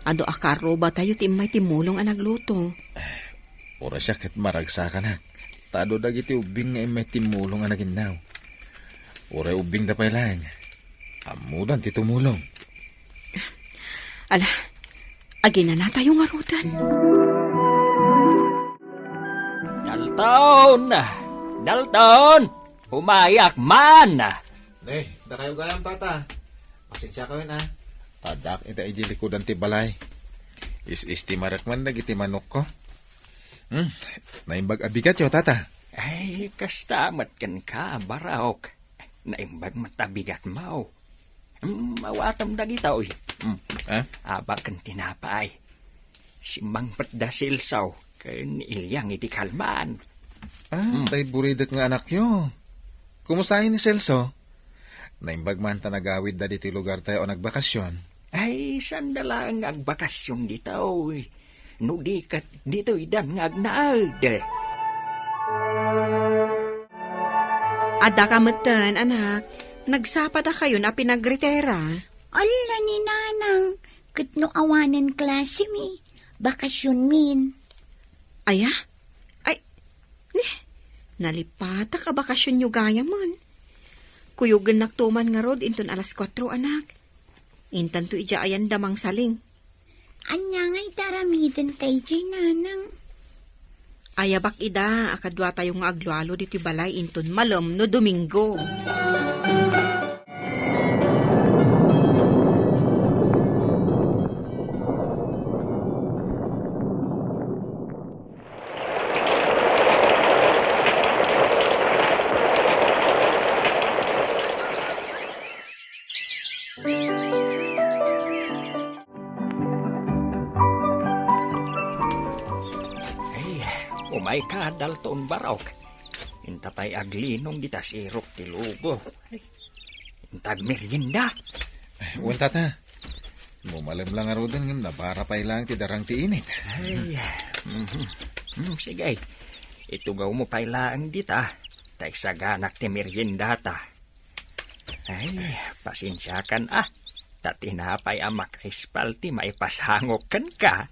Adu a karruba tayo ti immay timmulong a nagluto. Uray siak ket maragsakanak, ta adu dagiti ubbing nga immay timmulong a naginnaw. Uray ubbingda pay laeng, ammodan ti tumulong. Ala, aginana tayo ngaruden. Dalton! Dalton! Umayak man! Ne, dakayo gayam, tata. Pasensiakayon, a. Addak ita idiay likudan ti balay. Is-istimarek man dagiti manokko. Hmm, naimbag a bigatyo, tata. Ay, kasta met kenka, Barok. Naimbag met a bigatmo. Hmm, awatem dagitoy. Hmm. Ah? Aba ken tinapay. Simmangpet da Celso ken ni Iliang iti kalman. Ah, Hmm. tay buridek nga anakyo. Kumusta ni Celso? Naimbag man ta nagawidda ditoy lugar tayo a nagbakasyon. Ay, sanda laeng nga agbakasyon ditoy. No di ket ditoydan nga agnaed. Adda ka metten, anak. Nagsapa dakayon a pinagritera. Alla ni Nanang, ket no awanen klase mi, bakasyon min. Aya? Ay, ne, nalipatak a bakasyonyo gayamen. Kuyogennak tuman ngarud inton alas kuatro, anak. Intanto idiay ayan da mangsaling. Ania nga ita aramiden kay diay, Nanang? Ayabak ida a kaduatayo nga aglualo ditoy balay inton malem no Domingo. Ay, umayka, Dalton Barok. Inta pay aglinong dita sirok ti lugo. Ay, inta agmerienda. Wen, tata. Malem la ngaruden ngem nabara pay laeng ti darang ti init. Ay, mhm. Hmm, sige. Itugawmo pay laeng dita. Ta isaganak ti meriendata. Ay, pasensiakan, a. Ta tinapay a makaispal ti maipasangok kenka.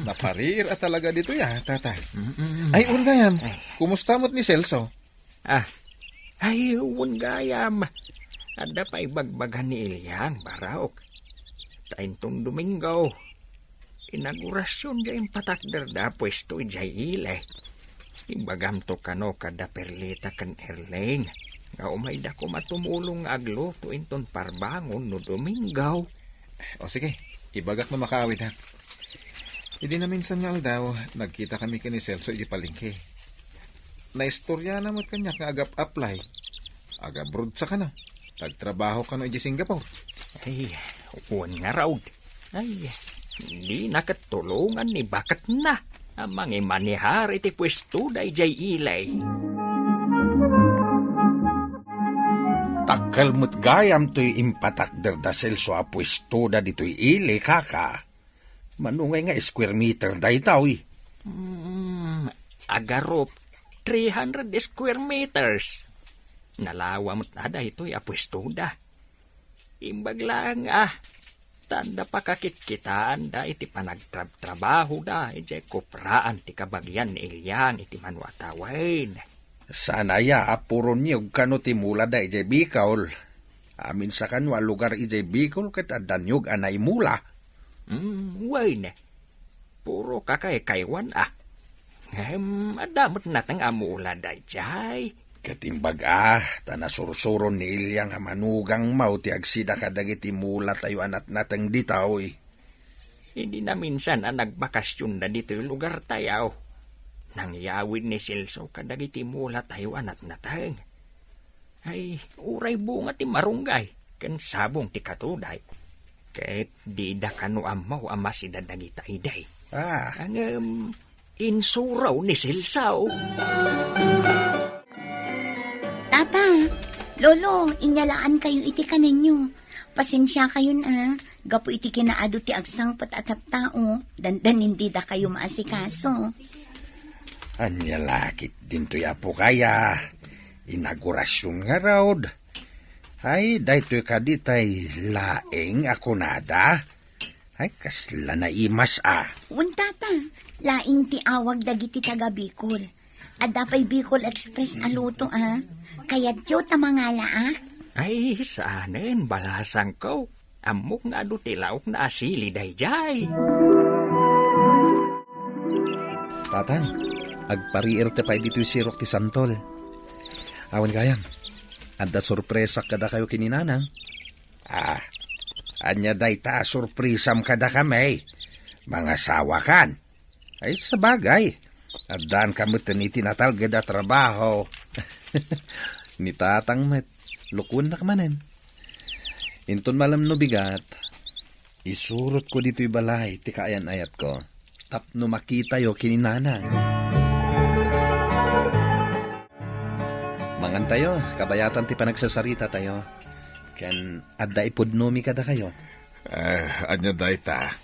Napariir a talaga ditoy, a, tata. Mm-mm. Ay, wen gayam, Ay. kumusta met ni Celso? Ah, ay, wen gayam. Adda pay ibagbaga ni Iliang, Barok. Ta inton Domingo, inagorasyon diay impatakderda a puesto idiay ili. Ibagamto kano kada Perlita ken Erling nga umayda koma tumulong nga agluto inton parbangon no Domingo. O sige, ibagak no makaawid, ha. Idi naminsan nga aldaw, nagkita kami ken ni Celso iti palengke. Naistoriana met kaniak nga agap-apply. Agabroad sa kano. Tagtrabaho kano iti Singapore. Ay, wen ngarud. Ay, dina ket tulongan ni baketna a mangimanehar iti puestoda idiay ili. Dakkel met gayam toy impatakder da Celso a puestoda ditoy ili, kaka. Mano ngay nga square meter daytoy? Mm, agarup, three hundred square meters. Nalawa met a daytoy a puestoda. Imbag laeng a, ta adda pakakitkitaanda iti panagtrabtrabahoda idiay kupraan ti kabagian ni Iliang iti mano a tawen. Saan aya a puro niyog kano ti mulada idiay Bicol? Aminsa kano a lugar idiay Bicol ket adda niyog a naimula. Mm, wen. Puro kakaykaywan a. Ngem adda met nateng a mula daydiay. Ket imbag a, ta nasursuron ni Ilyang a manugangmo ti agsida kadagiti mulatayo a natnateng ditoy. Idi naminsan a nagbakasionda ditoy lugartayo, nangyawid ni Celso kadagiti mulatayo a natnateng. Ay, uray bunga ti marunggay, ken sabong ti katuday. Ket dida kano ammo a masida dagita idi. Ah. Ngem, insuro ni Celso. Tata, Lolo, inyalaankayo iti kanenyo. Pasensiakayon a, gapu iti kinaadu ti agsangpet a tattao, dandanin didakayo maasikaso. Ania la ketdin toy, apokay a? Inaugurasion ngarud. Ay, daytoy kadi tay laeng a kunada? Ay, kasla naimas a. Wen, Tata, laeng ti awag dagiti taga Bicol. Adda pay Bicol Express a luto a. Kayatyo ta mangalaak? Ay, saanen, balasangko. Ammok nga adu ti laokna a sili daydiay. Tatang, agpariirta pay ditoy sirok ti santol. Awan gayam, adda sorpresak kadakayo ken ni Nanang. Ah, ania dayta a sorpresam kadakami? Mangasawakan? Ay, sabagay. Addaanka met iti natalged a trabaho. Ni Tatang met, lukuennak manen. Inton malem no bigat, isurotko ditoy balay ti kaayan-ayatko tapno makitayo ken ni Nanang. Mangantayo, kabayatan ti panagsasarita tayo. Ken adda ipudnomi kadakayo. Eh, ania dayta?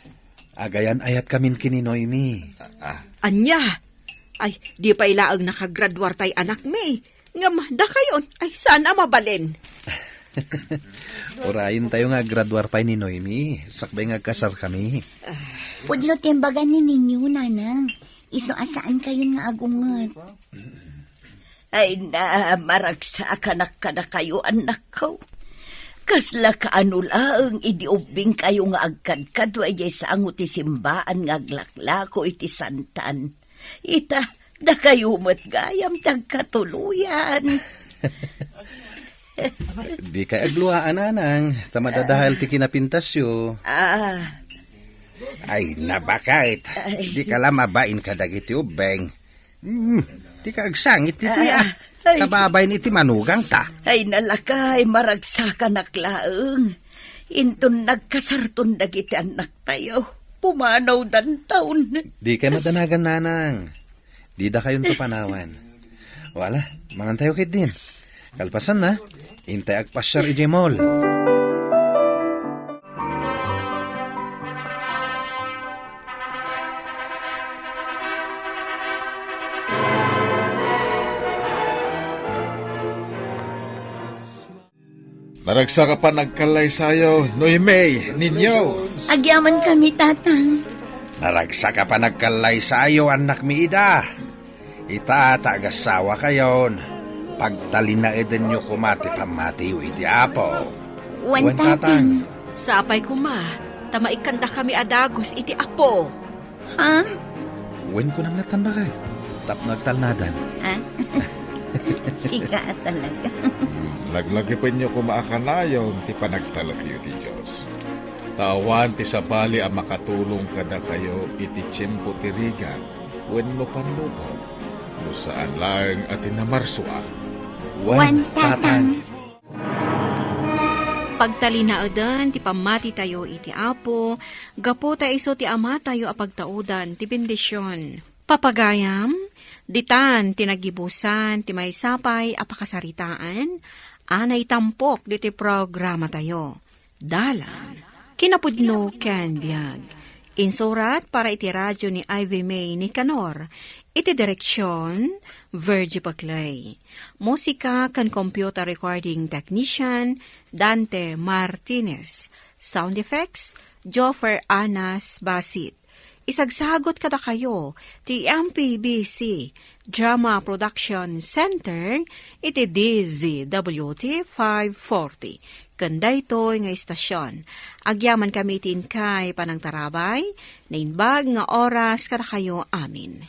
Agayan-ayatkamin ken ni Noemi. Ah. Ania? Ay, di pay laeng nakagraduar tay anakmi. Ngem dakayon, ay saan a mabalin. Urayentayo nga aggraduar pay ni Noemi, sakbay nga agkasarkami. Pudno ti imbaga ni Ninyo, Nanang. Isu a saankayon nga agunget. Ay na, maragsakanak kadakayo, annakko. Kasla kaano laeng idi ubbingkayo nga agkadkadua idiay sango ti simbaan nga aglaklako iti santan. Ita, dakayo met gayam ti agkatuloyan. Dikay agluaan, Nanang, ta madadael ti kinapintasyo. Ah. Ay, nabaket. Ay. Dika la mabain kadagiti ubbing. Hmm, dika agsangit ditoy, ah. Ay. Kababain iti manugangta. Ay, nalakay, maragsakanak laeng. Inton nagkasarton dagiti annaktayo, pumanawdanton. Dikay madanagan, Nanang. Didakayonto panawan. Wala, mangantayo ketdin. Kalpasanna, intay agpasiar idiay mall. Naragsak a panagkallaysayo, Noemi, Ninyo. Agyamankami, Tatang. Naragsak a panagkallaysayo, annakmi Ida. Ita ta agasawakayon, pagtalinaedenyo koma ti pammatiyo iti Apo. Wen, Wen, Tatang. Tatang. Sapay koma, ta maikkandakami a dagus iti Apo. Ha? Wen, kunam lattan, baket, tapno agtalnadan. Ah? Sika a talaga. Laglagipenyo koma a kanayon ti panagtalekyo iti Dios. Ta awan ti sabali a makatulong kadakayo iti tiempo ti rigat wenno pannubog, no saan laeng a ti namarsua. Wen, Tatang. Pagtalinaeden ti pammatitayo iti Apo, gapu ta isu ti Amatayo a pagtaudan ti bendision. Papagayam, ditan ti naggibusan ti maysa pay a pakasaritaan a naitampok ditoy programatayo, Dalan, Kinapudno ken Biag. Insurat para iti radio ni Ivy May Nicanor. Iti direksion, Virgie Paclay. Musika ken computer recording technician, Dante Martinez. Sound effects, Joffer Anas Basit. Isagsagut kadakayo ti M P B C Drama Production Center iti D Z W T five forty. Ken daytoy nga istasion, agyamankami iti inkay panangtarabay, naimbag nga oras kadakayo amin.